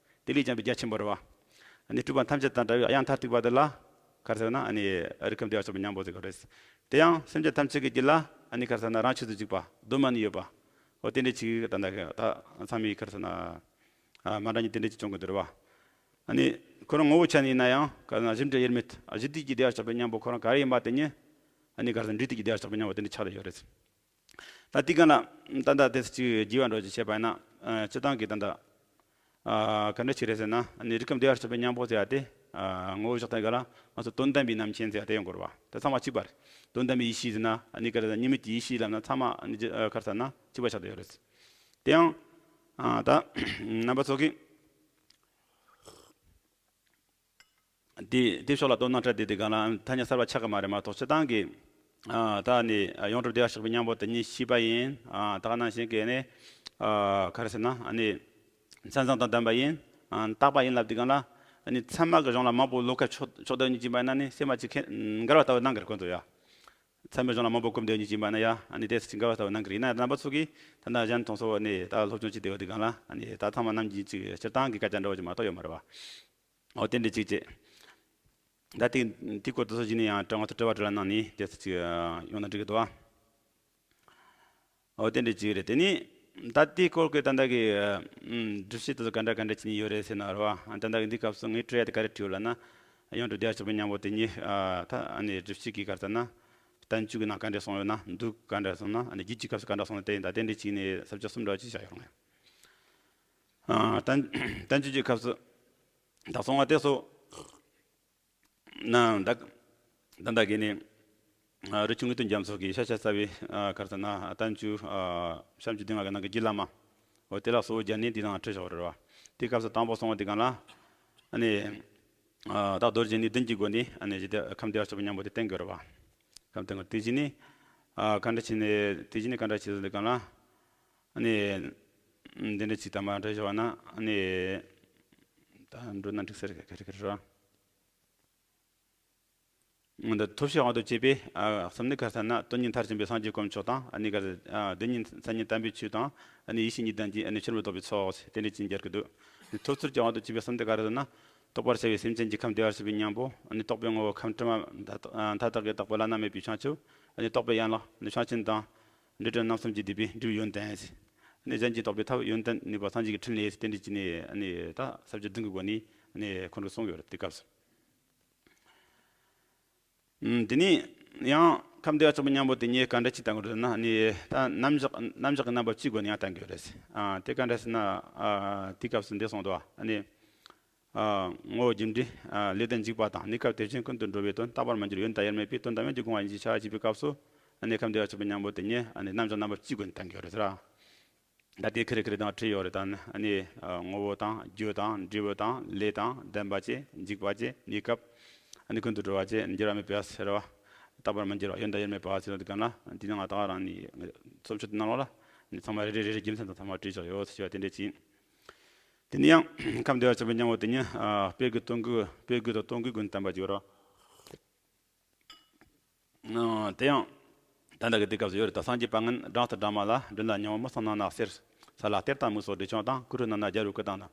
དེ་ལས་བྱུང་བའི་རྒྱ་ཆེན་པོ་རེད་བ། ཨ་ནི་སྤྲོས་པ་ཐམས་ཅད་དང་བྲལ་བའི་ཡང་མཐར་ཐུག་པ་དེ་ལ། ག་རེ་ཟེར་ན། ཨ་ནི་རིགས་ཁམས་བདེ་བར་ཆགས་པའི་སྙིང་པོ་ཟེར་གི་རེད། དེ་ཡང་སེམས་ཅན་ཐམས་ཅད་ཀྱི་རྒྱུད་ལ། ཨ་ནི་ག་རེ་ཟེར་ན། རང་ཆོས་སུ་འཇུག་པ། གདོད་མ་ནས་ཡོད་པ། འོ་དེ་འདྲ་ཅིག་ད་ལྟ་ད་ཚང་མས་ག་རེ་ཟེར་ན། ཨ། མ་འདྲ་ཉིད་དེ་འདྲ་ཅིག་བྱུང་གི་འདུག་རེད་བ། ཨ་ནི་ཁོ་རང་ངོ་བོའི་ཆ་ནས་ཡིན་ན་ཡང་ག་རེ་ཟེར་ན། གཞི་འབྲས་དབྱེར་མེད། ཨ། གཞི་དུས་ཀྱི་བདེ་བར་ཆགས་པའི་སྙིང་པོ་ཁོ་རང་ག་རེ་ཡིན་པ་དེ་ཉིད། ཨ་ནི་ག་རེ་ཟེར་ན། འབྲས་དུས་ཀྱི་བདེ་བར་ཆགས་པའི་སྙིང་པོ་དེ་འདྲ་ཆགས་བསྡད་ཡོད་རེད། ད་དེ་ག་ན་ད་ལྟ་དེ་ཅིག་བགྱི་བ་འདྲ་ཅིག་བྱས་པ་ཡིན་ན། ཨ། སྤྱིར་བཏང་གི་ད་ལྟ། ཨ། ག་འདྲ་ཅིག་རེད་ཟེར་ན། ཨ་ནི་རིགས་ཁམས་བདེ་བར་ཆགས་པའི་སྙིང་པོ་ཟེར་ཡ་དེ། ཨ། ངོ་བོ་བཞག་སྟངས་ག་ལ་ང་ཚོ་དོན་དམ་པའི་རྣམ་མཁྱེན་ཟེར་ཡ་དེ་ཡོང་གི་རེད་བ། དེ་ཚང་མ་གཅིག་པ་རེད། དོན་དམ་པའི་ཡེ་ཤེས་ཟེར་ན། ཨ་ནི་ག་རེ་ཟེར་ན། གཉིས་མེད་ཀྱི་ཡེ་ཤེས་ལབ་ན་ཚང་མ། ཨ་ནི་ག་རེ་ཟེར་ན། གཅིག་པ་ཆགས་བསྡད་ཡོད་རེད། དེ་ཡང་། ཨ། ད་རྣམ་པ་ཚོ་གིས། དེ་དེ་ཕྱོགས་ལ་དོ་སྣང་སྤྲད་དེ། དེ་ག་ལ་ཐ་སྙད་གསར་པ་ཆགས་ཀྱི་མ་རེད་མ་གཏོགས། སྤྱིར་བཏང་གི། ཨ། ད་ནི་ཡོངས་གྲུབ་བདེ་བར་གཤེགས་པའི་སྙིང་པོ་དེ་ཉིད་ཤེས་པ་ཡིན། ཨ། ད་ག་ནང་བཞིན་གྱི་ནི། ཨ། ག་རེ་ཟེར་ན། ཨ་ནི་མཚན་བཟང་དང་ལྡན་པ་ཡིན། ཨ། རྟག་པ་ཡིན་ལབ་དུས་སྒང་ལ། ཨ་ནི་ཚད་མ་གི་གཞུང་ལ་མང་པོ་བློ་ཁ་ཕྱོགས་ཕྱོགས་བསྡད་ཉིད་ཀྱིན་པ་ཡིན་ན་ནི་སེམས་མ་གཅིག་མཁྱེན་འགལ་བ་ལྟ་བུ་སྣང་གི་རེད་ཁོ་ཚོ་ཡ། ཚད་མའི་གཞུང་ལ་མང་པོ་གོམས་བསྡད་ཉིད་ཀྱིན་པ་ཡིན་ན་ཡ། ཨ་ནི་དེ་སྲིད་ཀྱི་འགལ་བ་ལྟ་བུ་སྣང་གི་རེད། ཡིན་ན་རྣམ་པ་ཚོ་གིས་ད་ལྟ་གཞན་དང་སོ་ནས་ད་སློབ་སྦྱོང་བྱེད་བསྡད་ཡོད་དུས་གང་ལ་ཨ་ནི་ད་ཚང་མ་ནམ་རྒྱུན་གཅིག་སྤྱིར་བཏང་གི་སྐད་ཆ་འདྲ་བོ་ཅིག་མ་གཏོགས་ཡོད་མ་རེད་བ། འོ་དེ་འདྲ་གཅིག་བྱས། ད་དེ་དེའི་སྐོར་དུ་སོ་བཞི་ནས་ཡང་དྲི་བ་དྲི་བ་དྲི་ལ་གནང་ནས་དེ་སྲིད་ཅིག་ཡོང་ན་འགྲིག་གི་འདུག་བ། འོ་དེ་འདྲ་ཅིག་རེད། དེ་ནི་ད་ལྟའི་སྐོར་གྱི་ད་ལྟ་གི་ཨ་སྒྲུབ་བྱེད་དེ་ཚོ་ག་འདྲ་ག་འདྲ་བྱས་ནས་ཡོད་རེད་ཟེར་ན་རེད་བ། ད་ལྟ་གི་འདི་སྐབས་སུ་ངས་བྲིས་ཡ་དེ་ག་རེ་བྲིས་ཡོད་ལབ་ན། ཡོངས་གྲུབ་བདེ་བ་ཆེན་པོའི་མཉམ་པོ་དེ་ཉིད་ཨ་ད་ཨ་ནི་སྒྲུབ་བྱེད་ཀྱི་ག་རེ་ཟེར་ན། བསྟན་བཅོས་ཀྱི་ནང་ག་འདྲ་གསུངས་ཡོད་ན། མདོ་ག་འདྲ་གསུངས་ན། ཨ་ནི་རྒྱུད་ཀྱི་སྐབས་སུ་ག་འདྲ་གསུངས་ན། དེ་ཡིན། ད་དེ་འདྲ་བྱས་ནས་ས་བཅད་གསུམ་འདྲ་བ་ཅིག་བཞག་ཡོད་རེད། ཨ་བསྟན་བསྟན་བཅོས་ཀྱི་སྐབས་སུ་ད་གསུང་བ་དེ་ཚོ། ན་ད་ད་ལྟ་གི་ནི་ཨ་རི་ཆུ་དངོས་དོན་རྒྱ་མཚོ་གི་ཤེས་བྱ་རྩ་བའི་ཨ་ག་རེ་ཟེར་ན་བསྟན་བཅོས་ཨ་བྱམས་ཆོས་སྡེ་ལྔ་གི་ནང་གི་རྒྱུད་བླ་མ། འོ་དེ་ལ་གཙོ་བོ་བརྒྱབ་ནས་དེའི་ནང་བྲིས་བཞག་རེད་བ། དེའི་སྐབས་སུ་དང་པོ་གསུང་བ་དེ་གང་ལ། ཨ་ནི་ཨ་ད་མདོར་བྱས་ནས་བདུན་གྱི་སྒོ་ནས་ཨ་ནི་ཇི་ལྟར་ཁམས་བདེ་བར་གཤེགས་པའི་མཉམ་པོ་དེ་བསྟན་དགོས་རེད་བ། ཁམས་བསྟན་དགོས། དེ་བཞིན་ནི་ཨ་ག་འདྲ་བྱས་ནས་དེ་བཞིན་ནི་ག་འདྲ་བྱས་ཟེར་དུས་གང་ལ། ཨ་ནི་འདི་འདྲ་ཅིག་དང་མ་འདྲ་བཞག་ན་ཨ་ནི་ད་འགྲོ་ན་འགྲིག་ས་རེད། ག་རེ་ག་རེ་རེད་བ། འདི་ཐོབ་བྱའི་དབང་དུ་བྱས་པའི་ཨ་གསུམ་ནི་ག་རེ་ཟེར་ན། སྟོང་ཉིད་མཐར་ཕྱིན་པའི་སངས་རྒྱས་དཀོན་མཆོག་དང་། ཨ་ནི་ག་རེ་ཨ་བདེན་གཉིས་མཚན་ཉིད་དམ་པའི་ཆོས་དང་། ཨ་ནི་ཡེ་ཤེས་གཉིས་ལྡན་གྱི་ཨ་ནི་ཕྱི་རོལ་མུ་སྟེགས་པའི་ཚོགས་ཟེར་དེ་འདྲ་ཅིག་སྦྱར་གྱི་འདུག། ཐོབ་ཚུལ་གྱི་དབང་དུ་བྱས་པའི་གསུམ་དེ་ག་རེ་ཟེར་ན། རྟོགས་པར་བྱ་བའི་སེམས་ཅན་གྱི་ཁམས་བདེ་བར་གཤེགས་པའི་མཉམ་པོ། ཨ་ནི་རྟོག་པའི་ངོ་བོ་ཁམས་དྲི་མ་མཐའ་དག་གི་དག་པ་བླ་ན་མེད་པའི་བྱང་ཆུབ། ཨ་ནི་རྟོག་པའི་ཡན་ལག་ནི་བྱང་ཆུབ་དང་འབྲས་རྟོགས་རྣམ་གསུམ་གྱིས་བསྡུས་པའི་སྒྲིབ་པའི་ཡོན་ཏན་ཟེར། ཨ་ནི་གཞན་གྱིས་རྟོགས་པའི་ཐབས་ཡོན་ཏན་ནུས་པ་སངས་རྒྱས་ཀྱི་ཕྲིན་ལས་ཟེར་དེ་འདྲ་ཅིག་ནས་ཨ་ནི་ད་ས་བཅད་བདུན་གྱི་སྒོ་ནས་ཨ་ནི་ཁོང་ཁྲོ་གསུངས་ཡོད་རེད། དེ་སྐབས་སུ། ཨུམ། དེ་ནས་ཡང་ཁམས་བདེ་བ་ཆེན་པོ་མཉམ་པོ་དེ་ཉིད་ག་འདྲ་ཅིག་བསྟན་དགོས་རེད་ན། ཨ་ནི་ད་རྣམ་གཞག་རྣམ་གཞག་གི་རྣམ་པ་བཅུའི་སྒོ་ནས་ཡང་བསྟན་དགོས་རེད། ཨ་དེ་ག་འདྲ་ཟེར་ན། ཨ་དེའི་སྐབས་སུ་འདི་གསུངས་འདུག། ཨ་ནི་ཨ་ངོ་བོ་རྒྱུ་འབྲས། ཨ་ལས་དོན་འཇིག་པ་དང་གནས་སྐབས་དེ་བཞིན་ཀུན་ཏུ་འགྲོ་བའི་དོན། རྟག་པར་མི་འགྱུར་ཡུན་དུ་ཡལ་མེད་པའི་དོན་དམ་ཡང་རྒྱུ་གང་བ་ཡིན་གྱི་ཆ་བྱེད་པའི་སྐབས་སུ། ཨ་ནི་ཁམས་བདེ་བ་ཆེན་པོ་མཉམ་པོ་དེ་ཉིད་ཨ་ནི་རྣམ་གཞག་རྣམ་པ་བཅུའི་སྒོ་ནས་བསྟན་དགོས་རེད་ཟེར། ད་ལྟའི་ཁེ་རེ་ཁེ་རེ་དང་བྲིས་ཡོད་རེད། ད་ནི་ཨ་ནི་ངོ་བོ་དང་རྒྱུ་དང་འབྲས་བུ་དང་ལས་དང་ལྡན་པ་བཅས། འཇིག་པ་བཅས། གནས་སྐབས། ཨ་ནི་ཀུན་ཏུ་འགྲོ་བ་བཅས། འགྱུར་བ་མེད་པ་ཟེར་བ། རྟག་པར་མི་འགྱུར་བ། ཡུན་དུ་ཡལ་མེད་པ་ཟེར་བ་དེ་ག་ལ་འདི་ནང་ང་ད་ག་རང་ནི་ཚོམས་ཆོས་དེ་ནང་ལོགས་ལ་ནི་ཚང་མ་རེ་རེ་རེ་རེ་རྒྱུ་མཚན་དང་ཚང་མ་བྲིས་བཞག་ཡོད་ཟེར་བ་དེ་འདྲ་ཅིག། དེ་ནི་ཡང་ཁམས་བདེ་བ་ཆེན་པོའི་མཉམ་པོ་དེ་ཉིད་ཨ་དཔེ་དགུ་སྟོན་དགུ། དཔེ་དགུ་དང་སྟོན་དགུའི་སྒོ་ནས་བསྟན་པ་ཅིག་ཡོད་རེད། ཨ་དེ་ཡང་ད་ལྟ་གི་དུས་སྐབས་སུ་ཡོད་རེད། ད་སངས་རྒྱས་པ་ངན་སྦྲང་རྩི་སྦྲང་མ་ལ། མགྲིན་ལ་སྙན་བོ་མི་གསང་ནག་ནག་ཟེར། ས་ལ་གཏེར་དང་མུ་སོགས་འབྲས་ཆུང་དང་། ཀུ་རུ་ནང་ན་རྒྱལ་པོའི་སྐུ་དང་ནི།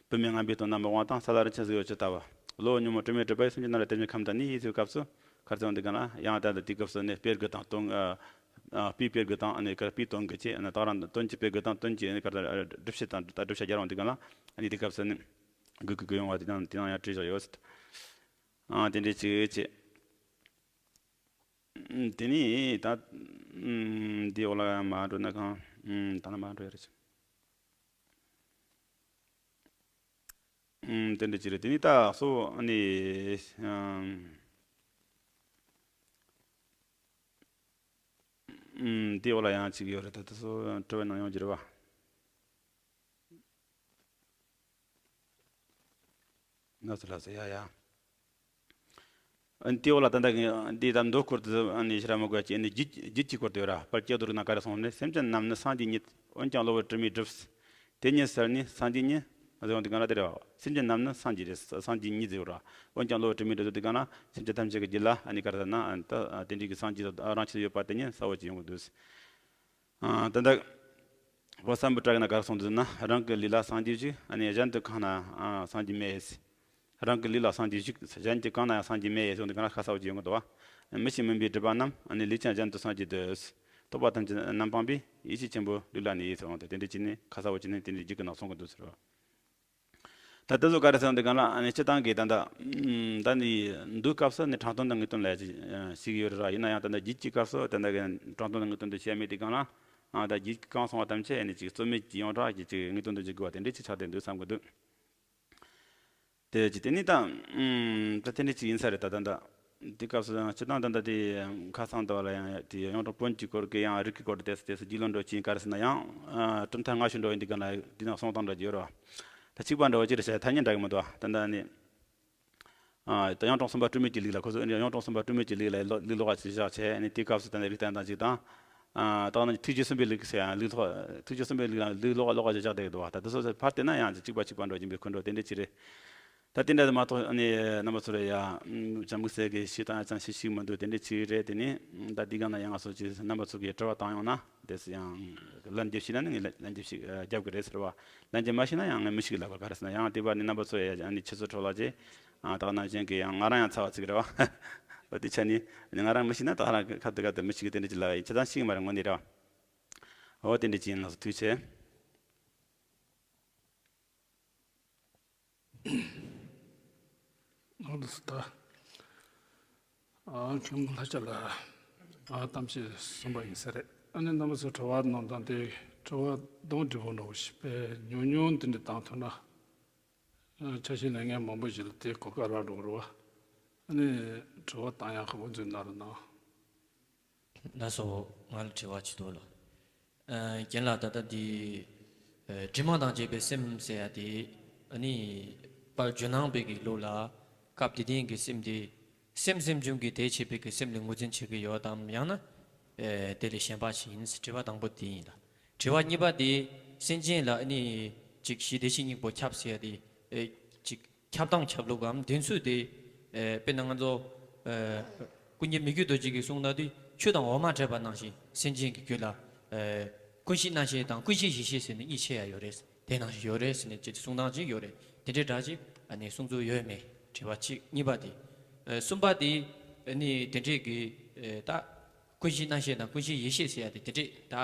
བུད་མེད་ངན་པའི་དོན་རྣམས་མི་དབང་དང་། ས་ལ་རིན་ཆེན་གཟུགས་ཡོད་ཇི་ལྟ་བུ། གློ་བུར་ཉོན་མོངས་དྲི་མས་སྒྲིབ་པ་ཡིས། སེམས་ཅན་ནང་ལ་དེ་བཞིན་ཁམས་དུ་གནས། ཟེར་བའི་སྐབས་སུ་ག་རེ་ཟེར་བ་འདི་ག་ན་ཡང་ད་ལྟ་དུས་སྐབས་སུ་ནི་དཔེ་དགུ་དང་སྟོན། ཨ་དཔེའི་དཔེ་དགུ་དང་ཨ་ནི་ག་རེ་དཔེའི་སྟོན་དགུ་བཅས། ཨ་ནི་ད་ག་རང་སྟོན་གྱི་དཔེ་དགུ་དང་སྟོན་གྱི་ཨ་ནི་ག་རེ་སྒྲུབ་བྱེད་དང་ད་བསྒྲུབ་བྱ་སྦྱར་བ་འདི་ག་ན་ཨ་ནི་དུས་སྐབས་སུ་ནི་དགུ་དགུ་དགུ་ཡོང་བ་དེ་དང་དེ་ནང་ཡང་བྲིས་བཞག་ཡོད། ཨ་དེ་འདྲའི་ཅིག་བྱས། ཨུམ། དེ་ནས་ད་ཨུམ་འདི་འོག་ལ་མར་འགྲོ་ན་གང་། ཨུམ། ད་ལ་མར་འགྲོ་ཡ་རེད། ཨུམ། དེ་འདྲ་ཅིག་རེད། དེ་ནས་ད་སོ་ཨ་ནི་ཨུམ་ཨུམ་འདི་འོག་ལ་ཡང་ཅིག་ཡོད་རེད། ད་ད་སོ་དྲི་བའི་ནང་ཡོང་རྒྱུ་རེད་བ། ལགས་སོ་ལགས་སོ། ཡ་ཡ། ཨ་ནི་དེའི་འོག་ལ་ད་ལྟ་གི་འདི་ད་མདོ་སྐོར་དུ་ཨ་ནི་ཕྱི་ར་མི་དགོས་ཀྱི། ཨ་ནི་རྒྱུད་རྒྱུད་ཀྱི་སྐོར་དུ་ཡོད་ར། དཔལ་ཀྱེ་རྡོར་གྱི་ནང་ག་རེ་གསུངས་ནས། སེམས་ཅན་རྣམས་ནི་སངས་རྒྱས་ཉིད། འོན་ཀྱང་གློ་བུར་དྲི་མས་སྒྲིབ། དེ་ཉིད་ཟེར་ནི་སངས་རྒྱས་ཉིད་ཟེར་བ་འདི་ག་ན་དེ་རེད་བ། སེམས་ཅན་རྣམས་ནི་སངས་རྒྱས་རེད། སངས་རྒྱས་ཉིད་ཟེར་བ་ར། འོན་ཀྱང་གློ་བུར་དྲི་མས་སྒྲིབ་ཟེར་དུས་ག་ན་སེམས་ཅན་ཐམས་ཅད་ཀྱི་རྒྱུད་ལ་ཨ་ནི་ག་རེ་ཟེར་ན། ཨ་ནི་ད་དེ་འདྲའི་གི་སངས་རྒྱས་རང་ཆས་ཡོད་པ་དེ་ཉིད་གསལ་བོ་ཅིག་ཡོང་གི་འདུག། ཨ་ད་ལྟ་བོད་སམ་བྷོ་ཊ་གི་ནང་ག་རེ་གསུངས་འདུག་ན། རང་གི་ལུས་ལ་སངས་རྒྱས་བཞུགས། ཨ་ནི་གཞན་དུ་གང་ན་ཡང་སངས་རྒྱས་མེད། རང་གི་ལུས་ལ་སངས་རྒྱས་བཞུགས། གཞན་གྱི་གང་ན་ཡང་སངས་རྒྱས་མེད་ཟེར་འདི་ག་ན་ཁ་གསལ་བོ་ཅིག་ཡོང་གི་འདུག་བ། མི་ཤེས་མུན་པའི་སྒྲིབ་པ་རྣམས། ཨ་ནི་ལུས་ཅན་གཞན་དུ་སངས་རྒྱས་འདོད། རྟོག་པ་ཐམས་ཅད་རྣམ་སྤངས་པའི། ཡེ་ཤེས་ཆེན་པོའི་ལུས་ལ་གནས་ཟེར་འོང་དེ་དེ་འདྲ་ཅིག་ནི་ཁ་གསལ་བོ་ཅིག་ནི་དེ་འདྲའི་རྒྱུད་ཀྱི་ནང་གསུང་གི་འདུག་ཟེར་བ། ད་དེ་ཚོ་ག་རེ་ཟེར་འདི་ག་ལ་ཨ་ནི་སྤྱིར་བཏང་གི་ད་ལྟ་ད་ནི་མདོའི་སྐབས་སུ་ནི་དྲང་དོན་དང་ངེས་དོན་ལ་ཞིག་ཡོད་རེད་ར། ཡིན་ན་ཡང་ད་ལྟ་རྒྱུད་ཀྱི་སྐབས་སུ་ད་ལྟ་གི་དྲང་དོན་དང་ངེས་དོན་དུ་བཤད་མེད་དེ་གང་ལ། ཨ་ད་རྒྱུད་གང་གསུངས་པ་ཐམས་ཅད་ཨ་ནི་ཅིག་རྩོད་མེད་ཀྱི་ཡོངས་གྲགས་ཀྱི་ཅིག་ངེས་དོན་དུ་འཇུག་དགོས་པ་དེ་འདྲ་ཅིག་ཆགས་བསྡད་འདུག་བསམ་གི་འདུག། དེ་ཅི་དེ་ནི་ད་ཨུམ་ད་དེ་འདྲ་ཅིག་ཡིན་ས་རེད། ད་ད་ད་དེ་སྐབས་སུ་ཡང་སྤྱིར་བཏང་ད་ད་དེ་ཁ་སང་དུ་བ་ལ་ཡང་དེ་ཡོངས་གྲགས་བོན་གྱི་སྐོར་གྱི་ཡང་རིགས་ཀྱི་སྐོར་དེ་དེ་སུ་རྒྱུས་ལོན་འགྲོ་ཅིང་ག་རེ་ཟེར་ན་ཡང་ཨ་གྲུབ་མཐའ་ལྔ་བཅུ་འགྲོ་ཡིན་དེ་ག་ན་དེ་ནང་གསུང་སྟངས་འདྲ་ཅིག་ཡོད་རེད་བ། ད་གཅིག་པ་འདྲ་བོ་ཅི་རེད་ཟེར་ཐ་སྙད་འདྲ་གི་མི་འདུག་བ། ད་ད་ནི་ཨ་ད་ཡོངས་གྲགས་གསུམ་པ་སྤྲོས་མེད་ཀྱི་ལུགས་ལ་ཁོ་ཚོ་ཡོངས་གྲགས་གསུམ་པ་སྤྲོས་མེད་ཀྱི་ལུགས་ལ་ལུགས་ལོག་ཅིག་བཞག་བྱས། ཨ་ནི་དེ་སྐབས་སུ་ད་ནི་རིགས་བསྟན་སྟངས་ཅིག་དང་། ཨ་ད་ནི་ཐུགས་རྗེ་གསུམ་པའི་ལུགས་ཟེར་ཡང་ལུགས་ལོག་ཐུགས་རྗེ་གསུམ་པའི་ལུགས་ལ་ལུགས་ལོག་ལོག་བཞག་བསྡད་ཀྱི་འདུག་བ། ད་དེ་ཚོ་ཕར་བལྟས་ན་ཡང་གཅིག་པ་གཅིག་པ་འགྲོ་གིན་པའི་ཁོ་འགྲོ་དེ་འདྲ་ཅིག་རེད། ད་དེ་འདྲ་མ་གཏོགས་ཨ་ནི་རྣམ་པ་ཚོར་ཡ་ཅང་དམིགས་བསལ་གྱི་ཞིག་དང་ཡ་ཅང་ཞིག་ཞིག་མི་འདུག་དེ་འདྲ་ཅིག་རེད། དེ་ནི་ད་འདི་ག་ན་ཡང་ང་ཚོ་ཅིག་རྣམ་པ་ཚོ་གིས་དྲི་བ་བཏང་ཡོང་ན་དེ་སུ་ཡང་ལན་འདེབས་ཤེས་ན་ནི་ངས་ལན་འདེབས་ཤིག་རྒྱབ་གི་རེད་ཟེར་བ། ལན་འདེབས་མ་ཤེས་ན་ཡང་ངས་མི་ཤེས་གི་ལབ་པ། ག་རེ་ཟེར་ན་ཡང་དེ་བར་ནི་རྣམ་པ་ཚོ་ཡ་ཨ་ནི་ཁྱེད་ཚོ་འཕྲོ་བརླག་ཅིག་ཨ་ད་ག་ནང་བཞིན་གྱི་ཡང་ང་རང་ཡང་ཚ་བ་ཚིག་རེད་བ། འོ་དེ་ཆ་ནི་ནི་ང་རང་མི་ཤེས་ན་ད་ག་རང་ཁ་ཏུ་ཁ་ཏུ་མི་ཤེས་གི་དེ་འདྲ་ཅིག་ལབ་ཡ་ཡིན། ཆ་ཚང་ཤེས་གི་མ་རེད་དངོས་གནས་རེད་བ། འོ་དེ་འདྲ་ཅིག་ཡིན། ལགས་སོ་ཐུགས་རྗེ་ཆེ། ཨ་ལགས་སོ། ད་ཨ་མཁན་པོ་ལྷ་སྐྱབས་ལགས་ཨ་གཏམ་བཤད་གསུངས་པ་ཡིན་ས་རེད། ཨ་ནི་རྣམ་པ་ཚོ་དྲི་བ་གནང་སྟངས་དེ་དྲི་བ་གདོང་འདྲི་བོ་འདྲ་བོ་ཞིག་དཔེ་ཉུང་ཉུང་འདི་འདྲ་བཏང་ཐུབ་ན། ཨ་ཆ་ཤས་ལས་ངན་མང་པོ་ཞིག་ལ་དེ་གོ་སྐབས་རག་འགྲོ་གི་རེད་བ། ཨ་ནི་དྲི་བ་བཏང་ཡག་གི་དབུ་འཛུགས་གནང་རོགས་གནང་། ལགས་སོ། ང་ལ་དྲི་བ་ཅིག་འདུག་ལགས། ཨ་རྒན་ལགས་ད་ལྟ་འདི་ཨ་དྲི་མ་དང་བཅས་པའི་སེམས་ཟེར་ཡ་དེ་ཨ་ནི་དཔལ་ཇོ་ནང་པའི་གི་ལུགས་ལ་སྐབས་དེ་དུས་ཀྱི་སེམས་དེ་སེམས་སེམས་བྱུང་གི་དེ་བྱེད་པའི་གི་སེམས་ལ་ངོས་འཛིན་བྱེད་ཀྱི་ཡོད་དམ། ཡང་ན་ཨ་དེ་ལས་གཞན་པ་ཞིག་ཡིན། དྲི་བ་དང་པོ་དེ་ཡིན་ལགས། དྲི་བ་གཉིས་པ་དེ་སེམས་ཅན་ལ་ཨ་ནི་ཅིག་གཞི་བདེ་གཤེགས་སྙིང་པོ་ཁྱབ་ཟེར་ཡ་དེ་ཨ་ཅིག་ཁྱབ་སྟངས་ཁྱབ་ལུགས་སམ་བདེན་ཚུལ་དེ། ཨེ་དཔེར་ན་ང་ཚོ་ཨེ་ཀུན་མཁྱེན་མི་བསྐྱོད་རྡོ་རྗེ་གིས་གསུངས་ན་དུས་ཆུ་དང་འོ་མ་འདྲེས་པ་ནང་བཞིན་སེམས་ཅན་གྱི་རྒྱུད་ལ་ཨེ་ཀུན་གཞི་རྣམ་ཤེས་དང་ཀུན་གཞི་ཡེ་ཤེས་ཟེར་ནས་གཉིས་ཕྱེ་ཡ་ཡོད་རེད། དེ་ནང་བཞིན་ཡོད་རེད་ཟེར་ནས་ཅིག་གསུང་སྟངས་ཅིག་ཡོད་རེད། དེ་འདྲའི་འདྲ་ཅིག་ཨ་ནི་གསུང་ཚུལ་ཡོད་མེད་དྲི་བ་གཅིག་གཉིས་པ་དེ། ཨེ་གསུམ་པ་དེ་ཨ་ནི་དེ་འདྲས་ཀྱི་ཨེ་ད་ཀུན་གཞི་རྣམ་ཤེས་དང་ཀུན་གཞི་ཡེ་ཤེས་ཟེར་ཡ་དེ་དེ་འདྲས་ད་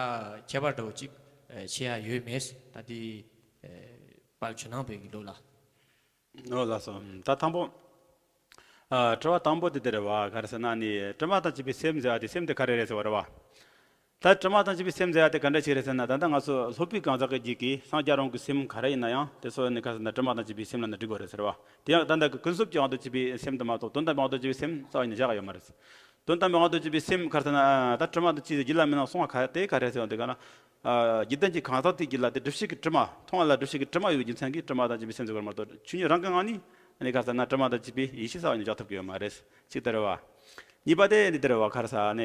ཁྱད་པར་འདྲ་བོ་ཅིག་ཨེ་ཕྱེ་ཡ་ཡོད་མེད། ད་དེ་ཨེ་དཔལ་ཇོ་ནང་པའི་གི་ལུགས་ལ། ཨོ་ལགས་སོ། ད་དང་པོ། ཨ་དྲི་བ་དང་པོ་དེ་དེ་རེད་བ། ག་རེ་ཟེར་ན་ནི་དྲི་མ་དང་བཅས་པའི་སེམས་ཟེར་བ་དེ་སེམས་དེ་ག་རེ་རེད་ཟེར་བ་རེད་བ། ད་དྲི་མ་དང་བཅས་པའི་སེམས་ཟེར་བ་དེ་ག་འདྲ་ཞིག་རེད་ཟེར་ན། ད་ལྟ་ང་ཚོ་སློབ་དཔོན་གང་ཟག་གི་རྒྱུད་ཀྱི་སངས་རྒྱས་རང་གི་སེམས་ག་རེ་ཡིན་ན་ཡང་དེ་ཚོ་ནི་ག་རེ་ཟེར་ན་དྲི་མ་དང་བཅས་པའི་སེམས་ལ་ནི་འགྲིག་གི་རེད་ཟེར་བ། དེ་ཡང་ད་ལྟ་གི་ཀུན་རྫོབ་ཀྱི་དབང་དུ་བྱས་པའི་སེམས་དེ་མ་གཏོགས་དོན་དམ་པའི་དབང་དུ་བྱས་པའི་སེམས་རྩ་བ་ནས་བཞག་ཡོད་མ་རེད། དོན་དམ་པའི་དབང་དུ་བྱས་པའི་སེམས་ག་རེ་ཟེར་ན། ད་དྲི་མ་དང་བཅས་ཏེ་རྒྱུད་ལ་མི་སྣང་གསུངས་པ་ག་དེ་ག་རེ་ཟེར་བ་འདི་ག་ན། ཨ་རྒྱུད་ལྡན་གྱི་གང་ཟག་དེའི་རྒྱུད་ལ་དེ་སྒྲིབ་བྱེད་ཀྱི་དྲི་མ་མཐོང་བ་ལ་སྒྲིབ་བྱེད་ཀྱི་དྲི་མ་ཡོད་པའི་རྒྱུ་མཚན་གྱིས་དྲི་མ་དང་བཅས་པའི་སེམས་ཟེར་བར་མ་གཏོགས་ཆོས་ཉིད་རང་གི་ངང་ནས་ཨ་ནི་ག་རེ་ཟེར་ན་དྲི་མ་དང་བཅས་པའི་ཡེ་ཤེས་རྩ་བ་ནས་འཇོག་ཐུབ་ཀྱི་ཡོད་མ་རེད། གཅིག་དེ་རེད་བ། གཉིས་པ་དེ་འདི་དེ་རེད་བ། ག་རེ་ཟེར་ནས་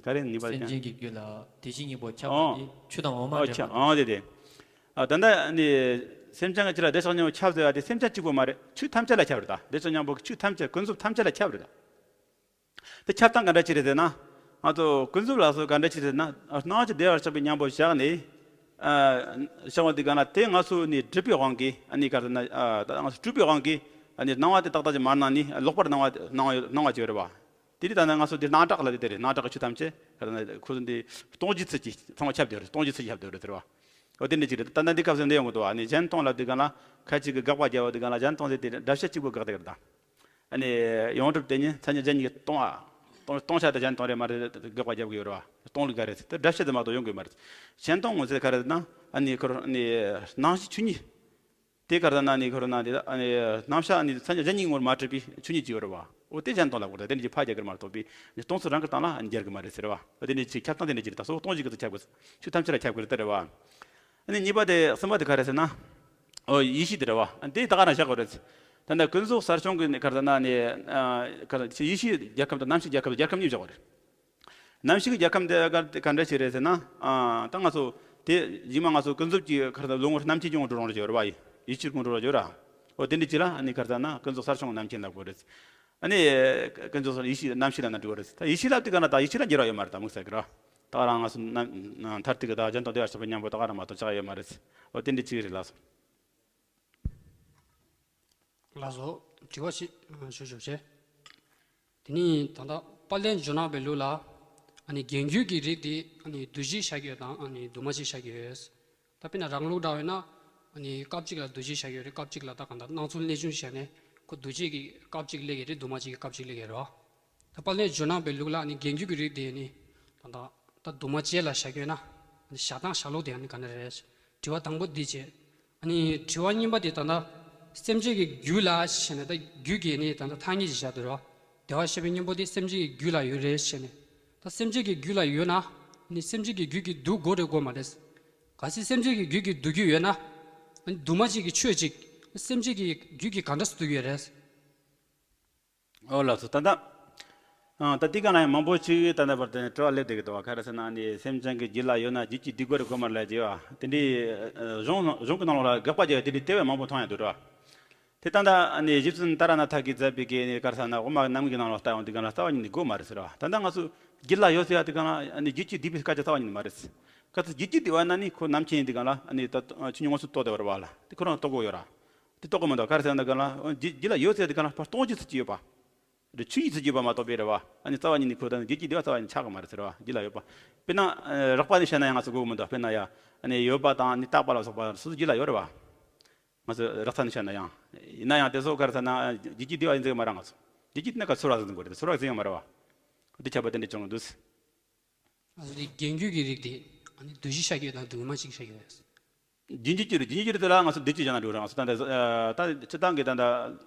ག་རེ་གཉིས་པ་དེ། སེམས་ཅན་གྱི་རྒྱུད་ལ་བདེ་གཤེགས་སྙིང་པོ་ཁྱབ་ཨོ། པ་དེ་ཆུ་དང་འོ་མ་ཨོ་འདྲེས་ཁྱབ་པ་ཨོ་དེ་དེ། ཨ་ད་ལྟ་ནི་སེམས་ཅན་གྱི་རྒྱུད་ལ་བདེ་གཤེགས་སྙིང་པོ་ཁྱབ་ཟེར་བ་དེ་སེམས་ཅན་གཅིག་པོ་མ་རེད། ཆོས་ཐམས་ཅད་ལ་ཁྱབ་རེད་ད། བདེ་གཤེགས་སྙིང་པོ་གི་ཆོས་ཐམས་ཅད་ཀུན་རྫོབ་ཐམས་ཅད་ལ་ཁྱབ་རེད་ད། དེ་ཁྱབ་སྟངས་ག་འདྲ་ཅིག་རེད་ཟེར་ན། ང་ཚོ་ཀུན་རྫོབ་ལ་སོགས་ག་འདྲ་ཅིག་རེད་ཟེར་ན། སྣང་བ་བདེ་བར་གཤེགས་པའི་སྙིང་པོ་བཞག་ནས། ཨ་བཞག་པ་འདི་ག་ན་དེ་ང་ཚོ་ནི་སྒྲིབ་པའི་དབང་གིས་ཨ་ནི་ག་རེ་ཟེར་ན། ཨ་ད་ང་ཚོ་སྤྲུལ་པའི་དབང་གིས་ཨ་ནི་སྣང་བ་དེ་ཏག་ཏག་ཅིག་མ་སྣང་ནི་ལོག་པར་སྣང་བ་སྣང་བ་སྣང་བ་ཅིག་རེད་བ། དེ་ནི་ད་ནི་ང་ཚོ་འདི་སྣང་གྲགས་ལ་དེ་དེ་རེད། སྣང་གྲགས་ཀྱི་ཆོས་ཐམས་ཅད་ག་རེ་ཟེར་ན་ཁོ་ཚོ་འདི་སྟོང་གཞི་ཚུལ་གྱིས་ཚང་མ་ཁྱབ་བསྡད་རེད། སྟོང་གཞི་ཚུལ་གྱིས་ཁྱབ་བསྡད་རེད་ཟེར་བ། འོ་དེ་འདྲ་ཅིག་རེད། ད་ལྟ་འདི་སྐབས་སུ་འདི་ཡོང་གི་འདུག་ཨ་ནི་གཞན་སྟོང་ལབ་དུས་ག་ལ་ཁ་ཅིག་གིས་དགག་པ་རྒྱབ་པ་དུས་ག་ལ་གཞན་སྟོང་ཟེར་དེ་སྒྲ་བཤད་གཅིག་པོ་དགག་བསྡད་ཀྱི་རེད་ད། ཨ་ནི་ཡོངས་གྲུབ་དེ་ཉིད་མཚན་ཉིད་གཞན་གཉིས་ཀྱིས་སྟོང་ཨ། སྟོང་སྟོང་ཆ་དེ་གཞན་སྟོང་རེད་མ་རེད་དགག་པ་རྒྱབ་ཀྱི་ཡོད་རེད་བ། སྟོང་ལུགས་ག་རེད་ཟེར་དེ་སྒྲ་བཤད་དུ་མ་གཏོགས་ཡོང་གི་མ་རེད། གཞན་སྟོང་ངོ་ཟེར་ག་རེ་ཟེར་ན་ཨ་ནི་ཁོ་རང་ཨ་ནི་སྣང་གཞི་ཆོས་ཉིད། དེ་ག་རེ་ཟེར་ན་ཨ་ནི་ཁོ་རང་ན་དེ་ཨ་ནི་སྣང་ཆ་ཨ་ནི་མཚན་ཉིད་གཞན་གཉིས་ངོར་མ་གྲུབ་པའི་ཆོས་ཉིད་ཅིག་ཡོད་རེད་བ། འོ་དེ་གཞན་སྟོང་ལབ་དགོས་རེད། དེ་ནི་ཅིག་ཕར་རྒྱག་གི་རེད་མ་གཏོགས་པའི་ནི་སྟོང་ཚུལ་རང་གི་སྟེང་ལ་ཨ་ནི་རྒྱག་གི་མ་རེད་ཟེར་བ། འོ་དེ་ནི་ཅིག་ཁྱབ་སྟངས་དེ་འདྲ་ཅིག་རེད། ད་གཙོ་བོ་སྟོང་གཞི་གི་ཚུལ་ཁྱབ་དགོས། ཆོས་ཐམས་ཅད་ལ་ཁྱབ་དགོས་རེད་དེ་རེད་བ། ཨ་ནི་གཉིས་པ་དེ་གསུམ་པ་དེ་ག་རེ་ཟེར་ན། ཨོ་ཡེ་ཤེས་དེ་རེད་བ། ཨ་ནི་དེ་ད་ག་རང་བཞག་དགོས་རེད། ད་ནི་ཀུན་རྫོབ་གསར་བྱུང་གི་ནི་ག་རེ་ཟེར་ན་ནི་ཨ་ག་རེ་ཡེ་ཤེས་རྒྱལ་ཁམས་དང་རྣམ་ཤེས་རྒྱལ་ཁམས་རྒྱལ་ཁམས་གཉིས་བཞག་དགོས་རེད། རྣམ་ཤེས་ཀྱི་རྒྱལ་ཁམས་དེ་ག་ག་འདྲ་ཞིག་རེད་ཟེར་ན། ཨ་ད་ང་ཚོ་དེ་རྗེས་མ་ང་ཚོ་ཀུན་རྫོབ་ཀྱི་ག་རེ་ཟེར་ན་བློ་ངོར་རྣམ་མཁྱེན་སྐྱེ་བོ་འགྲོ་རུང་རེད་ཡོད་རེད་བ། ཡིད་ཕྱིར་ཀུན་འགྲོ་རུང་ཡོད་ར། འོ་དེ་འདྲ་ཅིག་ལ་ཨ་ནི་ག་རེ་ཟེར་ན་ཀུན་རྫོབ་གསར་བྱུང་རྣམ་མཁྱེན་ལབ་དགོས་རེད། ཨ་ནི་ཀུན་རྫོབ་ཡེ་ཤེས་རྣམ་ཤེས་ལབ་ན་འགྲིག་གི་རེད། ད་ཡེ་ཤེས་ལབ་དུས་ག་ན་ད་ཡེ་ཤེས་ལ་འགྱུར་བ་ཡོད་མ་རེད། ད་དམིགས་བསལ་གྱི་ར། ད་ག་རང་ང་ཚོ་རྣམ་མཐར་ཐུག་གི་ད་གཞན་དང་བདེ་བར་གཤེགས་པའི་སྙིང་པོ་ད་ག་རང་མ་གཏོགས་ཆགས་ཡོད་མ་རེད། འོ་དེ་འདྲ་ཅིག་རེད་ལགས་སོ། ལགས་སོ། དྲི་བ་ཞིག་ཞུ་ཞུ་བྱས། དེ་ནི་ད་ལྟ་དཔལ་ལྡན་ཇོ་ནང་པའི་ལུགས་ལ་ཨ་ནི་རྒྱན་རྒྱུད་ཀྱི་རིགས་དེ་ཨ་ནི་འདུ་བྱེད་བཞག་ཡོད་དང་ཨ་ནི་འདུས་མ་བྱས་བཞག་ཡོད། ད་དཔེར་ན་རང་ལུགས་འདྲ་བས་ན་ཨ་ནི་སྐབས་གཅིག་ལ་འདུ་བྱེད་བཞག་ཡོད་རེད། སྐབས་གཅིག་ལ་ད་གང་ལྟར་སྣང་ཚུལ་གནས་ཆུང་བྱས་ནས་ཁོ་འདུ་བྱེད་ཀྱི་སྐབས་གཅིག་སླེབས་ཀྱི་རེད། འདུས་མ་བྱས་ཀྱི་སྐབས་གཅིག་སླེབས་ཀྱི་རེད་བ། ད་དཔལ་ལྡན་ཇོ་ནང་པའི་ལུགས་ལ་ཨ་ནི་རྒྱན་རྒྱུད་ཀྱི་རིགས་དེ་ནི་ད་ལྟ་ད་འདུས་མ་བྱས་ལ་བཞག་ཡོད་ན་ཨ་ནི་བཞག་སྟངས་བཞག་ལུགས་དེ་ཨ་ནི་ག་འདྲ་རེད། དྲི་བ་དང་པོ་འདི་བྱས། ཨ་ནི་དྲི་བ་གཉིས་པ་དེ་ད་ལྟ་སེམས་ཅན་གྱི་རྒྱུད་ལ་ཞེས་ནས་ད་རྒྱུད་ཀྱི་ནི་ད་ལྟ་ཐ་སྙད་ཅིག་བཞག་འདུག་ར། བདེ་བར་གཤེགས་པའི་སྙིང་པོ་དེ་སེམས་ཅན་གྱི་རྒྱུད་ལ་ཡོད་རེད་ཞེས་ནས། ད་སེམས་ཅན་གྱི་རྒྱུད་ལ་ཡོད་ན་ནི་སེམས་ཅན་གྱི་རྒྱུད་ཀྱི་འདུ་དགོས་རེད་དགོས་མ་རེད། གལ་སྲིད་སེམས་ཅན་གྱི་རྒྱུད་ཀྱི་འདུ་རྒྱུ་ཡོད་ན་ནི་འདུས་མ་བྱས་ཀྱི་ཆོས་ཅིག་སེམས་ཅན་གྱི་རྒྱུད་ཀྱི་ག་འདྲ་སེ་འདུ་གི་ཡོད་རེད། ཨོ་ལགས་སོ། ད་ལྟ་ཨ་ད་འདི་ག་ན་ཡང་མང་པོ་ཅིག་ད་ལྟ་བར་དུ་དྲི་བ་སླེབས་བསྡད་ཀྱི་འདུག་བ། ག་རེ་ཟེར་ན་ནི་སེམས་ཅན་གྱི་རྒྱུད་ལ་ཡོད་ན་རྒྱུད་ཀྱི་འདུ་དགོས་རེད་དགོས་མ་རེད་ལབ་ཀྱི་ཡོད་བ། དེ་འདྲའི་གཞུང་གཞུང་གི་ནང་ལོགས་ལ་དགག་པ་རྒྱག་དེ་འདྲའི་དེ་བས་མང་པོ་མཐོང་ཡ་འདུག་ར། དེ་ད་ལྟ་ཨ་ནི་རྗེ་བཙུན་ཏཱ་ར་ནཱ་ཐ་གིས་མཛད་པའི་གི་ནི་ག་རེ་ཟེར་ན་དབུ་མ་རྣམ་ངེས་ཀྱི་ནང་ལ་ལྟ་ཡོང་དུས་སྒང་ལ་རྩ་བ་ཉིད་ནས་དགོས་མ་རེད་ཟེར་བ། ད་ལྟ་ང་ཚོ་རྒྱུད་ལ་ཡོད་ཟེར་ཡ་དེ་སྒང་ལ་ཨ་ནི་རྒྱུད་ཀྱི་སྡིག་པའི་སྐད་ཆ་རྩ་བ་ཉིད་ནས་མ་རེད། ག་ཚོད་རྒྱུད་ཀྱི་སྡིག་པ་ཡིན་ན་ནི་ཁོ་ནམ་མཁྱེན་ཡིན་དུས་སྒང་ལ་ཨ་ནི་ད་ཆོས་ཉིད་མངོན་སུམ་རྟོགས་བསྡད་པ་རེད་བ་ལ། དེ་ཁོ་རང་རྟོགས་དགོས་ཡོད་ར། དེ་རྟོགས་དགོས་མི་འདུག་ག་རེ་ཟེར་ན་སྒང་ལ་རྒྱུད་རྒྱུད་ལ་ཡོད་ཟེར་ཡ་དེ་སྒང་ལ་སྟོང་ཆོས་ཚུལ་གྱི་ཡོད་པ། རེད། ཆོས་ཉིད་ཚུལ་གྱི་ཡོད་པ་མ་གཏོགས་པའི་རེད་བ། ཨ་ནི་རྩ་བ་ཉིད་ནས་ཁོ་ད་རྒྱུད་ཀྱི་སྡིག་པ་རྩ་བ་ཉིད་ཆགས་ཀྱི་མ་རེད་ཟེར་བ། རྒྱུད་ལ་ཡོད་པ། དཔེར་ན་ཨ་རགས་པ་ནས་བཤད་ན་ཡང་ང་ཚོ་དགོས་ཀྱི་མི་འདུག་དཔེར་ན་ཡ་ཨ་ནི་ཡོད་པ་དང་ནི་རྟག་པ་ལ་སོགས་པ་སོ་སོ་རྒྱུད་ལ་ཡོད་རེད་བ། ང་ཚོ་རགས་ཚ་ནས་བཤད་ན་ཡང་། ཡིན་ན་ཡང་དེ་ཚོ་ག་རེ་ཟེར་ན་རྒྱུད་ཀྱི་སྡིག་པ་ཡིན་ཟེར་གྱི་མ་རེད། ང་ཚོ་རྒྱུད་ཀྱི་སྡིག་པ་ཚོར་བ་ཟེར་དགོས་རེད། ཚོར་བ་ཟེར་ཡང་མ་རེད་བ། འདི་ཁྱད་པར་དེ་འདྲ་བྱུང་འདུག་ཨ་ནི་རྒྱན་རྒྱུད་ཀྱི་རིགས་དེ་ཨ་ནི་བདུད་བཞི་ཤཱཀྱ་དང་བདུད་མ་བཞི་ཤཱཀྱ། རྒྱུན་གཅིག་གི་རེད། རྒྱུན་གཅིག་རེད་དེ་ལ་ང་ཚོ་བདེ་སྐྱིད་བྱས་ན་འགྲིག་རེད། ང་ཚོ་ད་ལྟ་ད་སྤྱིར་བཏང་གི་ད་ལྟ་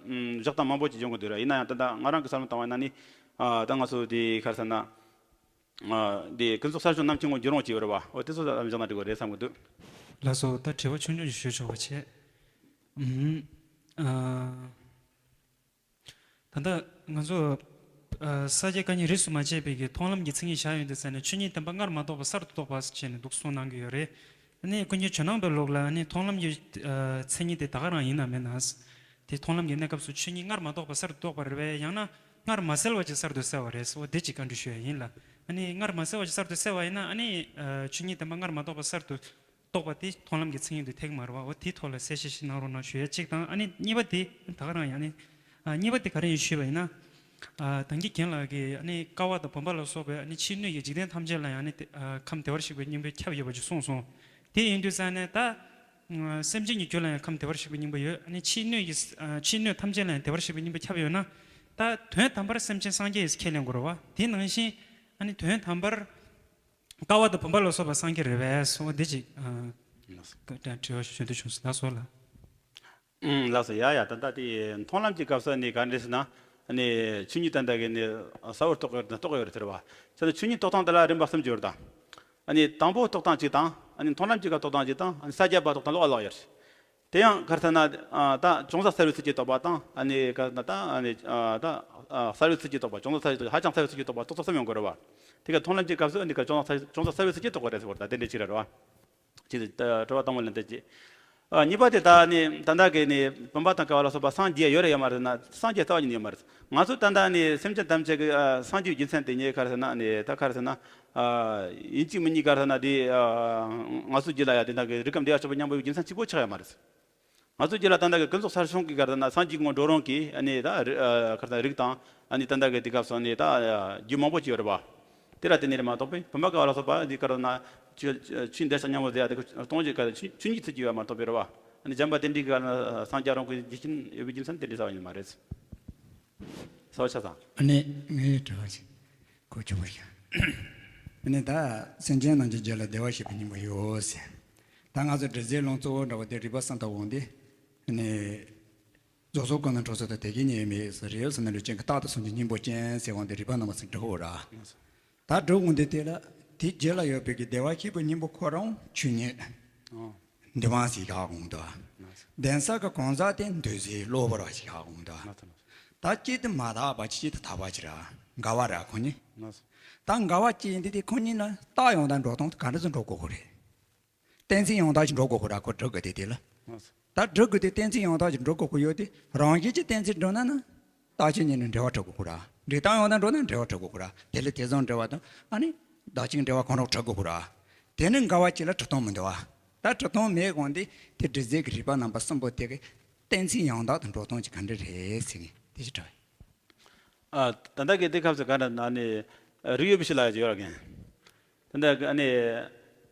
བཞག་སྟངས་མང་པོ་ཅིག་སྦྱོང་གི་འདུག་རེད། ཡིན་ན་ཡང་ད་ལྟ་ང་རང་གི་བསམ་བློ་བཏང་བ་ཡིན་ན་ནི་ད་ང་ཚོ་དེ་ག་རེ་ཟེར་ན་དེ་ཀུན་རྫོབ་གསར་བྱུང་རྣམ་མཁྱེན་ངོ་བརྒྱུད་རིམ་ཅིག་ཡོད་རེད་བ། འོ་དེ་ཚོ་ད་བཞག་ན་འགྲིག་གི་རེད་བསམ་གི་འདུག་ལགས་སོ། ད་དྲི་བ་ཆུང་ཆུང་ཞིག་ཞུ་ཆོག་པ་བྱས། ཨུམ། ཨ། ད་ལྟ་ང་ཚོ་ཨ་ས་སྐྱ་བཀའ་རྙིང་རིས་སུ་མ་ཆད་པའི་གི་མཐོང་ལམ་གྱི་མཚན་ཉིད་བཞག་ཡོང་དུས་ཙམ་ནས་ཆོས་ཉིད་བདེན་པ་སྔར་མ་རྟོགས་པ་གསར་དུ་རྟོགས་པ་བྱས་ནས་འདུག་གསུངས་གནང་གི་ཡོད་རེད། ཨ་ནི་ཀུན་མཁྱེན་ཇོ་ནང་པའི་ལུགས་ལ་ཨ་ནི་མཐོང་ལམ་གྱི་ཨ་མཚན་ཉིད་དེ་ད་ག་རང་ཡིན་ནམ་མིན་ན། དེ་མཐོང་ལམ་གྱི་གནས་སྐབས་སུ་ཆོས་ཉིད་སྔར་མ་རྟོགས་པ་གསར་དུ་རྟོགས་པ་རེད་པས། ཡང་ན་སྔར་མ་གསལ་བ་ཅིག་གསར་དུ་གསལ་བ་རེད། འོ་དེ་ཅིག་བཀའ་འདྲི་ཞུ་ཡ་ཡིན་ལ། ཨ་ནི་སྔར་མ་གསལ་བ་ཅིག་གསར་དུ་གསལ་བ་ཡིན་ན་ཨ་ནི་ཨ་ཆོས་ཉིད་བདེན་པ་སྔར་མ་རྟོགས་པ་གསར་དུ་རྟོགས་པ་དེ་མཐོང་ལམ་གྱི་མཚན་ཉིད་དུ་ཐེག་མ་རེད་བ། འོ་དེའི་ཐོག་ལ་གསལ་བཤད་ཞིག་གནང་རོགས་གནང་ཞུ་ཡ་གཅིག་དང་། ཨ་ནི་གཉིས་པ་དེ་ད་ག་རང་ཡང་ནི་ཨ་གཉིས་པ་དེ་ག་རེ་ཡིན་ཞུས་པ་ཡིན་ན། ཨ་དང་གི་རྒན་ལགས་ཀྱིས་ཨ་ནི་ཀ་བ་དང་བུམ་པ་ལ་སོགས་པའི་ཨ་ནི་ཕྱི་སྣོད་ཀྱི་འཇིག་རྟེན་ཐམས་ཅད་ལ་ཡང་ནི་དེ་ཨ་ཁམས་བདེ་བར་གཤེགས་པའི་སྙིང་པོས་ཁྱབ་ཡོད་པ་ཅིག་གསུངས་སོང་། དེ་ཡིན་དུས་ཙང་ནས་ད་ཨ་སེམས་ཅན་གྱི་རྒྱུད་ལ་ཡང་ཁམས་བདེ་བར་གཤེགས་པའི་སྙིང་པོ་ཡོད། ཨ་ནི་ཕྱི་སྣོད་ཀྱི་ཨ་ཕྱི་སྣོད་ཐམས་ཅད་ལ་ཡང་བདེ་བར་གཤེགས་པའི་སྙིང་པོ་ཁྱབ་ཡོད་ན། ད་དོན་དམ་པར་སེམས་ཅན་སངས་རྒྱས་ཡིན་ཁས་ལེན་དགོས་རེད་བ། དེ་ནང་བཞིན་ཨ་ནི་དོན་དམ་པར་ཀ་བ་དང་བུམ་པ་ལ་སོགས་པ་སངས་རྒྱས་རེད་པས་སོ། འདི་ཅིག་ཨ་དྲི་བ་ཞུ་འདོད་བྱུང་སོང་། ད་སོ་ལ། ཨང་། ལགས་སོ། ཡ་ཡ། ད་ལྟ་དེ་མཐོང་ལམ་གྱི་སྐབས་སུ་ནི་ག་འདྲ་ཟེར་ན་ནི་ཆོས་ཉིད་ད་ལྟ་གི་ནི་གསལ་བོར་རྟོགས་ཡོད་དང་རྟོགས་ཡོད་རེད་ཟེར་བ། ཟེར་ན་ཆོས་ཉིད་རྟོགས་སྟངས་དེ་ལ་རིམ་པ་གསུམ་ཅིག་ཡོད་རེད་ད། ཨ་ནི་དང་པོ་རྟོགས་སྟངས་གཅིག་དང་། ཨ་ནི་མཐོང་ལམ་གྱི་སྐབས་རྟོགས་སྟངས་གཅིག་དང་། ཨ་ནི་ས་བརྒྱད་པ་རྟོགས་སྟངས་ལོགས་ལོགས་ཡོད་རེད། དེ་ཡང་ག་རེ་ཟེར་ན་ད་ཅུང་ཟད་གསལ་བའི་ཚུལ་གྱིས་རྟོགས་པ་དང་། ཨ་ནི་ག་རེ་ཟེར་ན་ད་ཨ་ནི་ད་གསལ་བའི་ཚུལ་གྱིས་རྟོགས་པ། ཅུང་ཟད་གསལ་བའི་ཚུལ་ཧ་ཅང་གསལ་བའི་ཚུལ་གྱིས་རྟོགས་པ་སོགས་གསུམ་ཡོང་གི་རེད་བ། དེ་ག་མཐོང་ལམ་གྱི་སྐབས་སུ་ཨ་ནི་ག་ཅུང་ཟད་ཅུང་ཟད་གསལ་བའི་ཚུལ་གྱིས་རྟོགས་པ་རེད་ཟེར་བ། ད་དེ་འདྲ་ཅིག་རེད་བ། ཅེས་དྲི་བ་དང་པོ་ལན་འདེབས་ཀྱི། ཨ་གཉིས་པ་དེ་ད་ནི་ད་ལྟ་གི་ནི་བུམ་པ་དང་ཀ་བ་ལ་སོགས་པ་སངས་རྒྱས་ཡོད་རེད་ཡོད་མ་རེད་ཟེར་ན། སངས་རྒྱས་རྩ་བ་ཉིད་ནས་ཡོད་མ་རེད། ང་ཚོ་ད་ལྟ་ནི་སེམས་ཅན་ཐམས་ཅད་ཀྱི་ཨ་སངས་རྒྱས་རྒྱུ་མཚན་དེ་ཉིད་ག་རེ་ཟེར་ན་ནི་ད་ག་རེ་ཟེར་ན་ཨ་ཡིན་གཅིག་མིན་གཉིས་ག་རེ་ཟེར་ན་དེ་ཨ་ང་ཚོ་རྒྱུད་ལ་ཡ་དེ་འདྲ་གི་རིགས་ཁམས་བདེ་བར་གཤེགས་པའི་སྙིང་པོའི་རྒྱུ་མཚན་གཅིག་པོ་ཆགས་ཡོད་མ་རེད། ང་ཚོ་རྒྱུད་ལ་ད་ལྟ་གི་ཀུན་རྫོབ་གསར་བྱུང་གི་ག་རེ་ཟེར་ན་སངས་རྒྱས་ངོ་འགྲོ་རུང་གི་ཨ་ནི་ད་རི་ཨ་ག་རེ་ཟེར་ན་རིགས་དང་། ཨ་ནི་ད་ལྟ་གི་དེ་སྐབས་སུ་ནི་ད་རྒྱུད་མང་པོ་ཅིག་ཡོད་རེད་བ། དེ་ལ་བརྟེན་ནས་རེད་མ་གཏོགས་པའི་བུམ་པ་ཀ་བ་ལ་སོགས་པ་འདི་ག་རེ་ཟེར་ན་ཆོས་ཆོས་འདས་ཤིང་ཉམས་པ་ཟེར་ཡ་དེ་སྟོང་ཆོས་ག་རེ་ཆོས་ཆོས་ཉིད་ཚུལ་གྱིས་ཡོད་མ་གཏོགས་པའི་རེད་བ། ཨ་ནི་བྱམས་པ་དེ་འདྲའི་གི་ག་རེ་ཟེར་ན་སངས་རྒྱས་རང་གི་རྒྱུ་རྐྱེན་ཡོད་པའི་རྒྱུ་མཚན་དེ་འདྲའི་རྩ་བ་ཉིད་མ་རེད། གསལ་བོ་ཆགས་སོང་། ཨ་ནི་ངའི་དྲི་བ་ཞིག་གོ་ཆོད་པ་ཞིག་ཨ་ནི་ད་སེམས་ཅན་རྣམས་ཀྱི་རྒྱུད་ལ་བདེ་བར་གཤེགས་པའི་སྙིང་པོ་ཡོད་ཟེར། ད་ང་ཚོ་འབྲི་རྩལ་ལུང་གཙོ་བོ་འདྲ་བོ་དེ་རིག་པ་གསུམ་དང་འོང་སྟེ། ཨ་ནི་རྫོགས་སོགས་ཀུན་ལ་འཕྲོ་སོགས་དང་། དེ་སྐད་ཉིད་ཡོད་མེད་ཟེར། རེད་ཟེར་ན་ལུས་ཅན་གྱི་རྟག་ཏུ་སོམས་ཀྱི་སྙིང་པོ་ཅན་ཟེར་འོང་སྟེ་རིག་པ་རྣམ་པ་གསུམ་སྒྲུབ་འོ་ར། ད་སྒྲུབ་འོང་དུས་དེ་ལ་དེའི་རྒྱུད་ལ་ཡོད་པའི་གི་བདེ་བར་གཤེགས་པའི་སྙིང་པོ་ཁོ་རང་ཆོས་ཉིད། ཨོ། འདུལ་བ་ཟེར་གྱི་ཧ་གོ་འོང་དོ། གདན་ས་གི་གང་ཟག་དེ་འདུལ་ཟེར་གློ་བུར་བ་ཞིག་ཧ་གོ་འོང་དོ། ད་གཅིག་ཏུ་མ་དག་པ་གཅིག་ཏུ་དག་པ་ཅིག་ར་འགལ་བ་ར་ཁོ་གཉིས། ད་འགལ་བ་གཅིག་ཡིན་དུས་དེ་ཁོ་གཉིས་ལ་རྟགས་ཡང་དག་འགྲོ་སྟངས་དེ་ག་འདྲ་ཚོ་འགྲོ་དགོས་ཁོ་རེད། གཏན་ཚིགས་ཡང་དག་ཅིག་འགྲོ་དགོས་ཁོ་ར། ཁོ་སྒྲུབ་དགོས་དེ་དེ་ལ། ད་སྒྲུབ་དགོས་དེ་གཏན་ཚིགས་ཡང་དག་ཅིག་འགྲོ་དགོས་ཁོ་ཡོད་དེ། རང་བཞིན་གྱིས་གཏན་ཚིགས་འགྲོ་ན་ན། རྟགས་ཆོས་ཉིད་ནི་འབྲེལ་བ་གྲུབ་དགོས་ཁོ་ར། འབྲས་རྟགས་ཡང་དག་འགྲོ་ན་འབྲེལ་བ་གྲུབ་དགོས་ཁོ་ར། དེ་ལས་དེ་བཟུང་འབྲེལ་བ་དང་ཨ་ནི་བདག་གཅིག་འབྲེལ་བ་གང་རུང་གྲུབ་དགོས་ཁོ་ར། དེ་ནི་འགལ་བ་གཅིག་ལ་གྲུབ་སྟངས་མི་འདུག་བ། ད་གྲུབ་སྟངས་མེད་གོང་དེ་དེ་འབྲི་རྩལ་གྱི་རིག་པ་རྣམ་པ་གསུམ་པོ་དེ་གི་གཏན་ཚིགས་ཡང་དག་ཏུ་འགྲོ་སྟངས་ཀྱི་ག་འདྲ་རེད་ཟེར་གི་དེ་ཞིག་དྲི་བ་ཡིན། ཨ། ད་ལྟ་གི་དེ་སྐབས་སུ་ག་འདྲ་ན་ནི་རིགས་ཡོད་པའི་ཕྱིར་ལ་ཡོད་ར་གན། ད་ལྟ་གི་ཨ་ནི་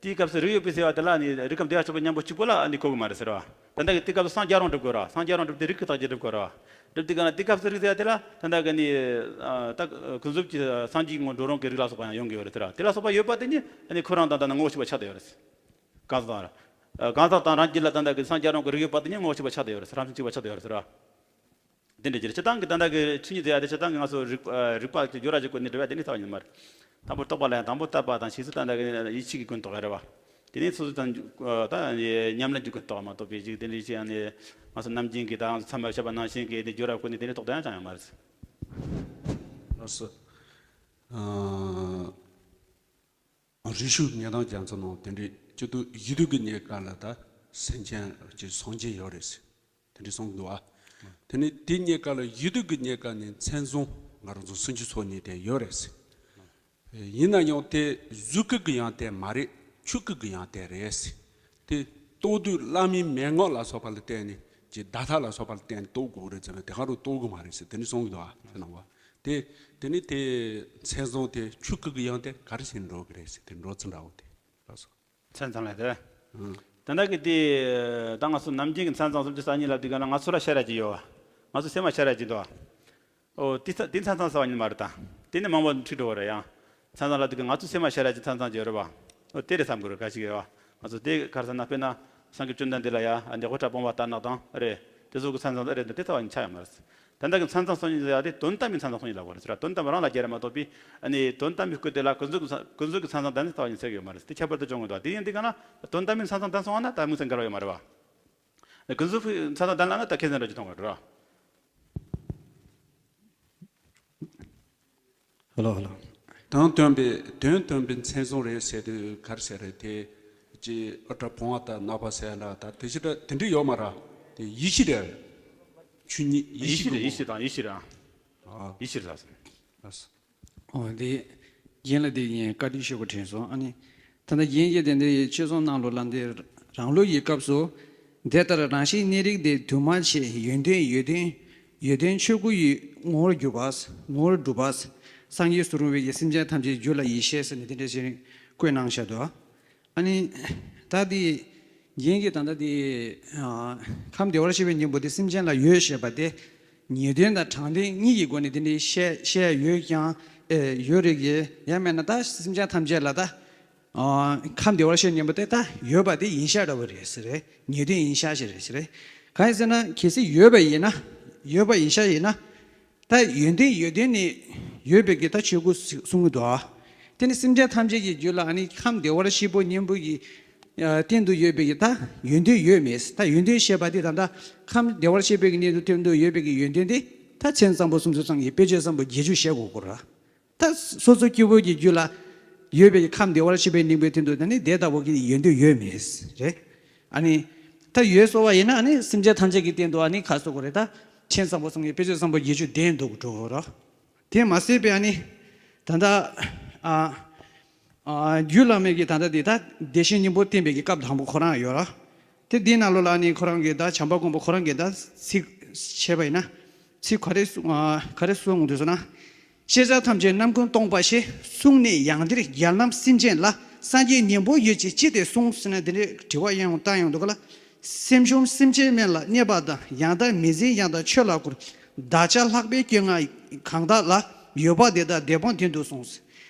དེའི་སྐབས་སུ་རིགས་ཡོད་པའི་ཟེར་བ་དེ་ལ་ནི་རིགས་ཁམས་བདེ་བར་གཤེགས་པའི་སྙིང་པོ་གཅིག་པོ་ལ་ནི་གོ་གི་མ་རེད་ཟེར་བ། ད་ལྟ་གི་དེ་སྐབས་སུ་སངས་རྒྱས་རང་སྒྲུབ་དགོས་ར། སངས་རྒྱས་རང་སྒྲུབ་དེ་རིགས་ཀྱི་རྟགས་ཀྱིས་སྒྲུབ་དགོས་ར། སྒྲུབ་དེ་ག་ན་དེ་སྐབས་སུ་རིགས་ཟེར་བ་དེ་ལ་ད་ལྟ་གི་ནི་ཨ་ད་ཀུན་རྫོབ་ཀྱི་སངས་རྒྱས་ངོ་འགྲོ་རུང་གི་རིགས་ལ་སོགས་པ་ཡང་ཡོང་གི་ཡོད་རེད་ཟེར་བ། དེ་ལ་སོགས་པ་ཡོད་པ་དེ་ནི་ཨ་ནི་ཁོ་རང་དང་ད་ནི་ངོ་བོ་གཅིག་པ་ཆགས་བསྡད་ཡོད་རེད། གང་ཟག་དང་རང་རྒྱུད་ལ་ད་ལྟ་གི་སངས་རྒྱས་རང་གི་རིགས་ཡོད་པ་དེ་ནི་ངོ་བོ་གཅིག་པ་ཆགས་བསྡད་ཡོད་རེད། རང་བཞིན་གཅིག་པ་ཆགས་བསྡད་ཡོད་རེད་ཟེར་བ། དེ་འདྲ་ཅིག་རེད། སྤྱིར་བཏང་གི་ད་ལྟ་གི་ཆོས་ཉིད་ཟེར་ཡ་དེ་སྤྱིར་བཏང་གི་ང་ཚོ་རིག་ཨ་རིག་པ་གི་སྦྱོར་བ་ཅིག་བཀོད་ནས་འགྲོ་ཡ་དེ་ནི་རྩ་བ་ཉིད་མ་རེད། དང་པོ་རྟོག་པ་ལ་ཡང་དང་པོ་བརྟག་པ་དང་། ཕྱིས་སུ་ད་ལྟ་གི་ཡིད་ཆེས་ཀྱི་ཀུན་རྟོག་ཡ་རེད་བ། དེ་ནས་སོ་སོ་དང་ཨ་ད་ཉམས་ལེན་གྱི་ཀུན་རྟོག་མ་གཏོགས་པའི་ཅིག་དེ་འདྲ་ཅིག་ཡང་ནི་ང་ཚོ་ནམ་རྒྱུན་གྱི་ད་ང་ཚོ་ཚད་མ་བཤད་པ་ནང་བཞིན་གྱི་དེ་སྦྱོར་བ་བཀོད་ནས་དེ་འདྲ་རྟོགས་ད་ཡང་ཅང་ཡང་མ་རེད། ལགས་སོ། ཨ། རི་ཤུ་ཉེ་དང་རྒྱ་མཚོ་ནང་དེ་འདྲའི་སྤྱི་དུ་ཡིད་སྡུག་གི་གནས་སྐབས་ལ་ད་སེམས་ཅན་གྱི་སངས་རྒྱས་ཡོད་རེད་ཟེར། དེ་འདྲའི་གསུངས་འདུག་ཨ། དེ་ནི་དེ་རྙེད་དཀའ་ལ་ཡིད་སྡུག་གི་རྙེད་དཀའ་ནི་མཚན་བཟང་ང་རང་ཚོ་སུམ་ཅུ་སོ་གཉིས་དེ་ཡོད་རེད་ཟེར། ཡིན་ན་ཡང་དེ་གཟུགས་སྐུ་གི་ཡང་དེ་མ་རེད། ཆོས་སྐུ་གི་ཡང་དེ་རེད་ཟེར། དེ་རྟོགས་དུས་བླ་མའི་མན་ངག་ལ་སོགས་པ་ལ་བརྟེན་ནས་ཀྱི་བརྡ་དག་ལ་སོགས་པ་ལ་བརྟེན་ནས་རྟོགས་དགོས་རེད་ཟེར་ན་དེ་ག་རུ་རྟོགས་དགོས་མ་རེད་ཟེར་དེ་ནི་གསུང་གི་འདུག་ཨ། དེ་ནང་བ་དེ་དེ་ནི་དེ་མཚན་བཟང་དེ་ཆོས་སྐུ་གི་ཡང་དེ་ག་རེ་བྱས་འགྲོ་གི་རེད་ཟེར་དེ་འགྲོ་ཚུལ་འདྲ་བོ་དེ་ལགས་སོ། མཚན་བཟང་ལས་དེ། ཨང་། དེ་འདྲ་གི་དེ་ད་ང་ཚོ་ནམ་རྒྱུན་གྱི་མཚན་བཟང་སུམ་ཅུ་རྩ་གཉིས་ལབ་དུས་ག་ན་ང་ཚོ་ར་ཤེས་ར་ཅིག་ཡོད་བ། ང་ཚོ་སེམས་མ་ཤེས་ར་ཅིག་འདུག་བ། ཨོ་དེ་ཚ་དེ་མཚན་བཟང་ཟེར་བ་ཡིན་མ་རེད་ད། དེ་ནི་མང་པོ་འཁྲིད་འགྲོ་བ་རེད་ཡང་། མཚན་བཟང་ལབ་དུས་ག་ང་ཚོ་སེམས་མ་ཤེས་ར་ཅིག་མཚན་བཟང་ཅིག་ཡོད་རེད་བ། ཨོ་དེ་རེད་བསམ་གི་རེད་ག་ཅིག་ཡོད་བ། ང་ཚོ་དེ་ག་རེ་ཟེར་ན་དཔེར་ན་སངས་རྒྱས་བཅོམ་ལྡན་འདས་ལ་ཡ་ཨ་འདི་དབུ་སྐྲ་སྤོང་བ་ལྟར་ན་དང་རེད། དེ་ཚོ་གི་མཚན་བཟང་རེད་འདི་དེ་ལྟ་བ་ཡིན་ཆ་ཡོད་མ་རེད། ད་ལྟ་གི་མཚན་བཟང་སོགས་ཉིད་ཟེར་ཡ་དེ་དོན་དམ་པའི་མཚན་བཟང་སོགས་ཉིད་ལབ་དགོས་རེད་ཟེར་ར། དོན་དམ་པ་རང་ལ་སྦྱར་ར་མ་གཏོགས་པའི་ཨ་ནི་དོན་དམ་པའི་སྐུ་དེ་ལ་ཀུན་རྫོབ་ཀྱི་མཚན་ཀུན་རྫོབ་ཀྱི་མཚན་བཟང་ལྡན་ནས་ལྟ་བ་ཉིད་ཟེར་གི་ཡོད་མ་རེད། དེ་ཁྱད་པར་དུ་བྱུང་གི་འདུག་དེ་ཡིན་དུས་ག་ན་དོན་དམ་པའི་མཚན་བཟང་ལྡན་སོང་བ་ན་ད་མིང་ཚིག་འགལ་བ་ཡོད་མ་རེད་བ། ཀུན་རྫོབ་ཀྱི་མཚན་བཟང་ལྡན་ལ་ན་ད་ཁས་ལེན་ར་ཅིག་མཐོང་གི་འདུག་ར། ཧ་ལོ་ཧ་ལོ། དོན་སྟོན་པའི་དོན་སྟོན་པའི་མཚན་བཟང་རེད་ཟེར་དུས་ག་རེ་ཟེར་རེད་དེ། ཅི་ཨ་ཏྲ་བུང་བ་དང་ནག་པ་ཟེར་ལ་ད་དེ་ཕྱི་དྲ་དེ་འདྲ་ཡོད་མ་ར། དེ་ཡེ་ཤེས་རེད། ཆོས་ཉིད་ཡེ་ཡེ་ཤེས་ཤེས་རེད་ཡེ་ཤེས་དང་ཡེ་ཤེས་རེད་ཨ། ཨ། ཡེ་ཤེས་རེད་ཨ། འོ་དེ་རྒན་ལ་དེ་ཡིན་བཀའ་དྲིན་ཆེ་པོ་དྲན་སོང་ཨ་ནི། ད་ལྟ་རྒན་གྱིས་དེ་འདྲའི་ཆོས་ཚོགས་ནང་ལོགས་ལ་འདི་རང་ལུགས་ཀྱི་སྐབས་སུ། དེ་ལྟར་རང་བཞིན་གནས་རིགས་དེ་དུ་མ་ཕྱེ་ཡོན་ཏན་ཡོན་ཏན་ཡོན་ཏན་ཆོས་སྐུ་ཡི་ངོ་བོར་གྱུར་པ། ངོ་བོར་གྲུབ་པ། སངས་རྒྱས་སུ་རུང་བའི་སེམས་ཅན་ཐམས་ཅད་རྒྱུད་ལ་ཡེ་ཤེས་ཟེར་ནས་དེ་འདྲ་ཞིག་བཀོད་གནང་བཞག་འདུག་ཨ་ནི་ད་དེ་རྒན་གྱིས་ད་ལྟ་དེ་ཨ་ཁམས་བདེ་བར་གཤེགས་པའི་སྙིང་པོ་དེ་སེམས་ཅན་ལ་ཡོད་ཞེས་པ་དེ་ཉེ་དོན་དང་དྲང་དོན་གཉིས་ཀྱི་སྒོ་ནས་དེ་འདྲའི་བཤད་བཤད་ཡོད་ཀྱང་ཨེ་ཡོད་རེད་གི་ཡང་མིན་ན་ད་སེམས་ཅན་ཐམས་ཅད་ལ་ད། ཨ་ཁམས་བདེ་བར་གཤེགས་སྙིང་པོ་དེ་ད་ཡོད་པ་དེ་ཡིན་ཤག་འདྲ་བོ་རེད་ཟེར་རེད། ཉེ་དོན་ཡིན་ཤག་ཞེས་རེད་ཟེར་རེད། གང་ཡིན་ཟེར་ན་གལ་སྲིད་ཡོད་པ་ཡིན་ན་ཡོད་པ་ཡིན་ཤག་ཡིན་ན། ད་ཡོན་ཏན་ཡོན་ཏན་ནི་ཡོད་པའི་གི་ད་ཆོས་སྐུ་གསུང་གི་འདུག་ཨ། དེ་ནི་སེམས་ཅན་ཐམས་ཅད་ཀྱི་རྒྱུད་ལ་ཨ་ནི་ཁམས་བདེ་བར་གཤེགས་པའི་སྙིང་པོ་གི་ཨ་སྟེང་དུ་ཡོད་པའི་གི་ད་ཡོན་ཏན་ཡོད་མེད་ད་ཡོན་ཏན་ཞེས་པ་དེ་ད་ལྟ་ཁམས་བདེ་བར་གཤེགས་པའི་གི་སྙིང་པོའི་སྟེང་དུ་ཡོད་པའི་གི་ཡོན་ཏན་དེ་ད་མཚན་བཟང་པོ་སུམ་ཅུ་རྩ་གཉིས་དཔེ་བྱད་བཟང་པོ་བརྒྱད་ཅུ་བཤད་དགོས་སྐོར་ར། ད་སོ་སོ་སྐྱེ་བོ་གི་རྒྱུད་ལ་ཡོད་པའི་ཁམས་བདེ་བར་གཤེགས་པའི་སྙིང་པོའི་སྟེང་དུ་ད་ནི་དེ་ལྟ་བུ་གི་ཡོན་ཏན་ཡོད་མེད་རེད། ཨ་ནི་ད་ཡོད་སོ་བ་ཡིན་ན་ཨ་ནི་སེམས་ཅན་ཐམས་ཅད་ཀྱི་སྟེང་དུ་ཨ་ནི་ཁ་སོ་གོ་རེད་ད་མཚན་བཟང་པོ་སུམ་གྱི་དཔེ་བྱད་བཟང་པོ་བརྒྱད་ཅུ་ལྡན་འདུག་འགྲོ་རོ། དེ་མ་ཟད་པའི་ཨ་ནི་ད་ལྟ་ཨ་ཨ་རྒྱུད་བླ་མེད་ཀྱི་ད་ལྟ་དེ་ད་བདེ་གཤེགས་སྙིང་པོ་བསྟན་པའི་གི་སྐབས་དང་པོ་ཁོ་རང་ཡོད་ར། དེ་འདིའི་ནང་ལོགས་ལ་ནི་ཁོ་རང་གིས་ད་བྱམས་པ་མགོན་པོ་ཁོ་རང་གིས་ད་ཚིག་བཤད་པ་ཡིན་ན། ཚིག་ག་རེ་གསུང་ཨ་ག་རེ་གསུང་འདུག་ཟེར་ན། ཤེས་བྱ་ཐམས་ཅད་རྣམ་ཀུན་སྟོང་པ་ཞེས། གསུངས་ནས་ཡང་འདིར་རྒྱལ་རྣམས་སེམས་ཅན་ལ། སངས་རྒྱས་སྙིང་པོ་ཡོད་ཅེས་ཅི་སྟེ་གསུངས་ཟེར་ནས་འདི་འདྲའི་དྲི་བ་ཡང་བཏང་ཡོང་འདུག་ག་ལ། སེམས་བྱུང་སེམས་ཅན་དམན་ལ་གནས་པ་དང་། ཡང་དག་མི་འཛིན་ཡང་དག་ཆོས་ལ་བཀུར། བདག་ཅག་ལྷག་པའི་སྐྱོན་ང་གང་དག་ལ། ཡོད་པ་དེ་དག་བདེན་སྤངས་དོན་དུ་གསུངས།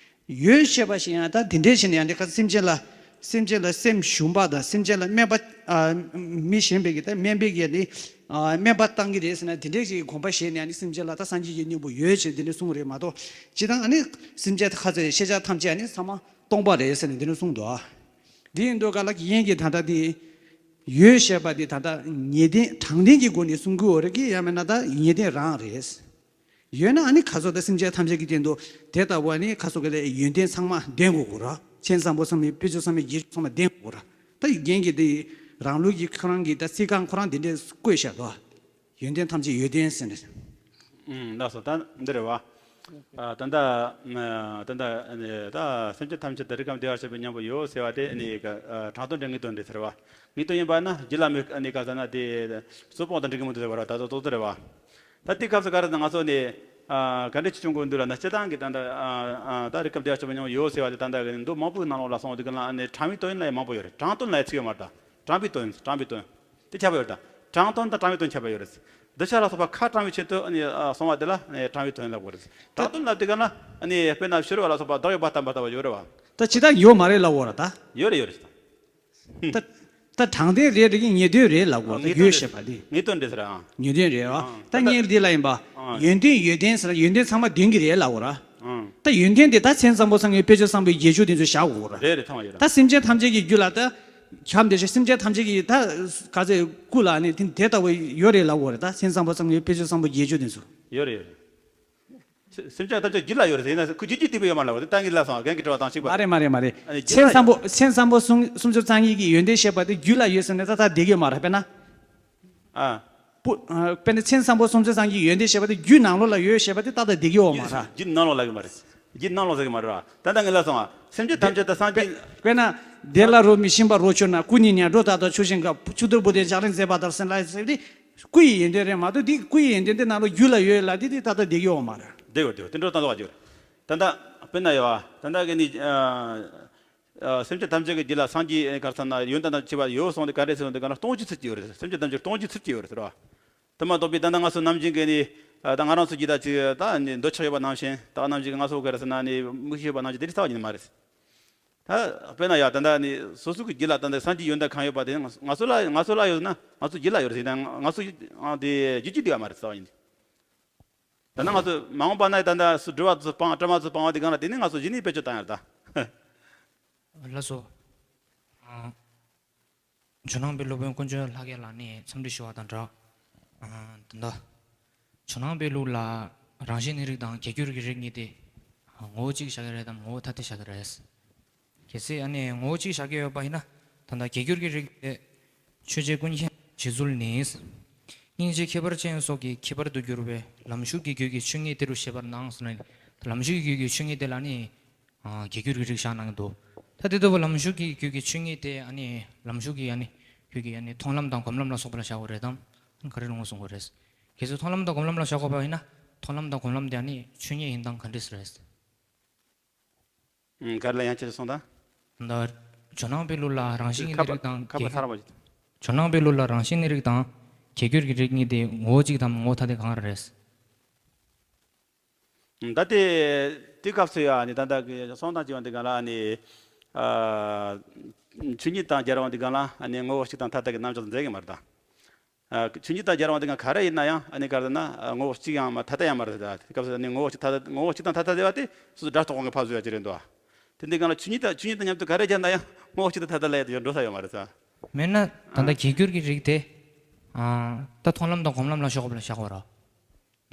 ཡོད་ཅེས་པ་ཞིག་ཡང་ད་དེ་འདྲས་བྱས་ནས་ཡང་འདི་ཁ་སེམས་ཅན་ལ་སེམས་ཅན་ལ་སེམས་ཞུམ་པ་དང་སེམས་ཅན་ལ་དམན་པ་ཨ་མི་གཞན་པའི་གི་ད་དམན་པའི་གི་ནི་ཨ་དམན་པ་བཏང་གི་རེད་ཟེར་ན་དེ་འདྲས་ཀྱི་དགོངས་པ་བཞེས་ནས་ཨ་ནི་སེམས་ཅན་ལ་ད་སངས་རྒྱས་ཀྱི་སྙིང་པོ་ཡོད་ཅེས་དེ་འདྲས་གསུངས་རེད་མ་གཏོགས་སྤྱིར་བཏང་ཨ་ནི་སེམས་ཅན་ཁ་ཚ་ཤེས་བྱ་ཐམས་ཅད་ཨ་ནི་ཚང་མ་སྟོང་པ་རེད་ཟེར་ནས་དེ་འདྲས་གསུངས་འདུག་ཨ། དེ་ཡིན་དུས་ག་ལ་གི་ཡིན་གྱི་ད་ལྟ་དེ་ཡོད་ཅེས་པ་དེ་ད་ལྟ་ངེས་བདེན་དྲང་བདེན་གྱི་སྒོ་ནས་གསུང་གི་ཡོད་རེད་གི་ཡང་མིན་ན་ད་ངེས་བདེན་རང་རེད། ཡོད་ན་ཨ་ནི་ཁ་སོ་ད་སེམས་ཅན་ཐམས་ཅད་ཀྱི་སྟེང་དུ་དེ་ལྟ་བུ་ཨ་ནི་ཁ་སོ་ག་ལས་ཡོན་ཏན་ཚང་མ་ལྡན་དགོས་གོ་ར། མཚན་བཟང་པོ་ཚང་མའི་དཔེ་བརྗོད་ཚང་མའི་རྗེས་ཚང་མ་ལྡན་དགོས་གོ་ར། ད་རྒན་གྱི་དེ་རང་ལུགས་ཀྱི་ཁོ་རང་གི་ད་ཚིག་རྐང་ཁོ་རང་དེ་འདྲས་བཀོད་བཞག་གོ། ཡོན་ཏན་ཐམས་ཅད་ཡོད་ལྡན་ཟེར་ནས། ཨུམ་ལགས་སོ་ད་འདི་རེད་བ། ཨ་ད་ལྟ་ད་ལྟ་ད་སེམས་ཅན་ཐམས་ཅད་དུ་རིགས་ཁམས་བདེ་བར་གཤེགས་པའི་སྙིང་པོ་ཡོད་ཟེར་བ་དེ་ནི་དྲང་དོན་འདྲ་ངེས་དོན་འདྲ་ཟེར་བ། ངེས་དོན་ཡིན་པ་ན་རྒྱུད་བླ་མའི་ནི་ག་ཟེར་ན་དེ་གསུང་སྤོང་དང་འགྲིག་གི་མི་འདུག་ཟེར་བ་ར་ད་ཚོ་ཏོག་ཙམ་རེད་བ། ད་དེ་སྐབས་སུ་ག་རེ་ཟེར་ན་ང་ཚོ་ནི་ཨ་ག་འདྲ་ཅིག་བྱུང་དགོས་འདུག་ལབ་ན་སྤྱིར་བཏང་གི་ད་ལྟ་ཨ་ཨ་ད་རིགས་ཁམས་བདེ་བར་གཤེགས་པའི་སྙིང་པོ་ཡོད་ཟེར་བ་དེ་ད་ལྟ་གི་མདོ་མང་པོའི་ནང་ལོགས་ལ་སོང་བ་དེ་ག་ལ་ཨ་ནི་དྲང་བའི་དོན་ཡིན་ལབ་ཡ་མང་པོ་ཡོད་རེད། དྲང་དོན་ལབ་ཡ་ཚིག་ཡོད་མ་རེད་ད། དྲང་བའི་དོན་དྲང་བའི་དོན། དེ་ཁྱད་པར་ཡོད་རེད་ད། དྲང་དོན་དང་དྲང་བའི་དོན་ཁྱད་པར་ཡོད་རེད། འདི་ཆ་ལ་སོགས་པ་ཁ་དྲང་བའི་ཆེད་དུ་ཨ་ནི་ཨ་སོང་བ་དེ་ལ་ཨ་ནི་དྲང་བའི་དོན་ལབ་དགོས་རེད། དྲང་དོན་ལབ་དེ་ག་ལ་ཨ་ནི་དཔེར་ན་ཕྱི་རོལ་བ་ལ་སོགས་པ་བདག་ཡོད་པ་བསྟན་པ་ལྟ་བུ་ཡོད་རེད་བ། ད་ཇི་ལྟར་ཡོད་མ་རེད་ལབ་དགོས་རེད་ད། ཡོད་རེད་ཡོད་རེད། ད་ད་དྲང་བདེན་རེད་རེད་ཀྱི་ངེས་དོན་རེད་ལབ་དགོས་ད་ངེས་དོན་ཡོད་རེད། ཞེས་པ་དེ། ངེས་དོན་རེད་ཟེར་ཨང་། ངེས་དོན་རེད་ཨ། ཨང་། ད་ད་ངས་འདི་ལ་ཡིན་པ། ཨང་། ཡོན་ཏན་ཡོད་ལྡན་ཟེར་ན་ཡོན་ཏན་ཚང་མ་ལྡན་གྱི་རེད་ལབ་དགོས་ར། ཨང་། ད་ཡོན་ཏན་དེ་ད་མཚན་བཟང་པོ་ཚང་གི་དཔེ་བརྗོད་བཟང་པོའི་རྗེས་འཇུག་དེ་ཚོ་བཞག་དགོས་ར། རེད་རེད་ཐང་ཡོད་ར། ད་སེམས་ཅན་ཐམས་ཅད་ཀྱི་རྒྱུད་ལ་ད། ཁམས་དེ་བཞིན་སེམས་ཅན་ཐམས་ཅད་ཀྱི་ད་ག་ཚོད་སྐུ་ལ་ནི་དེ་དེ་ལྟ་བུ་ཡོད་རེད་ལབ་དགོས་རེད་ད་མཚན་བཟང་པོ་ཚང་གི་དཔེ་བརྗོད་བཟང་པོའི་རྗེས་འཇུག་དེ་ཚོ། ཡོད་རེད་ཡོད་རེད། སེམས་ཅན་ཐམས་ཅད་རྒྱུད་ལ་ཡོད་རེད་ཟེར་ན་ཁོ་རྒྱུད་ཀྱི་སྡིག་པ་ཡོད་མ་ལབ་དེ་ཏང་གི་ལ་སོང་རྒན་གྱི་དྲི་བ་དང་གཅིག་པ། མ་རེད་མ་རེད་མ་རེད། ཨ་ནི་རྒྱུད་ལ་མཚན་བཟང་པོ་མཚན་བཟང་པོ་སུམ་སུམ་ཅུ་རྩ་གཉིས་ཀྱི་ཡོན་ཏན་བཤད་པ་དེ་རྒྱུད་ལ་ཡོད་ཟེར་ནས་ད་ད་བསྡད་ཀྱི་ཡོད་མ་རེད་དཔེར་ན། ཨ། པོ། ཨ། དཔེར་ན་མཚན་བཟང་པོ་སུམ་ཅུ་སོ་གསུམ་གྱི་ཡོན་ཏན་ཞེས་པ་དེ་རྒྱུད་ནང་ལོགས་ལ་ཡོད་ཞེས་པ་དེ་ཏག་ཏག་བསྡད་ཀྱི་ཡོད་མ་རེད། རྒྱུད་ནང་ལོགས་ལ་ཡོད་མ་རེད། རྒྱུད་ནང་ལོགས་ལ་ཡོད་མ་རེད་བ། ད་ལྟ་ངས་ལབ་སོང་བ། སེམས་བསྐྱེད་ཐམས་ཅད་དང་སངས་རྒྱས། དཔེར་ན་དེ་ལ་རོ་མི་ཤིང་པ་རོ་ཆུ་ན། སྐུ་ཉིད་ཉ་གྲོ་དག་དང་ཆུ་ཤིང་ག། ཆུ་གཏེར་བུ་དེ་ལྗགས་ལན་མཛད་པ་ལྟར་ཟེར་ལ་ཟེར་དེ། སྐུ་ཡི་ཡོན་ཏན་རེད་མ་གཏོགས་དེ་སྐུ་ཡི་ཡོན་ཏན་དེ་ནང་ལོགས་རྒྱུད་ལ་ཡོད་ལ་དེ་དེ་ཏག་ཏག་བསྡད་ཀྱི་ཡོད་མ་རེད། བསྡད་ཡོད་བསྡད་ཡོད། དེ་འདྲ་ཏག་ཏག་བ་ཅིག་རེད། ད་ལྟ་དཔེར་ན་ཡོད་བ། ད་ལྟ་གི་ནི། ཨ། ཨ། སེམས་ཅན་ཐམས་ཅད་ཀྱི་རྒྱུད་ལ་སངས་རྒྱས་ག་རེ་ཟེར་ན་ཡོན་ཏན་དང་བཅས་པ་ཡོད་གསུངས་ཏེ་ག་འདྲས་ཟེར་ན་དེ་ག་ན་སྟོང་གཅིག་ཚུལ་གཅིག་ཡོད་རེད། སེམས་ཅན་ཐམས་ཅད་སྟོང་གཅིག་ཚུལ་གཅིག་ཡོད་རེད་ཟེར་བ། དེ་མ་གཏོགས་པའི་ད་ལྟ་ང་ཚོ་ནམ་རྒྱུན་གྱི་ནི། ཨ། ད་ང་རང་ཚོ་རྒྱུད་ད་ཅིག་ད་ནི་འདོད་ཆགས་ཡོད་པ་ནང་བཞིན། ད་ནམ་རྒྱུན་གྱི་ང་ཚོ་ག་རེ་ཟེར་ན་ནི་མིག་ཤེས་ཡོད་པ་ནང་བཞིན་དེ་རིགས་རྩ་བ་ཉིད་ནས་མ་རེད། ད་དཔེར་ན་ཡ་ད་ལྟ་ནི་སོ་སོ་གི་རྒྱུད་ལ་ད་ལྟ་སངས་རྒྱས་ཡོན་ཏན་གང་ཡོད་པ་དེ་ང་ང་ཚོ་ལ་ང་ཚོ་ལ་ཡོད་ན་ང་ཚོ་རྒྱུད་ལ་ཡོད་རེད་ཟེར་ན་ང་ཚོ་དེ་རྒྱུད་ཀྱི་བསྡུས་པ་མ་རེད་རྩ་བ་ཉིད་ནས། ད་ནི་ང་ཚོ་མ་འོངས་པ་ན་ད་ལྟ་སུ་སྒྲུབ་པ་ཚོ་སྤང་སྤྲ་མ་ཚོ་སྤང་བ་དེ་གང་ལ་དེ་ནི་ང་ཚོ་གཞི་ནས་བེད་སྤྱོད་བཏང་ཡ་རེད་ད། ལགས་སོ། ཨ། ཇོ་ནང་པའི་སློབ་དཔོན་དཀོན་མཆོག་ལྷ་རྒྱལ་ལགས་ནས་འཚམས་འདྲི་ཞུ་བ་དང་སྦྲགས། ཨ། ད་ལྟ་ཇོ་ནང་པའི་ལུགས་ལ་རང་བཞིན་གནས་རིགས་དང་བརྒྱད་འགྱུར་གྱི་རིགས་གཉིས་དེ་ངོ་བོ་གཅིག་བཞག་གི་རེད་དམ་ངོ་བོ་ཐ་དད་བཞག་གི་རེད། གལ་སྲིད་ཨ་ནི་ངོ་བོ་གཅིག་བཞག་གི་ཡོད་པ་ཡིན་ན། ད་ལྟ་བརྒྱད་འགྱུར་གྱི་རིགས་དེ། ཆོས་རྗེ་ཀུན་མཁྱེན་རྗེ་བཙུན་ནི། སྙིང་རྗེ་ཁྱད་པར་ཅན་སོགས་ཀྱི་ཁྱད་པར་དུ་གྱུར་པའི་ལམ་ཞུགས་ཀྱི་རྒྱུད་ཀྱི་ཆོས་ཉིད་དེ་རུ་ཤེས་པར་སྣང་ཟེར་ན། ལམ་ཞུགས་ཀྱི་རྒྱུད་ཀྱི་ཆོས་ཉིད་དེ་ལ་ནི། ཨ། བརྒྱད་འགྱུར་གྱི་རིགས་བཞག་གནང་གི་འདུག་ད་དེ་ལྟ་བུ་ལམ་ཞུགས་ཀྱི་རྒྱུད་ཀྱི་ཆོས་ཉིད་དེ་ཨ་ནི་ལམ་ཞུགས་ཀྱི་ཨ་ནི་རྒྱུད་ཀྱི་ཨ་ནི་མཐོང་ལམ་དང་སྒོམ་ལམ་ལ་སོགས་པ་ལ་བཞག་དགོས་རེད་དམ། ཨ་ནི་ག་རེ་རུང་བ་གསུང་དགོས་རེད། གལ་སྲིད་མཐོང་ལམ་དང་སྒོམ་ལམ་ལ་བཞག་དགོས་པ་ཡིན་ན། མཐོང་ལམ་དང་སྒོམ་ལམ་དེ་ཨ་ནི་ཆོས་ཉིད་ཡིན་སྟངས་ག་འདྲས་རེད། ཨང་། ག་རེ་ལ་ཡང་ཁྱེད་ཚོ་གསུངས་དང་། ད་ཇོ་ནང་པའི་ལུགས་ལ་རང་བཞིན་གནས་རིགས་དང་ཁ་པར་ཁ་པར་ཚར་བ་ཞིག་ཇོ་ནང་པའི་ལུགས་ལ་རང་བཞིན་གནས་རིགས་དང་བརྒྱད་འགྱུར་གྱི་རིགས་གཉིས་དེ་ངོ་བོ་གཅིག་དམ་ངོ་བོ་ཐ་དད་གང་རེད། ད་ལྟའི་དུས་སྐབས་སུ་ཡང་ནི་ད་ལྟ་གི་གསུང་དང་བཅས་པ་འདི་གང་ལ་ནི། ཨ། ཆོས་ཉིད་དང་སྦྱར་བ་འདི་གང་ལ་ནི་ངོ་བོ་གཅིག་དང་ཐ་དད་ཀྱི་རྣམ་གཞག་མཛད་ཀྱི་མ་རེད་ད། ཨ། ཆོས་ཉིད་དང་སྦྱར་བ་འདི་གང་ག་རེ་ཡིན་ན་ཡང་ཨ་ནི་ག་རེ་ཟེར་ན་ངོ་བོ་གཅིག་ཡང་མ་ཐ་དད་ཡང་མ་རེད་ད། དེ་སྐབས་སུ་ནི་ངོ་བོ་གཅིག་ཐ་དད་ངོ་བོ་གཅིག་དང་ཐ་དད་ཟེར་བ་དེ་སོ་སོ་སྒྲ་རྟོག་གོང་གི་ཕར་བཟོ་ཡ་ཅིག་རེད་འདུག་དེ་འདི་གང་ལ་ཆོས་ཉིད་དང་ཆོས་ཉིད་དང་མཉམ་དུ་ག་རེ་སྦྱར་ན་ཡང་ངོ་བོ་གཅིག་དང་ཐ་དད་ལ་ཡ་དེ་འགྲོ་ས་ཡོད་མ་རེད་ས། མེད་ན་ད་ལྟ་བརྒྱད་འགྱུར་གྱི་རིགས་དེ། ཨ། ད་མཐོང་ལམ་དང་སྒོམ་ལམ་ལ་ཕྱོགས་པ་ལ་བཞག་པ་རེད།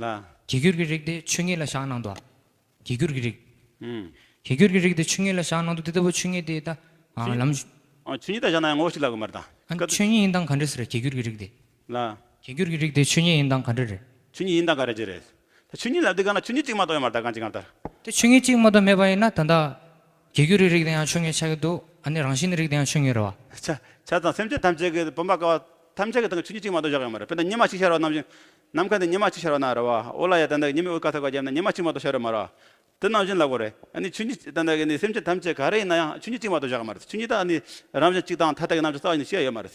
ལ། བརྒྱད་འགྱུར་གྱི་རིགས་དེ་ཆོས་ཉིད་ལ་བཞག་གནང་འདུག་བརྒྱད་འགྱུར་གྱི་རིགས། ཨང་། བརྒྱད་འགྱུར་གྱི་རིགས་དེ་ཆོས་ཉིད་ལ་བཞག་གནང་འདུག་དེ་ལྟ་བུ་ཆོས་ཉིད་དེ་ད། ཨ། ཆོས་ཉིད། ལམ། ཨ། ཆོས་ཉིད་ལ་བཞག་ན་ཡང་ངོ་བོ་གཅིག་ལབ་གི་མ་རེད་ད། ཨ། ཆོས་ཉིད་ཡིན་སྟངས་ག་འདྲས་ཟེར་བརྒྱད་འགྱུར་གྱི་རིགས་དེ། ལ། བརྒྱད་འགྱུར་གྱི་རིགས་དེ་ཆོས་ཉིད་ཡིན་སྟངས་ག་འདྲས་རེད། ཆོས་ཉིད་ཡིན་སྟངས་ག་རེ་ཅི་རེད། ད་ཆོས་ཉིད་ལབ་དུས་གང་ལ་ཆོས་ཉིད་གཅིག་མ་གཏོགས་ཡོད་མ་རེད་ད་གང་ཅི་གང་ལྟར། དེ་ཆོས་ཉིད་གཅིག་མ་གཏོགས་མེད་པ་ཡིན་ན་ད་ལྟ། བརྒྱད་འགྱུར་གྱི་རིགས་དེ་ཡང་ཆོས་ཉིད་ཆགས་ཀྱི་འདུག་ཨ་ནི་རང་བཞིན་གྱི་རིགས་དེ་ཡང་ཆོས་ཉིད་རེད་བ། ཆ་ཆ་ཚང་སེམས་ཅན་ཐམས་ཅད་ཀྱི་བུམ་པ་ཀ་བ་ཐམས་ཅད་ཀྱི་སྟེང་གི་ཆོས་ཉིད་གཅིག་མ་གཏོགས་བཞག་ཡོད་མ་རེད། དཔེར་ན་ཉི་མ་གཅིག་ཤར་བ་ནང་བཞིན། ནམ་མཁའ་ནས་ཉི་མ་གཅིག་ཤར་བ་ན་རེད་བ། འོ་ལ་ཡ་ད་ལྟ་ཉི་མའི་འོད་དཀར་ཐིག་པ་བརྒྱབ་ན་ཉི་མ་གཅིག་མ་གཏོགས་ཤར་ཡོད་མ་རེད་བ། དེ་ནང་བཞིན་ལབ་དགོས་རེད། ཨ་ནི་ཆོས་ཉིད་ད་ལྟ་གི་ནི་སེམས་ཅན་ཐམས་ཅད་ག་རེ་ཡིན་ན་ཡང་ཆོས་ཉིད་གཅིག་མ་གཏོགས་བཞག་ཡོད་མ་རེད། ཆོས་ཉིད་ད་ཨ་ནི་རང་བཞིན་གཅིག་དང་ཐ་དད་ཀྱི་རྣམ་གཞག་རྩ་བ་ཉིད་ནས་བཤད་ཡོད་མ་རེད།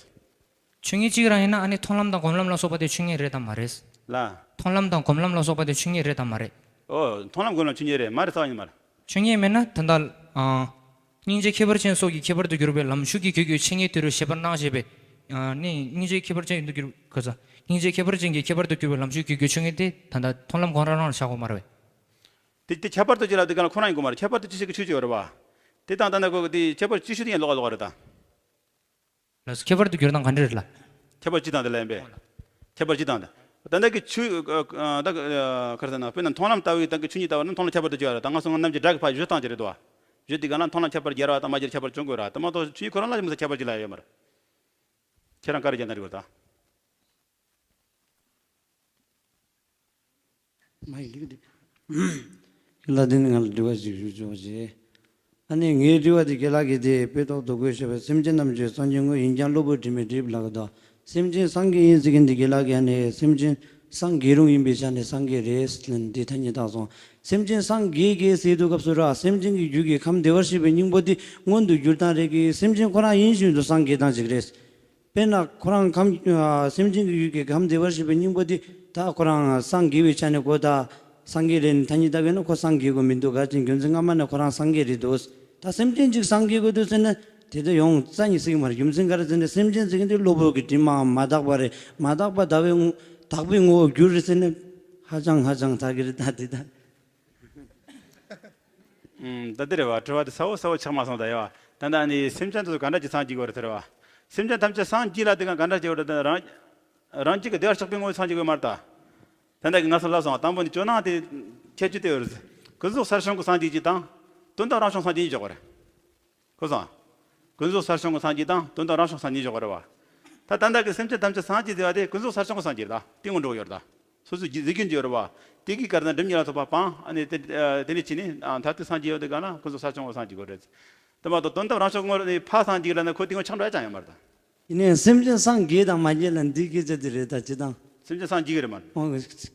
ཆོས་ཉིད་གཅིག་རང་ཡིན་ན་ཨ་ནི་མཐོང་ལམ་དང་སྒོམ་ལམ་ལ་སོགས་པ་དེ་ཆོས་ཉིད་རེད་དམ་མ་རེད། ལ། མཐོང་ལམ་དང་སྒོམ་ལམ་ལ་སོགས་པ་དེ་ཆོས་ཉིད་རེད་དམ་མ་རེད། ཨོ། མཐོང་ལམ་སྒོམ་ལམ་ཆོས་ཉིད་རེད་མ་རེད་རྩ་བ་ཉིད་མ་རེད། ཆོས་ཉིད་མེད་ན་ད་ལྟ། ཨ། སྙིང་རྗེ་ཁྱད་པར་ཅན་སོགས་ཀྱི་ཁྱད་པར་དུ་གྱུར་པའི་ལམ་ཞུགས་ཀྱི་རྒྱུད་ཀྱི་ཆོས་ཉིད་དེ་རུ་ཤེས་པར་སྣང་ཞེས་པའི། ཨ་ནི་སྙིང་རྗེ་ཁྱད་པར་ཅན་དུ་གྱུར། ག་ས། སྙིང་རྗེ་ཁྱད་པར་ཅན་གྱི་ཁྱད་པར་དུ་གྱུར་པའི་ལམ་ཞུགས་ཀྱི་རྒྱུད་ཆོས་ཉིད་དེ་ད་ལྟ་མཐོང་ལམ་སྒོམ་ལམ་རང་ལ་བཞག་དགོས་མ་རེད་པས། དེ་དེ་ཁྱད་པར་དུ་ཅི་ལབ་དུས་གང་ལ་ཁོ་རང་ཡིན་དགོས་མ་རེད། ཁྱད་པར་དུ་ཅི་ཞིག་གི་ཆོས་ཅིག་ཡོད་རེད་བ། དེ་དང་ད་ལྟ་གོ་དེ་ཁྱད་པར་ཅི་ཞིག་དེ་ཡང་ལོག་ལོག་རེད་ད། ལགས་སོ། ཁྱད་པར་དུ་གྱུར་སྟངས་ག་འདྲ་རེད་ལ། ཁྱད་པར་སྤྱི་དང་དེ་ལ་ཡིན་པས། ཁྱད་པར་སྤྱི་དང་དེ། ད་ལྟ་གི་ཆོས། ཨ། ད་ག་རེ་ཟེར་ན་དཔེར་ན་མཐོང་ལམ་ལྟ་བུའི་ད་གི་ཆོས་ཉིད་ལྟ་བ་ན་མཐོང་ལམ་ཁྱད་པར་དུ་གྱུར་བ་རེད། ད་ང་ཚོ་རྣམས་ཀྱི་སྒྲ་གི་ཕར་བརྗོད་སྟངས་ཅིག་རེད་དོ། བརྗོད་དུས་གང་ལ་མཐོང་ལམ་ཁྱད་པར་སྦྱར་བ་དང་མ་སྦྱར་ཁྱད་པར་བྱུང་དགོས་ར། དེ་མ་གཏོགས་ཆོས་ཉིད་ཁོ་རང་ལ་མི་ཚེ་ཁྱད་པར་ཅི་ལ་ཡོད་མ་རེད། ཁྱེད་རང་བཀའ་དྲིན་རྒྱ་ནག་རིག་པ་དང་། མ་ཡིན་ལིག་འདི། ལ་དེ་ནི་ང་ལ་དྲི་བ་ཞིག་ཞུ་ཆོག་ཅེས། ཨ་ནི་ངའི་དྲི་བ་དེ་རྒན་ལགས་ཀྱིས་དེ་དཔེ་ཐོག་ཏུ་བཀོད་བཞག་པའི་སེམས་ཅན་རྣམས་ཀྱི་སངས་རྒྱས་དངོས་ཡིན་ཀྱང་གློ་བུར་དྲི་མས་བསྒྲིབས་ལབ་ཀྱི་འདུག་སེམས་ཅན་སངས་རྒྱས་ཡིན་ཟེར་མཁན་དེ་རྒན་ལགས་ཀྱིས་ཨ་ནི་སེམས་ཅན་སངས་རྒྱས་རུང་ཡིན་པའི་ཆ་ནས་སངས་རྒྱས་རེད་ཟེར་ནས་འདི་ཐ་སྙད་བཏགས་སོང་། སེམས་ཅན་སངས་རྒྱས་རྒྱས་ཟེར་དུས་སྐབས་སུ་ར་སེམས་ཅན་གྱི་རྒྱུད་ཀྱི་ཁམས་བདེ་བར་གཤེགས་པའི་སྙིང་པོ་དེ་མངོན་དུ་གྱུར་སྟངས་རེད་ཀྱི། སེམས་ཅན་ཁོ་རང་ཡིན་བཞིན་དུ་སངས་རྒྱས་སྟངས་ཅིག་རེད། དཔེར་ན་ཁོ་རང་ཁམས། ཨ། སེམས་ཅན་གྱི་རྒྱུད་ཀྱི་ཁམས་བདེ་བར་གཤེགས་པའི་སྙིང་པོ་དེ་ད་ཁོ་རང་སངས་རྒྱས་པའི་ཆ་ནས་ཁོ་ད་སངས་རྒྱས་རེད་ནས་ཐ་སྙད་བཏགས་པས་ན་ཁོ་སངས་རྒྱས་དགོས་མི་འདུག་ག་ཅིག་རྒྱུ་མཚན་སྔ་མ་ནས་ཁོ་རང་སངས་རྒྱས་རེད་འདུག་ད་སེམས་ཅན་ཅིག་སངས་རྒྱས་དགོས་འདུག་ཟེར་ན་དེ་ལྟ་ཡོང་རྩ་ནས་སྲིད་ཀྱི་མ་རེད། རྒྱུ་མཚན་ག་རེ་ཟེར་ན་སེམས་ཅན་ཟེར་མཁན་དེ་གློ་བུར་གྱི་དྲི་མའམ་མ་དག་པ་རེད། མ་དག་པ་ཟླ་བའི་ངོ་། དག་པའི་ངོ་བོར་གྱུར་རེད་ཟེར་ན་ཧ་ཅང་ཧ་ཅང་དག་གི་རེད་ད་དེ་ད། ཨུམ། ད་འདི་རེད་བ། དྲི་བ་དེ་གསལ་བོ་གསལ་བོ་ཆགས་མ་སོང་ད་ཡ་བ། ད་ལྟ་ནི་སེམས་ཅན་དེ་ཚོ་ག་འདྲ་ཅིག་སངས་རྒྱས་དགོས་རེད་ཟེར་བ། སེམས་ཅན་ཐམས་ཅད་སངས་རྒྱས་ལ་དེ་ག་ག་འདྲ་ཅིག་ཡོད་རེད་ད། རང་རང་རྒྱུད་ཀྱི་བདེ་བར་གཤེགས་པའི་ངོ་བོས་སངས་རྒྱས་དགོས་མ་རེད་ད། ད་ལྟ་གི་ང་ཚོ་ལབ་སོང་བ། དང་པོ་ནི་ཇོ་ནང་དེ་ཁྱད་ཆོས་དེ་ཡོད་རེད། ཀུན་རྫོབ་གསལ་བྱུང་གི་སངས་རྒྱས་ཅིག་དང་། དོན་དམ་རང་བྱུང་སངས་རྒྱས་གཉིས་འཇོག་པ་རེད། ཁོ་སོང་། ཀུན་རྫོབ་གསལ་བྱུང་གི་སངས་རྒྱས་དང་དོན་དམ་རང་བྱུང་སངས་རྒྱས་འཇོག་པ་རེད་བ། ད་ད་ལྟ་གི་སེམས་ཅན་ཐམས་ཅད་སངས་རྒྱས་ཟེར་བ་དེ་ཀུན་རྫོབ་གསར་བྱུང་གི་སངས་རྒྱས་རེད་ད། དེ་ངོ་འགྲོ་ཡོད་རེད་ད། སོ་སོའི་རྫུ་འཕྲུལ་གྱིས་ཡོད་རེད་བ། དེ་གི་ག་རེ་ཟེར་ན་སྒྲིབ་གཉིས་ལ་སོགས་པ་སྤངས། ཨ་ནི་དེ་དེ་ནས་ཕྱིན་ནས་མཐར་ཐུག་སངས་རྒྱས་ཡོད་དེ་ག་ན་ཀུན་རྫོབ་གསར་བྱུང་གི་སངས་རྒྱས་དགོས་རེད། དེ་མ་གཏོགས་དོན་དམ་རང་བྱུང་ངོར་ནི་ཕར་སངས་རྒྱས་ལ་ན་ཁོ་དེ་ངོ་ཆགས་འགྲོ་ཡ་ཅང་ཡོད་མ་རེད་ད། ཡིན་ནའི་སེམས་ཅན་སངས་རྒྱས་དང་མ་རྒྱས་ལ་འདི་སྐད་ཆ་དེ་རེད་ད། ཅི་དང་། སེམས་ཅན་སངས་རྒྱས་ཀྱི་རེད་མ་རེད། ཨོ།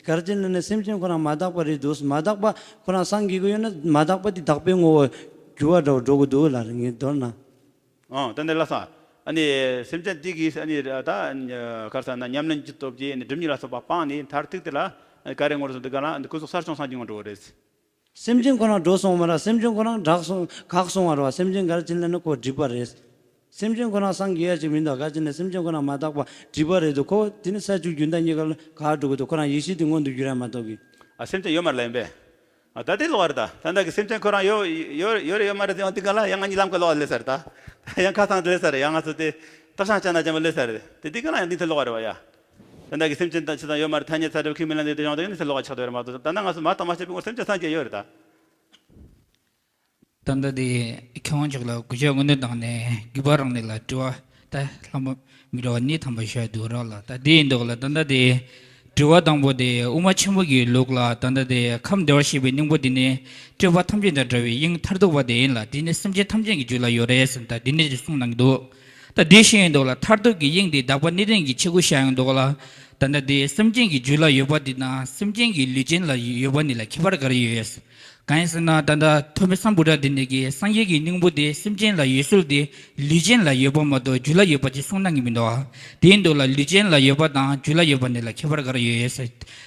གལ་ཆེན་ལ་ནི་སེམས་ཅན་ཁོ་རང་མ་དག་པ་རེད་འདུག་མ་དག་པ་ཁོ་རང་སངས་རྒྱས་ཀྱི་ཡོད་ན་མ་དག་པ་དེ་དག་པའི་ངོ་བོ་འགྱུར་བ་འདྲ་བོ་འགྲོ་གི་འདུག་ལ་རེད་ངས་མདོར་ན། ཨོ། ད་འདི་ལ་ས། ཨ་ནི་སེམས་ཅན་དེ་གིས་ཨ་ནི་ད་ག་རེ་ཟེར་ན་ཉམས་ལེན་གྱི་སྟོབས་ཀྱིས་ཨ་ནི་སྒྲིབ་གཉིས་ལ་སོགས་པ་སྤངས་ནས་མཐར་ཐུག་དེ་ལ་ག་རེ་ངོ་རེ་ཟེར་འདུག་ག་ལ་འདི་ཀུན་རྫོབ་གསར་བྱུང་སངས་རྒྱས་ངོ་འགྲོ་བ་རེད། སེམས་ཅན་ཁོ་རང་འགྲོ་སོང་བ་ར་སེམས་ཅན་ཁོ་རང་བྲག་སོང་འགག་སོང་བ་ར་བ། སེམས་ཅན་ག་རེ་བྱེད་ལ་ནི་ཁོ་སྒྲིབ་པ་རེད། སེམས་ཅན་ཁོ་རང་སངས་རྒྱས་ཡ་ཅིག་མི་འདུག་ག་ཅི་ནས་སེམས་ཅན་ཁོ་རང་མ་དག་པ་སྒྲིབ་པ་རེད་འདུག་ཁོ་དེ་ནི་ས་བཅུ་རྒྱུན་ལྡན་གཉིས་ཀ་ལ་ག་འགྲོ་གི་འདུག་ཁོ་རང་ཡེ་ཤེས་དེ་མངོན་དུ་འགྱུར་ཡ་མ་གཏོགས་གི། ཨ། སེམས་ཅན་ཡོད་མ་རེད་ལ་ཡིན་པས། ཨ། ད་དེ་ལོག་རེད་ད། ད་ལྟ་གི་སེམས་ཅན་ཁོ་རང་ཡོད་ཡོད་ཡོད་རེད་ཡོད་མ་རེད་དེ་ཡང་དེ་ག་ལ་ཡང་ང་གཉིས་ལམ་ཁ་ལོག་ལས་ས་རེད་ད། ཡང་ཁ་སང་དེ་ལས་ས་རེད། ཡང་ང་ཚོ་དེ་སྟག་ཤང་ཅ་ན་ཅན་པ་ལས་ས་རེད་དེ་དེ་ག་ལ་ཡང་འདི་ཐད་ལོག་རེད་བ་ཡ། ད་ལྟ་གི་སེམས་ཅན་དང་ཅི་དང་ཡོད་མ་རེད། ཐ་སྙད་ཚ་གྲུབ་ཁས་མི་ལེན་ནས་དེ་ཡོང་དེ་ནི་ཚེ་ལོག་ཆགས་འདུག་རེད་མ་གཏོགས། ད་ལྟ་ང་ཚོ་མ་དང་མ་བྱས་པའི་ངོར་སེམས་ཅན་སངས་རྒྱས་ཡོད་རེད་ད། ད་ལྟ་དེ་མཁས་དབང་མཆོག་ལ་གུས་ཕྱག་སྔོན་འདོན་བཏང་ནས་རྒྱུད་པ་རང་ནས་ལ་དྲི་བ་ད་ལྷག་མ་མི་འདྲ་བ་གཉིས་ཐམ་པ་ཞུ་ཡ་འདུག་རོགས་ལ། ད་དེ་ཡིན་འདུག་ལ། ད་ལྟ་དེ་དྲི་བ་དང་པོ་དེ་དབུ་མ་ཆེན་པོ་གི་ལུགས་ལ་ད་ལྟ་དེ་ཁམས་བདེ་བར་གཤེགས་པའི་སྙིང་པོ་དེ་ནི་སྤྲོས་པ་ཐམས་ཅད་དང་བྲལ་བའི་དབྱིངས་མཐར་ཐུག་པ་དེ་ཡིན་ལ། དེ་ནི་སེམས་ཅན་ཐམས་ཅད་ཀྱི་རྒྱུད་ལ་ཡོད་རེད་ཟེར་ད་དེ་ནི་གསུངས་གནང་གི་འདུག་ད་དེ་བཞིན་ཡིན་འདུག་ལ། མཐར་ཐུག་གི་དབྱིངས་དེ་དག་པ་གནས་བརྟན་གྱི་ཆོས་སྐུ་ཤར་ཡོང་འདུག་ལ། ད་ལྟ་དེ་སེམས་ཅན་གྱི་རྒྱུད་ལ་ཡོད་པ་དེ་དང་སེམས་ཅན་གྱི་ལུས་ཅན་ལ་ཡོད་པ་གཉིས་ལ་ཁྱད་པར་ག་རེ་ཡོད། གང་ཡིན་ཟེར་ན་ད་ལྟ་ཐོགས་པའི་སམ་བྷོ་ཊ་དེ་ནས་ཀྱི་སངས་རྒྱས་ཀྱི་སྙིང་པོ་དེ་སེམས་ཅན་ལ་ཡོད་ཚུལ་དེ་ལུས་ཅན་ལ་ཡོད་པ་མ་གཏོགས་རྒྱུད་ལ་ཡོད་པ་ཅིག་གསུངས་གནང་གི་མི་འདུག་དེ་ཡིན་འདུག་ལ། ལུས་ཅན་ལ་ཡོད་པ་དང་རྒྱུད་ལ་ཡོད་པ་གཉིས་ལ་ཁྱད་པར་ག་རེ་ཡོད།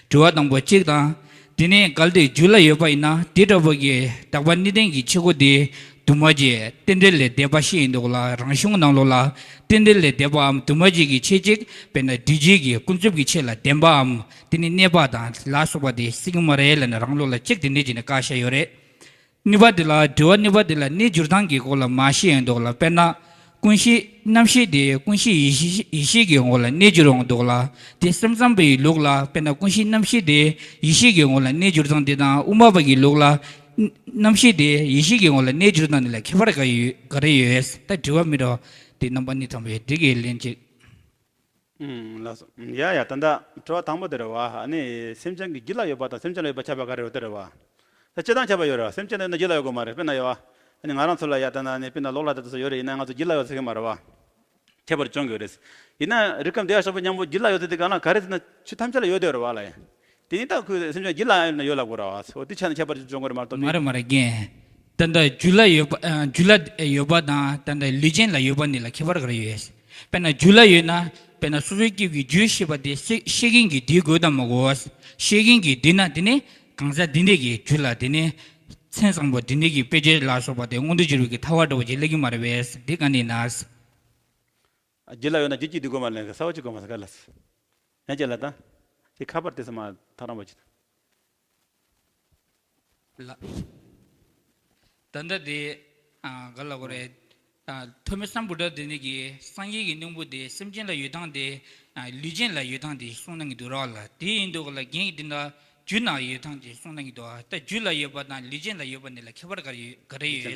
དྲི་བ་དང་པོ་གཅིག་དང་། དེ་ནས་གལ་ཏེ་རྒྱུད་ལ་ཡོད་པ་ཡིན་ན་དེ་འདྲ་བོ་གི་དག་པ་གནས་བརྟན་གྱི་ཆོས་སྐུ་དེ་འདུས་མ་བྱས་རྟེན་འབྲེལ་ལས་འདས་པ་ཞིག་ཡིན་འདུག་ལ། རང་གཞུང་ནང་ལོགས་ལ་རྟེན་འབྲེལ་ལས་འདས་པའམ་འདུས་མ་བྱས་ཀྱི་ཆོས་གཅིག་དཔེར་ན་སྒྲིབ་བྱེད་ཀྱི་ཀུན་རྫོབ་ཀྱི་ཆོས་ལ་བདེན་པའམ་དེ་ནི་གནས་པ་དང་ལ་སོགས་པ་དེ་སྲིད་ཀྱི་མ་རེད་ལབ་ནས་རང་ལུགས་ལ་གཅིག་དེ་འདྲ་བྱས་ནས་བཀག་བཞག་ཡོད་རེད། གཉིས་པ་དེ་ལ་དྲི་བ་གཉིས་པ་དེ་ལ་གནས་འགྱུར་སྟངས་ཀྱི་སྐོར་ལ་མར་བཤད་ཡོང་འདུག་ལ། དཔེར་ན་ཀུན་གཞི་རྣམ་ཤེས་དེ་ཀུན་གཞི་ཡེ་ཤེས་ཡེ་ཤེས་ཀྱི་ངོ་ལ་གནས་འགྱུར་ཡོང་འདུག་ལ། དེ་སེམས་ཙམ་པའི་ལུགས་ལ་དཔེར་ན་ཀུན་གཞི་རྣམ་ཤེས་དེ་ཡེ་ཤེས་ཀྱི་ངོ་ལ་གནས་འགྱུར་སྟངས་དེ་དང་དབུ་མ་པ་གི་ལུགས་ལ་རྣམ་ཤེས་དེ་ཡེ་ཤེས་ཀྱི་ངོ་ལ་གནས་འགྱུར་སྟངས་དེ་ལ་ཁྱད་པར་ག་ཡོད་ག་རེ་ཡོད། ད་དྲི་བ་མི་འདྲ་བ་དེ་རྣམ་པ་གཉིས་ཐམ་པའི་འགྲིག་གི་ལན་གཅིག་ཨུམ། ལགས་སོ། ཡ་ཡ། ད་ལྟ་དྲི་བ་དང་པོ་དེ་རེད་བ། ཨ་ནི་སེམས་ཅན་གྱི་རྒྱུད་ལ་ཡོད་པ་དང་སེམས་ཅན་ལ་ཡོད་པ་ཁྱད་པར་ག་རེ་ཡོད་དེ་རེད་བ། ད་སྤྱིར་བཏང་ཁྱད་པར་ཡོད་རེད་བ། སེམས་ཅན་ལ་ཡོད་ན་རྒྱུད་ལ་ཡོད་དགོས་མ་རེད། དཔེར་ན་ཡོད་བ། ཨ་ནི་ང་རང་ཚོ་ལ་ཡ་ད་ན་ནི་དཔེར་ན་ལོགས་ལ་ད་དེ་ཚོ་ཡོད་རེད། ཡིན་ན་ང་ཚོ་རྒྱུད་ལ་ཡོད་ཟེར་གི་མ་རེད་བ། ཁྱད་པར་བྱུང་གི་རེད། ཡིན་ན་རིགས་ཁམས་བདེ་བར་གཤེགས་པའི་སྙིང་པོ་རྒྱུད་ལ་ཡོད་ཚུལ་དེ་གང་ལ་ག་རེ་ཟེར་ན་ཆོས་ཐམས་ཅད་ལ་ཡོད་དེ་རེད་བ་ལ་ཡ། དེ་ནི་ད་ཁོས་སེམས་ཅན་རྒྱུད་ལ་ཡོད་ན་ཡོད་ལབ་དགོས་རེད་བ། འོ་དེ་ཆ་ནས་ཁྱད་པར་བྱུང་གི་རེད་མ་གཏོགས། མ་རེད་མ་རེད་རྒན། ད་ལྟ་རྒྱུད་ལ་ཡོད་པ་ཨ་རྒྱུད་ལ་ཡོད་པ་དང་ད་ལྟ་ལུས་ཅན་ལ་ཡོད་པ་གཉིས་ལ་ཁྱད་པར་ག་རེ་ཡོད། དཔེར་ན་རྒྱུད་ལ་ཡོད་ན་དཔེར་ན་སོ་སོའི་སྐྱེ་བོའི་རྒྱུད་ཤེས་པ་དེ་ཤེས་ཤེས་མཁན་གྱིས་འདུལ་དགོས་དམ་མ་དགོས། ཤེས་མཁན་གྱིས་འདུལ་ན་དེ་ནི་གང་ཟག་འདི་འདྲ་གི་རྒྱུད་ལ་དེ་ནི་མཚན་བཟང་པོ་འདི་འདྲ་གི་དཔེ་བྱད་ལ་སོགས་པ་དེ་མངོན་དུ་གྱུར་པའི་གི་ཐལ་བ་འདྲ་བོ་ཅིག་སླེབས་ཀྱི་མ་རེད་པས། འདི་ག་ནས་ན། རྒྱུད་ལ་ཡོད་ན་རྒྱུད་ཀྱིས་འདུལ་དགོས་མ་རེད་ལབ་ས་བ་ཅིག་གོ་མ་ས་ག་ལ། ཡང་ཅི་ལ་ད། དེ་ཁ་པར་དེ་ས་མ་ཐག་རིང་པོ་ཅིག་ད། ལ། ད་ལྟ་དེ། ཨ་ག་ལ་གོ་རེད། ཨ་ཐོགས་མེད་སམ་བྷོ་ཊ་དེ་ནི་གི་སངས་རྒྱས་ཀྱི་སྙིང་པོ་དེ་སེམས་ཅན་ལ་ཡོད་སྟངས་དེ། ཨ་ལུས་ཅན་ལ་ཡོད་སྟངས་དེ་གསུངས་གནང་གི་འདུག་རོགས་ལ། དེ་ཡིན་འདུག་ག་ལ་རྒན་གྱིས་དེ་འདྲ་རྒྱུད་ན་ཡོད་སྟངས་དེ་གསུངས་གནང་གི་འདུག་ད་རྒྱུད་ལ་ཡོད་པ་དང་ལུས་ཅན་ལ་ཡོད་པ་གཉིས་ལ་ཁྱད་པར་ག་རེ་ཡོད་ག་རེ་ཡོད།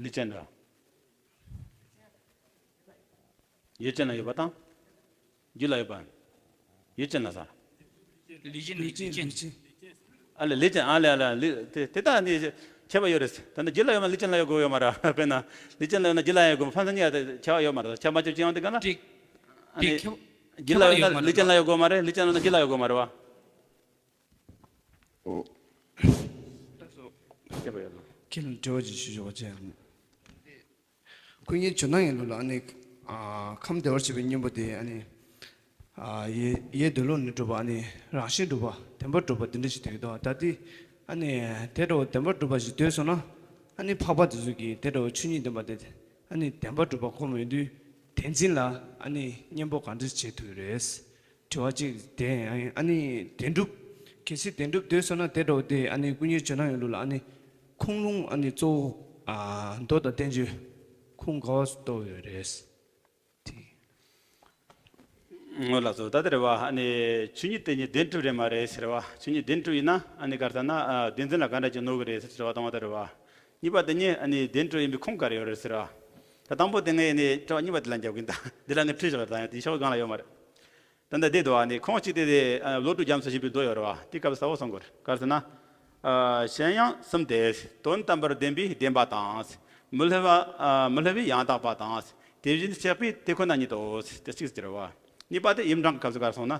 ལུས་ཅན་ལ། ཡུལ་ཅན་ལ་ཡོད་པ་དང་། རྒྱུད་ལ་ཡོད་པ། ཡུལ་ཅན་ལ་ས། ལུས་ཅན་ནི་ལུས་ཅན། ཨ་ལས་ལུས་ཅན་ཨ་ལས་ཨ་ལས་ལུས་དེ་དེ་དག་ནི་ཁྱད་པར་ཡོད་རེད། ད་ནི་རྒྱུད་ལ་ཡོད་ན་ལུས་ཅན་ལ་ཡོད་དགོས་ཡོད་མ་རེད། དཔེར་ན་ལུས་ཅན་ལ་ཡོད་ན་རྒྱུད་ལ་ཡོད་དགོས་ཕན་ཚུན་གཉིས་ཀ་ཁྱད་པར་ཡོད་མ་རེད། ཁྱད་མ་ཆོད་ཅི་ཡང་དེ་ག་ན། ཨ་ནི་རྒྱུད་ལ་ཡོད་ན་ལུས་ཅན་ལ་ཡོད་དགོས་མ་རེད། ལུས་ཅན་ལ་ཡོད་ན་རྒྱུད་ལ་ཡོད་དགོས་མ་རེད་བ། ཨོ། སྐྱེས་པ་ཡོད་ལ། ཁྱེད་ལ་དྲི་བ་ཅིག་ཞུ་ཆོག་ཅེས། ཀུན་མཁྱེན་ཇོ་ནང་གི་ལུགས་ལ་ཨ་ནི། ཨ་ཁམས་བདེ་བར་གཤེགས་པའི་སྙིང་པོ་དེ་ཨ་ནི། ཨ་ཡེ་ཡེ་འདོད་ལོག་ནི་གྲུབ་པ་ཨ་ནི་རང་བཞིན་གྲུབ་པ་བདེན་པར་གྲུབ་པ་འདི་འདྲ་ཞིག་འདོད་ཀྱི་འདུག་ད་ལྟའི་ཨ་ནི་དེ་འདྲ་བོ་བདེན་པར་གྲུབ་པ་ཞིག་འདོད་སོང་ན་ཨ་ནི་འཕགས་པ་དེ་ཚོ་གིས་དེ་འདྲ་བོ་ཆོས་ཉིད་བདེན་པ་དེ་ཨ་ནི་བདེན་པར་གྲུབ་པ་ཁོ་མི་འདུག་བདེན་འཛིན་ལ་ཨ་ནི་གཉེན་པོ་ག་འདྲ་བྱེད་ཐུབ་ཀྱི་རེད། དྲི་བ་གཅིག་དེ་ཨ་ནི་བདེན་གྲུབ། གལ་སྲིད་བདེན་གྲུབ་འདོད་སོང་ན་དེ་འདྲ་བོ་དེ་ཨ་ནི་ཀུན་མཁྱེན་ཇོ་ནང་གི་ལུགས་ལ་ཨ་ནི་ཁུངས་ལུང་ཨ་ནི་གཙོ་བོ་ཨ་མདོ་དང་བསྟན་བཅོས་ཁུངས་ག་བ་སུ་གཏོགས་ཡོད་རེད། དེ། ངོ་ལགས་སོ། ད་དེ་རེད་བ། ཨ་ནི་ཆོས་ཉིད་དེ་ཉིད་བདེན་གྲུབ་རེད་མ་རེད་ཟེར་བ། ཆོས་ཉིད་བདེན་གྲུབ་ཡིན་ན་ཨ་ནི་ག་རེ་ཟེར་ན་ཨ་བདེན་འཛིན་ལ་ག་འདྲ་ཅིག་གནོད་གི་རེད་ཟེར་བ་དང་བ་དེ་རེད་བ། གཉིས་པ་དེ་ཉིད་ཨ་ནི་བདེན་གྲུབ་ཡིན་པའི་ཁུངས་ག་རེ་ཡོད་རེད་ཟེར་བ། ད་དང་པོ་དེ་ངས་ནི་དྲི་བ་གཉིས་པ་དེ་ལ་འཇོག་གིན། ད་འདི་ལ་ངས་ཁྲིད་བཞག་ད་ཡང་དེ་ཤོག་སྒང་ལ་ཡོད་མ་རེད། ད་ལྟ་དེ་འདུག་བ། ནི་ཁོང་གཅིག་དེ་དེ་ཨ་བློ་གྲོས་རྒྱ་མཚོ་ཞེས་པའི་མདོ་ཡོད་རེད་བ། དེ་སྐབས་གསལ་བོ་གསུང་དགོས་རེད། ག་རེ་ཟེར་ན། ཨ་གཞན་ཡང་གསུམ་སྟེ། དོན་དམ་པར་བདེན་པའི་བདེན་པ་དང་། མི་སླུ་བ་ཨ་མི་སླུ་བའི་ཡང་དག་པ་དང་། དེ་བཞིན་གཤེགས་པའི་དེ་ཁོ་ན་ཉིད་དོ། དེ་གཅིག་ཟེར་བ། གཉིས་པ་དེ་ཡིག་འབྲང་གི་སྐབས་སུ་ག་རེ་གསུངས་ན།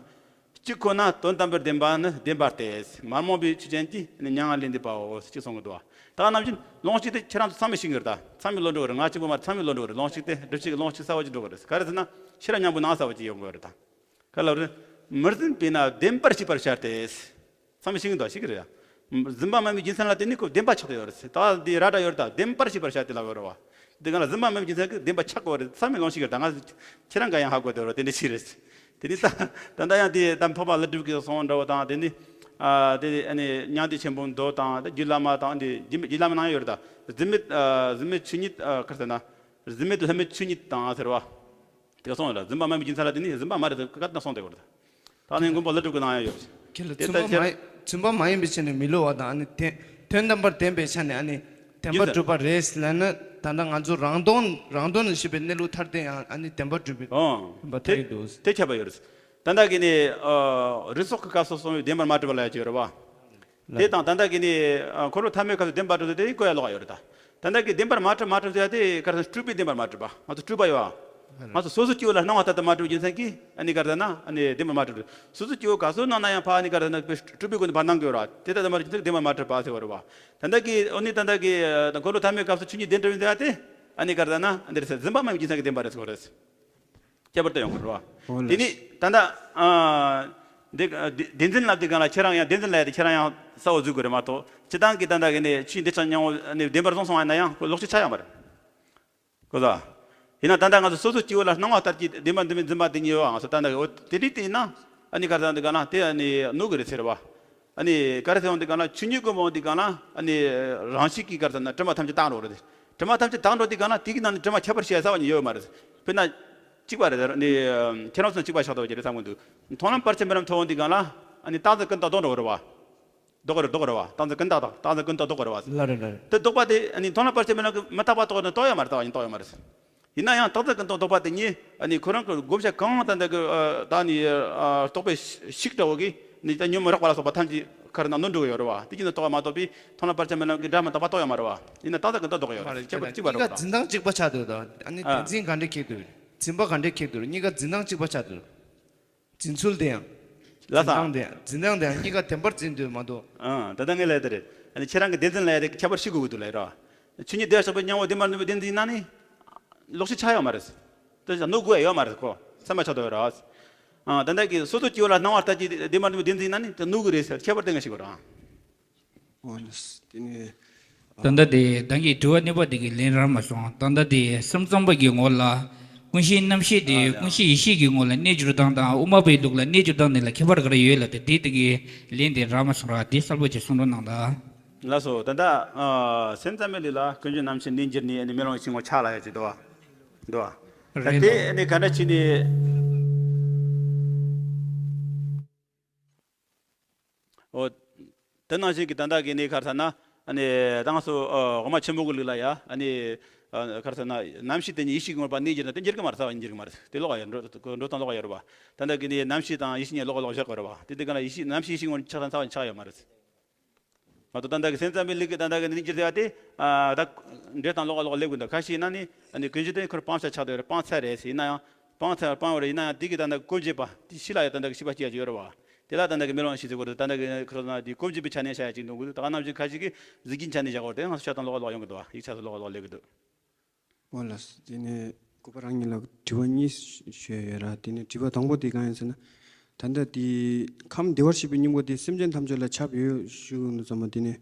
གཅིག་ཁོ་ན་དོན་དམ་པར་བདེན་པ་ནི་བདེན་པ་སྟེ། མ་རྨོངས་པའི་ཆོས་ཅན་གྱི་མྱ་ངན་ལས་འདས་པའོ། གཅིག་གསུང་གི་འདུག་བ། ད་ག་ནང་བཞིན་ལུང་གཅིག་དེ་ཁྱེད་རང་ཚོ་ཚང་མས་ཤེས་ཀྱི་རེད། ད་ཚང་མས་བློ་འགྲོ་གི་རེད། ང་གཅིག་པོ་མ་རེད། ཚང་མས་བློ་འགྲོ་གི་རེད། ལུང་གཅིག་དེ་སྒྲུབ་བྱེད་ཀྱི་ལུང་གཅིག་གསལ་བོ་ཅིག་འགྲོ་གི་རེད། ག་རེ་ཟེར་ན་ཕྱི་ར་མཉམ་པོ་ནང་གསལ་བོ་ཅིག་ཡོང་གི་རེད། ད་ག་ལ་རེད། མི་བཟད་པས་ན་བདེན་པར་ཤེས་པར་བྱ་སྟེ། ཚང་མས་ཤེས་ཀྱི་འདུག་ཤེས་ཀྱི་རེད། བཟུང་བ་མེད་པའི་རྒྱུ་མཚན་ལ་བརྟེན་ནས་ཁོ་བདེན་པ་ཆགས་བསྡད་ཡོད་རེད། ད་འདི་ར་འདྲ་ཡོད་རེད། ད་བདེན་པར་ཤེས་པར་བྱ་སྟེ་ལབ་ཡོད་རེད་བ། འདི་གང་ལ་བཟུང་བ་མེད་པའི་རྒྱུ་མཚན་གྱིས་བདེན་པ་ཆགས་དགོས་རེད། ཚང་མས་ལོང་ཤེས་ཀྱི་རེད། ད་ང་ཁྱེད་རང་ག་ཡང་ཧ་གོ་བསྡད་ཡོད་རེད། དེ་འདྲ་ཞིག་རེད། དེ་ནི་ད་ད་ལྟ་ཡང་དེ་ད་འཕགས་པ་ཀླུ་སྒྲུབ་ཀྱི་གསུང་འདྲ་བོ་དང་། དེ་ནི་ཨ་དེ་ཨ་ནི་མྱང་འདས་ཆེན་པོའི་མདོ་དང་། ད་རྒྱུད་བླ་མ་དང་། འདི་རྒྱུད་རྒྱུད་བླ་མ་ནང་ཡོད་རེད། ད་བཟུང་མེད་ཨ་བཟུང་མེད་ཆོས་ཉིད་ཨ་ག་རེ་ཟེར་ན། བཟུང་མེད་བསླུ་མེད་ཆོས་ཉིད་དང་ཟེར་བ། དེ་གསུངས་ཡོད་ལ། བཟུང་བ་མེད་པའི་རྒྱུ་མཚན་ལ་བརྟེན་ནས་བཟུང་བ་མ་རེད་ཟེར་བཀའ་གཏམ་གསུངས་བསྡད་ཡོད་རེད། ད་ནི་མགོན་པོ་ཀླུ་སྒྲུབ་ཀྱི་ནང་ཡང་ཡོད། ཁྱེད་ལ་ཁྱེད་ལ་བཙུན་པ་ཁྱེད་མ་ཡིན། བཙུན་པ་མ་ཡིན་པའི་ཆ་ནས་མི་སླུ་བ་དང་། ཨ་ནི་དེ་དོན་དམ་པར་བདེན་པའི་ཆ་ནས་ཨ་ནི་བདེན་པར་ཡིན་ཟེར། གྲུབ་པ་རེད་ལབ་ན། ད་ལྟ་ང་ཚོ་རང་དོན་རང་དོན་ཞེས་པའི་གནས་ལུགས་མཐར་ཐུག་ཡང་ཨ་ནི་བདེན་པར་གྲུབ་པའི་ཨོ་བདེན་པ་ཐལ་དེ་གྱི་འདུག་དེ་ཁྱད་པར་ཡོད་རེད། ད་ལྟ་གི་ནི་ཨ་རིགས་ཚོགས་ཀྱི་སྐབས་སུ་གསུངས་པའི་བདེན་པར་མ་གྲུབ་པ་ལ་ཡ་ཅིག་ཡོད་རེད་བ། དེ་དང་ད་ལྟ་གི་ནི་ཨ་འཁོར་ལོ་ཐ་མའི་སྐབས་སུ་བདེན་པར་གྲུབ་ཟེར་དེ་བཀོད་ཡ་ལོགས་ཡོད་རེད། ད་ད་ལྟ་གི་བདེན་པར་མ་གྲུབ་མ་གྲུབ་ཟེར་ཡ་དེ་ག་རེ་ཟེར་ན་སྤྲུལ་པའི་བདེན་པར་མ་གྲུབ་པ། ང་ཚོ་སྤྲུལ་པ་ཡོད་ཨ། ང་ཚོ་སོ་སོ་སྐྱེ་བོ་ལ་སྣང་བ་ལྟར་དུ་མ་གྲུབ་རྒྱུ་མཚན་གྱིས་ཨ་ནི་ག་རེ་ཟེར་ན་ཨ་ནི་བདེན་པར་མ་གྲུབ། སོ་སོ་སྐྱེ་བོ་ག་ཚོད་སྣང་ན་ཡང་ཕར་ཨ་ནི་ག་རེ་ཟེར་ན་སྤྲུལ་པའི་སྒོ་ནས་ཕར་སྣང་གི་ཡོད་རེད་བ། དེ་ལྟར་དུ་མ་གྲུབ་རྒྱུ་མཚན་གྱིས་བདེན་པར་མ་གྲུབ་པ་ཟེར་བ་རེད་བ། ད་ལྟ་གི་ཨ་ནི་ད་ལྟ་གི་ཨ་འཁོར་ལོ་ཐ་མའི་སྐབས་སུ་ཆོས་ཉིད་བདེན་གྲུབ་ཡིན་ཟེར་ཡ་དེ་ཨ་ནི་ག་རེ་ཟེར་ན་འདིར་ཟེར་བཟུང་བ་མེད་པའི་རྒྱུ་མཚན་གྱིས་བདེན་པ་རེད་ཟེར་བ་རེད། ཁྱད་པར་དུ་ཡོང་གི་རེད་བ། ཨོ་ལགས། དེ་ནི་ད་ལྟ་ཨ་འདི་བདེན་འཛིན་ལབ་དུས་སྒང་ལ་ཁྱེད་རང་ཡང་བདེན་འཛིན་ལབ་ཡ་དེ་ཁྱེད་རང་ཡང་གསལ་བོ་བཟོ་དགོས་རེད་མ་གཏོགས། སྤྱིར་བཏང་གི་ད་ལྟ་གི་ནི་ཆོས་འདི་ཆ་མཉམ་པོ་ནི་བདེན་པར་བཟུང་སོང་བ་ཡིན་ན་ཡང་ཁོ་ལོག་ཆོས་ཆགས་ཡོད་མ་རེད། གོ་ས། ཡིན་ན་ད་ལྟ་ང་ཚོ་སོ་སོ་སྐྱེ་བོ་ལ་སྣང་བ་ལྟར་གྱི་བདེན་པ་འདི་མིན་འཛིན་པ་དེ་གཉིས་ཡོད་ཨང་སོ། ད་ལྟ་འོ་དེ་འདྲའི་དེ་ཡིན་ན་ཨ་ནི་ག་རེ་ཟེར་འདི་ག་ན་དེ་ཨ་ནི་གནོད་གི་རེད་ཟེར་བ། ཨ་ནི་ག་རེ་ཟེར་འོང་འདི་ག་ན་ཆོས་ཉིད་ཀུན་སྤངས་འདི་ག་ན་ཨ་ནི་རང་བཞིན་གྱིས་ག་རེ་ཟེར་ན་དྲི་མ་ཐམས་ཅད་དག་འགྲོ་རེད། དྲི་མ་ཐམས་ཅད་དག་འགྲོ་འདི་ག་ན་དེ་གི་ནང་ནས་དྲི་མ་ཁྱད་པར་ཤེས་ས་བ་ཉིད་ཡོད་མ་རེད། དཔེར་ན། གཅིག་པ་རེད། ཨ་ནི་ཁྱེད་རང་ཚོ་གཅིག་པ་ཆགས་འདུག་ཅེས་རེད་བསམ་གི་འདུག་མཐོང་ལམ་བར་ཆད་མེད་ལམ་ཐོབ་འོང་འདི་ག་ན་ཨ་ནི་རྟག་འཛིན་ཀུན་བཏགས་ལྡོག་འགྲོ་གི་རེད་བ། ལྡོག་གི་རེད། ལྡོག་གི་རེད་བ། རྟག་འཛིན་ཀུན་བཏགས་དང་རྟག་འཛིན་ཀུན་བཏགས་ལྡོག་གི་རེད་བ། ལ་རེད་ལ་རེད། དེ་ལྡོག་པ་དེ་ཨ་ནི་མཐོང་ལམ་བར་ཆད་མེད་ལམ་གྱིས་མི་རྟག་པ་རྟོགས་ན་རྟོགས་ཡོད་མ་རེད། རྟོགས་ཡིན་རྟོགས་ཡོད་མ་རེད། ཡིན་ན་ཡང་རྟག་འཛིན་ཀུན་བཏགས་ལྡོག་པ་དེ་ཉིད་ཨ་ནི་ཁོ་རང་གི་བགོ་བཤའ་གང་ད་འདི་གི་ཨ་ད་ནི་ཨ་རྟོག་པའི་ཤིག་འདྲ་བོ་གིས་ནི་ད་ཉོན་མོངས་རགས་པ་ལ་སོགས་པ་ཐམས་ཅད་ག་རེ་ན་ནོར་འགྲོ་གི་ཡོད་རེད་བ། དེ་ཀྱིས་ནི་རྟོགས་པ་མ་གཏོགས་པའི་མཐོང་ལམ་བར་ཆད་མེད་ལམ་གྱིས་འདྲ་མི་རྟག་པ་རྟོགས་ཡོད་མ་རེད་བ། ཡིན་ན་རྟག་འཛིན་ཀུན་བཏགས་ལྡོག་གི་ཡོད་མ་རེད། རེད། ཁྱད་པར་གཅིག་པ་རེད་གཉིས་ཀ་བ། འཛིན་སྟངས་གཅིག་པ་ཆགས་འདུག་ད་ཨ་ནི་ཨ། བདེན་འཛིན་ག་འདྲས་འཁེལ་འདུག་འཛིན་པ་ག་འདྲས་འཁེལ་འདུག་གཉིས་ཀ་འཛིན་སྟངས་གཅིག་པ་ཆགས་འདུག་འཛིན་ཚུལ་དེ་ཡང་། ལ་འཛིན་སྟངས་དེ་ཡང་འཛིན་སྟངས་དེ་ཡང་གཉིས་ཀ་བདེན་པར་འཛིན་འདོད་མ་གཏོགས། ཨང་། ད་ལྟ་ངས་ལབ་ཡ་དེ་རེད། ཨ་ནི་ཁྱེད་རང་གི་བདེན་འཛིན་ལབ་ཡ་དེ་ཁྱད་པར་ཤེས་དགོས་ཀྱི་འདུག་ལབ་ཡ་རོ། ཆོས་ཉིད་བདེ་བར་གཤེགས་པའི་སྙིང་པོ་བདེན་པར་གནས་པའི་བདེན་འཛིན་ཡིན་ན་ནི། ལོག་ཤེས་ཆགས་ཡོད་མ་རེད། དེ་ནོར་དགོས་ཡ་ཡོད་མ་རེད་ཁོ། སེམས་པ་ཆགས་འདུག་ཡ་རོ། ཨང་། ད་ལྟ་གི་སོ་སོ་སྐྱེ་བོ་ལ་སྣང་བ་ལྟར་གྱི་བདེན་པར་གནས་པའི་བདེན་འཛིན་ཡིན་ན་ནི་དེ་ནོར་གི་རེད་ཟེར་ཁྱད་པར་དེ་ངས་ཤེས་དགོས་རོ། ཨང་། འོ་ན་དེ་ནས། ད་ལྟ་དེ་ད་གིན་དྲི་བ་གཉིས་པ་དེ་གི་ལན་རག་མ་སོང་། ད་ལྟ་དེ་སེམས་ཙམ་པ་གི་ངོ་ལ་ཀུན་གཞིའི་རྣམ་ཤེས་དེ་ཨ་ལ། ཀུན་གཞི་ཡེ་ཤེས་ཀྱི་ངོ་ལ་གནས་གྱུར་སྟངས་དང་། དབུ་མ་པའི་ལུགས་ལ་གནས་གྱུར་སྟངས་དེ་ལ་ཁྱད་པར་ག་རེ་ཡོད་ལབ་དེ། དེ་དེ་གི་ལན་དེ་རག་མ་སོང་ར། དེ་གསལ་པོ་ཅིག་གསུང་རོགས་གནང་དང་། ལགས་སོ། ད་ལྟ་ཨ་སེམས་ཙམ་པའི་ལུགས་ལ་ཀུན་གཞིའི་རྣམ་ཤེས་གནས་གྱུར་ནས་ཨ་ནི་མེ་ལོང་ཡེ་ཤེས་ངོ་ཆགས་ལབ་ཡ་ཅིག་འདུག་བ། འདུག་བ། ད་རེད་དེ་ལགས། ཨ་ནི་ག་འདྲ་བྱས་ནས། འོ། དེ་ནང་བཞིན་གྱི་ད་ལྟ་གི་ནི་ག་རེ་ཟེར་ན། ཨ་ནི་ད་ང་ཚོ་ཨ་དབུ་མ་ཆེན་པོ་གི་ལུགས་ལ་ཡ། ཨ་ནི་ཨ་ག་རེ་ཟེར་ན། རྣམ་ཤེས་དེ་ཉིད་ཡེ་ཤེས་ཀྱི་ངོར་པ་གནས་གྱུར་ན་དེ་འགྱུར་གི་མ་རེད་ཟེར་བ་ཡིན། འགྱུར་གི་མ་རེད། དེ་ལོགས་ཡ་འགྲོ་འགྲོ་སྟངས་ལོགས་ཡ་རེད་བ། ད་ལྟ་གི་ནི་རྣམ་ཤེས་དང་ཡེ་ཤེས་གཉིས་ལོགས་ཀ་ལོགས་བཞག་དགོས་རེད་བ། དེ་དུས་ག་ལ་ཡེ་ཤེས་རྣམ་ཤེས་ཡེ་ཤེས་ངོར་ཆགས་དང་ཚ་བ་ཆགས་ཡོད་མ་རེད། མ་གཏོགས་ད་ལྟ་གི་སེམས་ཙམ་པའི་ལུགས་ཀྱི་ད་ལྟ་གི་ནི་འགྱུར་ཟེར་བ་དེ། ཨ་ད་འགྲོ་སྟངས་ལོགས་ཀ་ལོགས་སླེབས་དགོས་འདུག་ཁ་ཤས་ན་ནི་ཨ་ནི་ཀུན་གཞི་དེ་ཁོར་སྤང་བྱ་ཆགས་བསྡད་ཡོད་རེད། སྤང་ཚར་རེད་ཟེར། ཡིན་ན་ཡང་སྤང་ཚར་སྤང་བ་རེད། ཡིན་ན་ཡང་དེ་གི་ད་ལྟ་བཀོད་འབྱེད་པ་དེ་ཕྱི་ལ་ཡང་ད་ལྟ་གི་ཤེས་པ་སྐྱེ་ཡ་ཅིག་ཡོད་རེད་བ། དེ་ལ་ད་ལྟ་གི་མེ་ལོང་ཡེ་ཤེས་ཟེར་དགོས་རེད། ད་ལྟ་གི་ཁོ་ན་དེ་བཀོད་འབྱེད་པའི་ཆ་ནས་བཤད་ཡ་ཅིག་འདུག་གི་འདུག་ད་ག་ནང་བཞིན་ཁ་ཤས་ཀྱིས་གཟུགས་ཀྱི་ཆ་ནས་བཞག་པ་རེད། དེ་ང་ཚོ་ཤ་སྟག་ལོགས་ཀ་ལོགས་ཡོང་གི་འདུག་བ། ཡིག་ཆ་ཚོ་ལོགས་ཀ་ལོགས་སླེབས་གི་འདུག་འོ་ལགས་སོ། དེ་ནས་སྐུ་པར་རང་ཉིད་ལ་དྲི་བ་གཉིས་ཞུ་ཡ་ཡོད་ར། དེ་ནས་དྲི་བ་དང་པོ་དེ་གང་ཡིན་ཟེར་ན། ད་ལྟ་དེ་ཁམས་བདེ་བར་གཤེགས་པའི་སྙིང་པོ་དེ་སེམས་ཅན་ཐམས་ཅད་ལ་ཁྱབ་ཡོད་ཞུ་གི་འདུག་ཙམ་པ། དེ་ནས་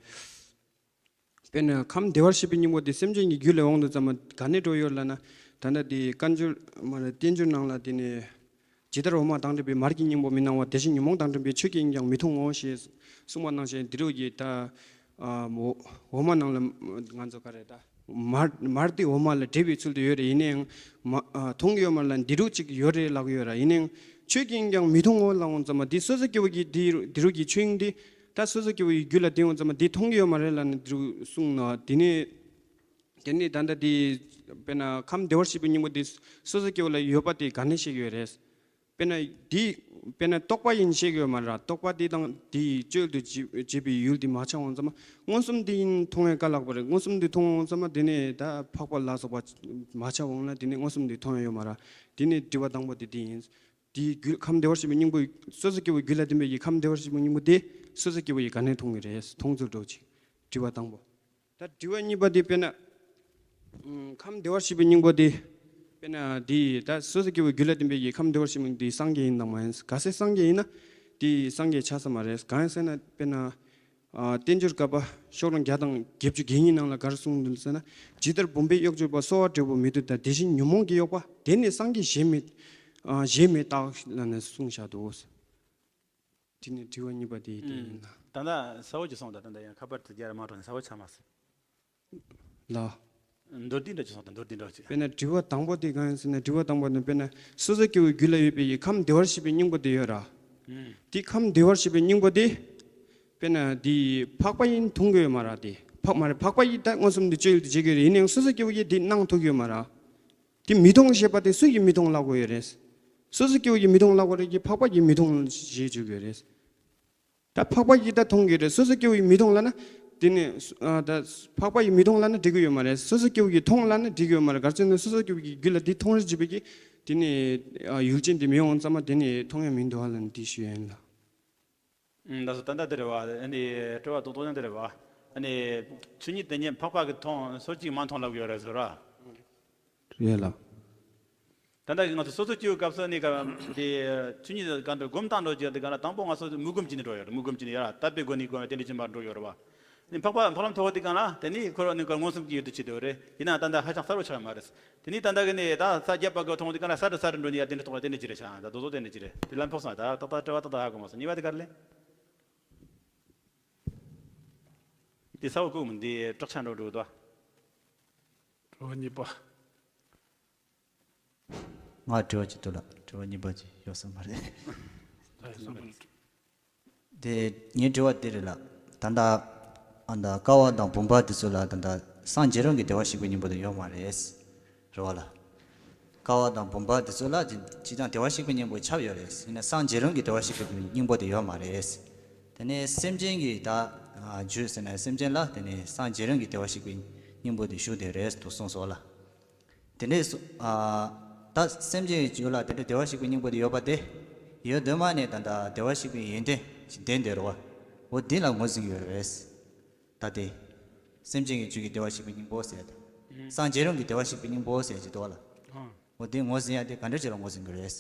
དཔེར་ན་ཁམས་བདེ་བར་གཤེགས་པའི་སྙིང་པོ་དེ་སེམས་ཅན་གྱི་རྒྱུད་ལ་འོང་དུས་ཙམ་པ་ག་ནས་འགྲོ་ཡོད་ལབ་ན། ད་ལྟ་དེ་བསྟན་འགྱུར་མ་རེད། བསྟན་འགྱུར་ནང་ལ་དེ་ནས། ཇི་ལྟར་འོ་མ་དྭངས་བསྒྲིབས་པའི། མར་གྱི་སྙིང་པོ་མི་སྣང་བ། དེ་བཞིན་ཉོན་མོངས་དྭངས་བསྒྲིབས་པའི། ཆོས་ཀྱི་དབྱིངས་ཀྱང་མི་མཐོང་ངོ་ཞེས་གསུངས་པ་ནང་བཞིན། འདི་རུ་གི་ད་ཨ་འོ་འོ་མ་ནང་ལ་ང་ཚོ་ག་རེ་ད་མར་མར་དེ་འོ་མ་ལ་འདྲེས་པའི་ཚུལ་དུ་ཡོད་རེད། ཡིན་ནའང་མ་ཨ་མཐོང་གི་ཡོད་མ་རེད་ལ། འདི་རུ་ཅིག་ཡོད་རེད་ལབ་ཀྱི་ཡོད་ར། ཡིན་ནའང་ཆོས་ཀྱི་དབྱིངས་ཀྱང་མི་མཐོང་ངོ་ལབ་འོང་ཙམ་པ། འདི་སོ་སོ་སྐྱེ་བོ་གིས་འདི་རུ་འདི་རུ་གི་ཆོས་དབྱིངས་འདི་ད་སོ་སོ་སྐྱེ་བོ་ཡི་རྒྱུད་ལ་བསྟན་འོང་ཙམ་པ་འདི་མཐོང་གི་ཡོད་མ་རེད་ལབ་ནས་འདི་རུ་གསུངས་ན། དེ་ནས། དེ་ནས་ད་ལྟ་དེ་དཔེར་ན་ཁམས་བདེ་བར་གཤེགས་པའི་སྙིང་པོ་དེ་སོ་སོ་སྐྱེ་བོ་ལ་ཡོད་པ་དེ་ག་ནས་ཤེས་ཀྱི་ཡོད་རེད། དཔེར་ན་དེ་དཔེར་ན་རྟོག་པ་ཡིན་ཤེས་ཀྱི་ཡོད་མ་རེད། རྟོག་པ་དེ་དང་དེའི་བཅུད་དུ་བྱེད་བྱེད་པའི་ཡུལ་དེ་མ་ཆགས་འོང་ཙམ་མ་མངོན་སུམ་དེ་ཡིན་མཐོང་ཡང་དཀའ་ལྷག་པ་རེད། མངོན་སུམ་དེ་མཐོང་འོང་ཙམ་མ་དེ་ནས་ད་འཕགས་པ་ལ་སོགས་པ་མ་ཆགས་འོང་ན་དེ་ནས་མངོན་སུམ་དེ་མཐོང་ཡང་ཡོད་མ་རེད། དེ་ནས་དྲི་བ་དང་པོ་དེ་དེ་ཡིན། དེའི་རྒྱུད་ཁམས་བདེ་བར་གཤེགས་པའི་སྙིང་པོ། སོ་སོ་སྐྱེ་བོའི་རྒྱུད་ལ་ལྡན་པའི་ཡི་ཁམས་བདེ་བར་གཤེགས་པའི་སྙིང་པོ་དེ་སོ་སོ་སྐྱེ་བོ་ཡི་ག་ནས་མཐོང་གི་རེད། མཐོང་ཚུལ་འགྲོ་ཅིག་དྲི་བ་དང་པོ། ད་དྲི་བ་གཉིས་པ་དེ་དཔེར་ན། ཨུམ། ཁམས་བདེ་བར་གཤེགས་པའི་སྙིང་པོ་དེ། དཔེར་ན་དེ་ད་སོ་སོ་སྐྱེ་བོའི་རྒྱུད་ལ་ལྡན་པའི་ཡི་ཁམས་བདེ་བར་གཤེགས་པའི་སྙིང་པོ་དེ་སངས་རྒྱས་ཡིན་དང་མ་ཡིན། གལ་སྲིད་སངས་རྒྱས་ཡིན་ན། དེ་སངས་རྒྱས་ཆགས་ས་མ་རེད། གང་ཡིན་ཟེར་ན་དཔེར་ན། ཨ། བསྟན་འགྱུར་བཀའ་པ་ཤོག་གྲངས་བརྒྱ་དང་བརྒྱད་ཅུ་གྱ་གཉིས་ནང་ལ་ག་རེ་གསུངས་འདུག་ཟེར་ན། ཇི་ལྟར་བུམ་པའི་གཡོ་སྒྱུ་པ། གསོ་བ་འབྲས་བུ་མི་འདོད་ལྟར། དེ་བཞིན་ཉོན་མོངས་ཀྱི་གཡོ་བ། དེ་ནི་སངས་རྒྱས་གཞན་མེད། ཨ། གཞན་མེད་རྟགས་ལ་ནི་གསུངས་བཞག་འདུག་དེ་ནི་དྲི་བ་གཉིས་པ་དེ་དེ་ཡིན་ལ། ད་ལྟ་ས་འོག་གི་སོང་ད་ད་ལྟ་ཡང་ཁ་པར་དུ་རྒྱ་ར་མ་གྲོགས་ནས་ས་འོག་ཆ་མ་སོང་། ལ། མདོར་བསྡུས་འདྲ་ཅིག་སོང་ད་མདོར་བསྡུས་འདྲ་ཅིག་དཔེར་ན་དྲི་བ་དང་པོ་དེ་གང་ཡིན་ཟེར་ན། དྲི་བ་དང་པོ་ནི་དཔེར་ན་སོ་སོ་སྐྱེ་བོའི་རྒྱུད་ལ་ཡོད་པའི་ཡི་ཁམས་བདེ་བར་གཤེགས་པའི་སྙིང་པོ་དེ་ཡོད་ར། དེ་ཁམས་བདེ་བར་གཤེགས་པའི་སྙིང་པོ་དེ། དཔེར་ན་དེ་འཕགས་པ་ཡིན་མཐོང་གི་ཡོད་མ་ར། དེ་འཕགས་མ་རེད། འཕགས་པ་ཡིན་ད་མངོན་སུམ་དུ་སྤྱོད་ཡུལ་དུ་བྱེད་ཀྱི་ཡོད་རེད། ཡིན་ནའང་སོ་སོ་སྐྱེ་བོ་ཡིས་དེ་སྣང་ཐུབ་ཀྱི་ཡོད་མ་ར། དེ་མི་མཐོང་ཞེས་པ་དེ་སུ་ཡིས་མི་མཐོང་ལབ་དགོས་ཡོད་རེད། སོ་སོ་སྐྱེ་བོ་ཡིས་མི་མཐོང་ལབ་དགོས་རེད་ཀྱི། འཕགས་པ་ཡིས་མི་མཐོང་ཞེས་བརྗོད་ཀྱི་ཡོད་རེད། ད་འཕགས་པ་ཡིས་ད་མཐོང་གི་རེད། སོ་སོ་སྐྱེ་བོ་ཡིས་མི་མཐོང་ལབ་ན། དེ་ནི་ཨ་ད་འཕགས་པ་ཡིས་མི་མཐོང་ལབ་ན་འགྲིག་གི་ཡོད་མ་རེད། སོ་སོ་སྐྱེ་བོ་ཡིས་མཐོང་ལབ་ན་འགྲིག་གི་ཡོད་མ་རེད། ག་རེ་ཟེར་ན་སོ་སོ་སྐྱེ་བོ་ཡི་རྒྱུད་ལ་དེ་མཐོང་རེ་བྱེད་པའི་གི། དེ་ནི་ཨ་ཡུལ་ཅན་དེ་མི་འོང་ཙམ་མ་དེ་ནི་མཐོང་ཡང་མི་འདུག་ལབ་ནས་དེ་ཞུ་ཡ་ཡིན་ལ། ཨུམ། ད་སོ་ད་ལྟ་དེ་རེད་བ། ཨ་ནི་དྲི་བ་རྡོག་རྡོག་ཀྱང་དེ་རེད་བ། ཨ་ནི་ཆོས་ཉིད་དེ་ཉིད་འཕགས་པ་གིས་མཐོང་སོ་གཅིག་མ་མཐོང་ལབ་ཡོད་རེད་ཟེར་བ། རེད་ལ། ད་ལྟ་གི་ང་ཚོ་སོ་སོ་སྐྱེ་བོའི་སྐབས་སུ་ནི་ག་དེ་ཆོས་ཉིད་གང་དུ་སྒོམ་སྟངས་འགྲོ་རྒྱུ་དེ་ག་ན་དང་པོ་ང་ཚོ་མུ་གུམ་གྱི་ནི་འགྲོ་ཡོད་རེད། མུ་གུམ་གྱི་ནི་ཡར་དད་པའི་སྒོ་ནས་སྒོམ་པའི་དེ་འདྲ་ཅན་པ་འགྲོ་ཡོད་རེད་བ། ནི་འཕགས་པ་འཕགས་ལམ་མཐོ་བ་དེ་ག་ན་དེ་ནི་ཁོ་རང་ནི་ག་མངོན་སུམ་གྱི་ཡུལ་དུ་བྱེད་དེ་ཡོད་རེད། ཡིན་ནའང་ད་ལྟ་ཧ་ཅང་གསལ་པོ་ཆགས་མ་རེད། དེ་ནི་ད་ལྟ་གི་ནི་ད་ས་རྒྱབ་པ་གི་མཐོང་དེ་ག་ན་ས་དྲི་ས་དྲི་འགྲོ་ནི་ཡ་དེ་འདྲ་མཐོང་བ་དེ་འདྲ་ཅི་རེད་ཤག་ད་དོ་དོ་དེ་འདྲ་ཅི་རེད། དེ་ལ་འཕགས་སོང་ད་ཏག་ཏག་དྲི་བ་ཏག་ཏག་ཧ་གོ་མ་སོང་། གཉིས་པ་དེ་ག་རེ་ལེན། དེ་ས་འོག་གུག་མི་འདི་སྲོག་ཆགས་འགྲོ་འགྲོ་དོ། དྲི་བ་གཉིས་པ། ང་དྲི་བ་གཅིག་འདུག་ལ། དྲི་བ་གཉིས་པ་ཅིག་ཡོད་ས་མ་རེད། དེ་ངའི་དྲི་བ་འདི་རེད་ལ། ད་ལྟ་ཨ་ད་ཀ་བ་དང་བུམ་པ་དེ་ཚོ་ལ་ད་ལྟ་སངས་རྒྱས་རང་གི་བདེ་བར་གཤེགས་པའི་སྙིང་པོ་དེ་ཡོད་མ་རེད། རེད་བ་ལ། ཀ་བ་དང་བུམ་པ་དེ་ཚོ་ལ་ཅི་ཅི་ཅང་བདེ་བར་གཤེགས་པའི་སྙིང་པོ་ཁྱབ་ཡོད་རེད། ཡིན་ན་སངས་རྒྱས་རང་གི་བདེ་བར་གཤེགས་པའི་སྙིང་པོ་དེ་ཡོད་མ་རེད། དེ་ནས་སེམས་ཅན་གྱི་ད་རྒྱུད་ཟེར་ན་སེམས་ཅན་ལ་དེ་ནས་སངས་རྒྱས་རང་གི་བདེ་བར་གཤེགས་པའི་སྙིང་པོ་དེ་བཞུགས་བསྡད་རེད་དུ་གསུངས་སོ་ལ། དེ་འདྲས་སོ། ཨ། ད་སེམས་ཅན་གྱི་རྒྱུད་ལ་དེ་འདྲས་བདེ་བར་གཤེགས་པའི་སྙིང་པོ་དེ་ཡོད་པ་དེ། ཡོད་དོན་མ་ནས་ད་ལྟ་བདེ་བར་གཤེགས་པའི་ཡོན་ཏན་ཞིག་ལྡན་དེ་རེད་བ། འོ་འདི་ལ་ངོས་འཛིན་གྱི་ཡོད་རེད། ད་དེ། སེམས་ཅན་གྱི་རྒྱུད་ཀྱི་བདེ་བར་གཤེགས་པའི་སྙིང་པོ་ཟེར་ཏེ། ཨང་། སངས་རྒྱས་རང་གི་བདེ་བར་གཤེགས་པའི་སྙིང་པོ་ཟེར་གྱི་འདུག་བ་ལ། ཨང་། འོ་དེ་ངོས་འཛིན་ཡ་དེ་ག་འདྲ་ཅིག་ལ་ངོས་འཛིན་གྱི་རེད།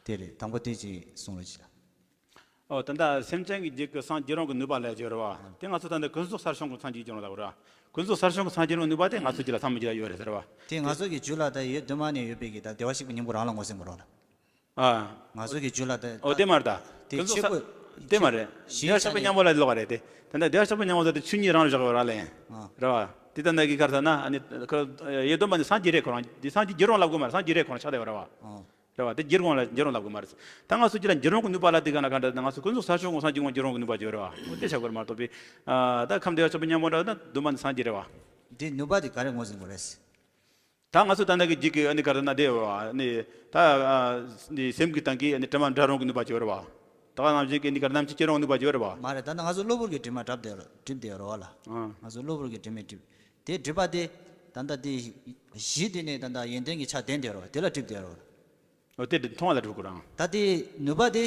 དེ་རེད། དང་པོ་དེ་ཅིག་གསུང་རོགས་གྱིས་ལ། ཨོ་ད་ལྟ་སེམས་ཅན་གྱི་རྒྱུད་ཀྱི་སངས་རྒྱས་རང་གི་ནུས་པ་ལ་ཡོད་རེད་བ། དེ་ང་ཚོ་ད་ལྟ་ཀུན་རྫོབ་གསར་བྱུང་གི་སངས་རྒྱས་རྒྱུད་རང་ལ་ཡོད་རེད་བ། ཀུན་རྫོབ་གསར་བྱུང་གི་སངས་རྒྱས་རང་གི་ནུས་པ་དེ་ང་ཚོ་རྒྱུད་ལ་ཚང་མ་རྒྱུད་ལ་ཡོད་རེད་ཟེར་བ། དེ་ང་ཚོ་གི་རྒྱུད་ལ་ད་ཡོད་དོན་མ་ནས་ཡོད་པའི་གི་ད་བདེ་བར་གཤེགས་པའི་སྙིང་པོ་རང་ལ་ངོས་འཛིན་དགོས་རེད་ལ། ཨ། ང་ཚོ་གི་རྒྱུད་ལ་ད་ཨོ་དེ་མ་རེད་ད། དེ་ཀུན་རྫོབ་ཆེ་གསར་དེ་མ་རེད། བདེ་བར་གཤེགས་པའི་སྙིང་པོ་ལ་ལོག་པ་རེད་དེ། ད་ལྟ་བདེ་བར་གཤེགས་པའི་སྙིང་པོ་ཟེར་དེ་ཆོས་ཉིད་རང་ལ་བཞག་ཡོད་ར་ལེ། ཨ། རེད་བ། དེ་ད་ལྟ་གི་ག་རེ་ཟེར་ན་ཨ་ནི་ཁོ་ཡོད་དོན་མ་ནི་སངས་རྒྱས་རེད་ཁོ་རང་། དེ་སངས་རྒྱས་རྒྱུད་རང་ལབ་དགོས་མ་རེད། སངས་རྒྱས་རེད་ཁོ་རང་ཆགས་བསྡད་ཡོད་རེད་བ། ཨ། རེད་བ། དེ་རྒྱུད་རང་ལ་རྒྱུད་རང་ལབ་དགོས་མ་རེད། ད་ང་ཚོ་རྒྱུད་ལ་རྒྱུད་རང་གི་ནུས་པ་ལ་དེ་ག་ན་ག་འདྲ། ང་ཚོ་ཀུན་རྫོབ་གསར་བྱུང་གི་སངས་རྒྱས་ཀྱི་རྒྱུད་རང་གི་ནུས་པ་ཅིག་ཡོད་རེད་བ། འོ་དེ་བྱ་དགོས་རེད་མ་གཏོགས་པའི། ཨ། ད་ཁམས་བདེ་བར་གཤེགས་པའི་སྙིང་པོ་འདྲ་ན་དོན་མ་ནི་སངས་རྒྱས་རེད་བ། དེ་ནུས་པ་དེ་ག་རེ་ངོས་འཛིན་དགོས་རེད། ད་ང་ཚོ་ད་ལྟ་གི་རྒྱུད་ཀྱི་ཨ་ནི་ག་རེ་ན་དེ་བ་ནི་ད་ཨ་ནི་སེམས་ཀྱི་སྟེང་གི་ཨ་ནི་དྲི་མ་འབྲལ་རུང་གི་ནུས་པ་ཅིག་ཡོད་རེད་བ། ད་ག་ནང་བཞིན་གྱི་ཨ་ནི་ག་རེ་རྣམ་ཤེས་སྐྱེ་རུང་གི་ནུས་པ་ཅིག་ཡོད་རེད་བ། མ་རེད། ད་ནི་ང་ཚོ་གློ་བུར་གྱི་དྲི་མ་བསྒྲིབས་བསྡད་རེད། བསྒྲིབས་བསྡད་ཡོད་རེད་བ་ལ། ཨ། ང་ཚོ་གློ་བུར་གྱི་དྲི་མས་བསྒྲིབས། དེ་བསྒྲིབས་པ་དེ་ད་ལྟ་དེ་གཞི་དེ་ནས་ད་ལྟ་ཡོན་ཏན་གྱི་ཆ་ལྡན་བསྡད་རེད་བ། དེ་ལ་བསྒྲིབས་བསྡད་རེད་བ། འོ་དེ་དེ་མཐོང་བ་ལ་གྲུབ་ཀྱི་རང་། ད་དེ་ནུས་པ་དེ་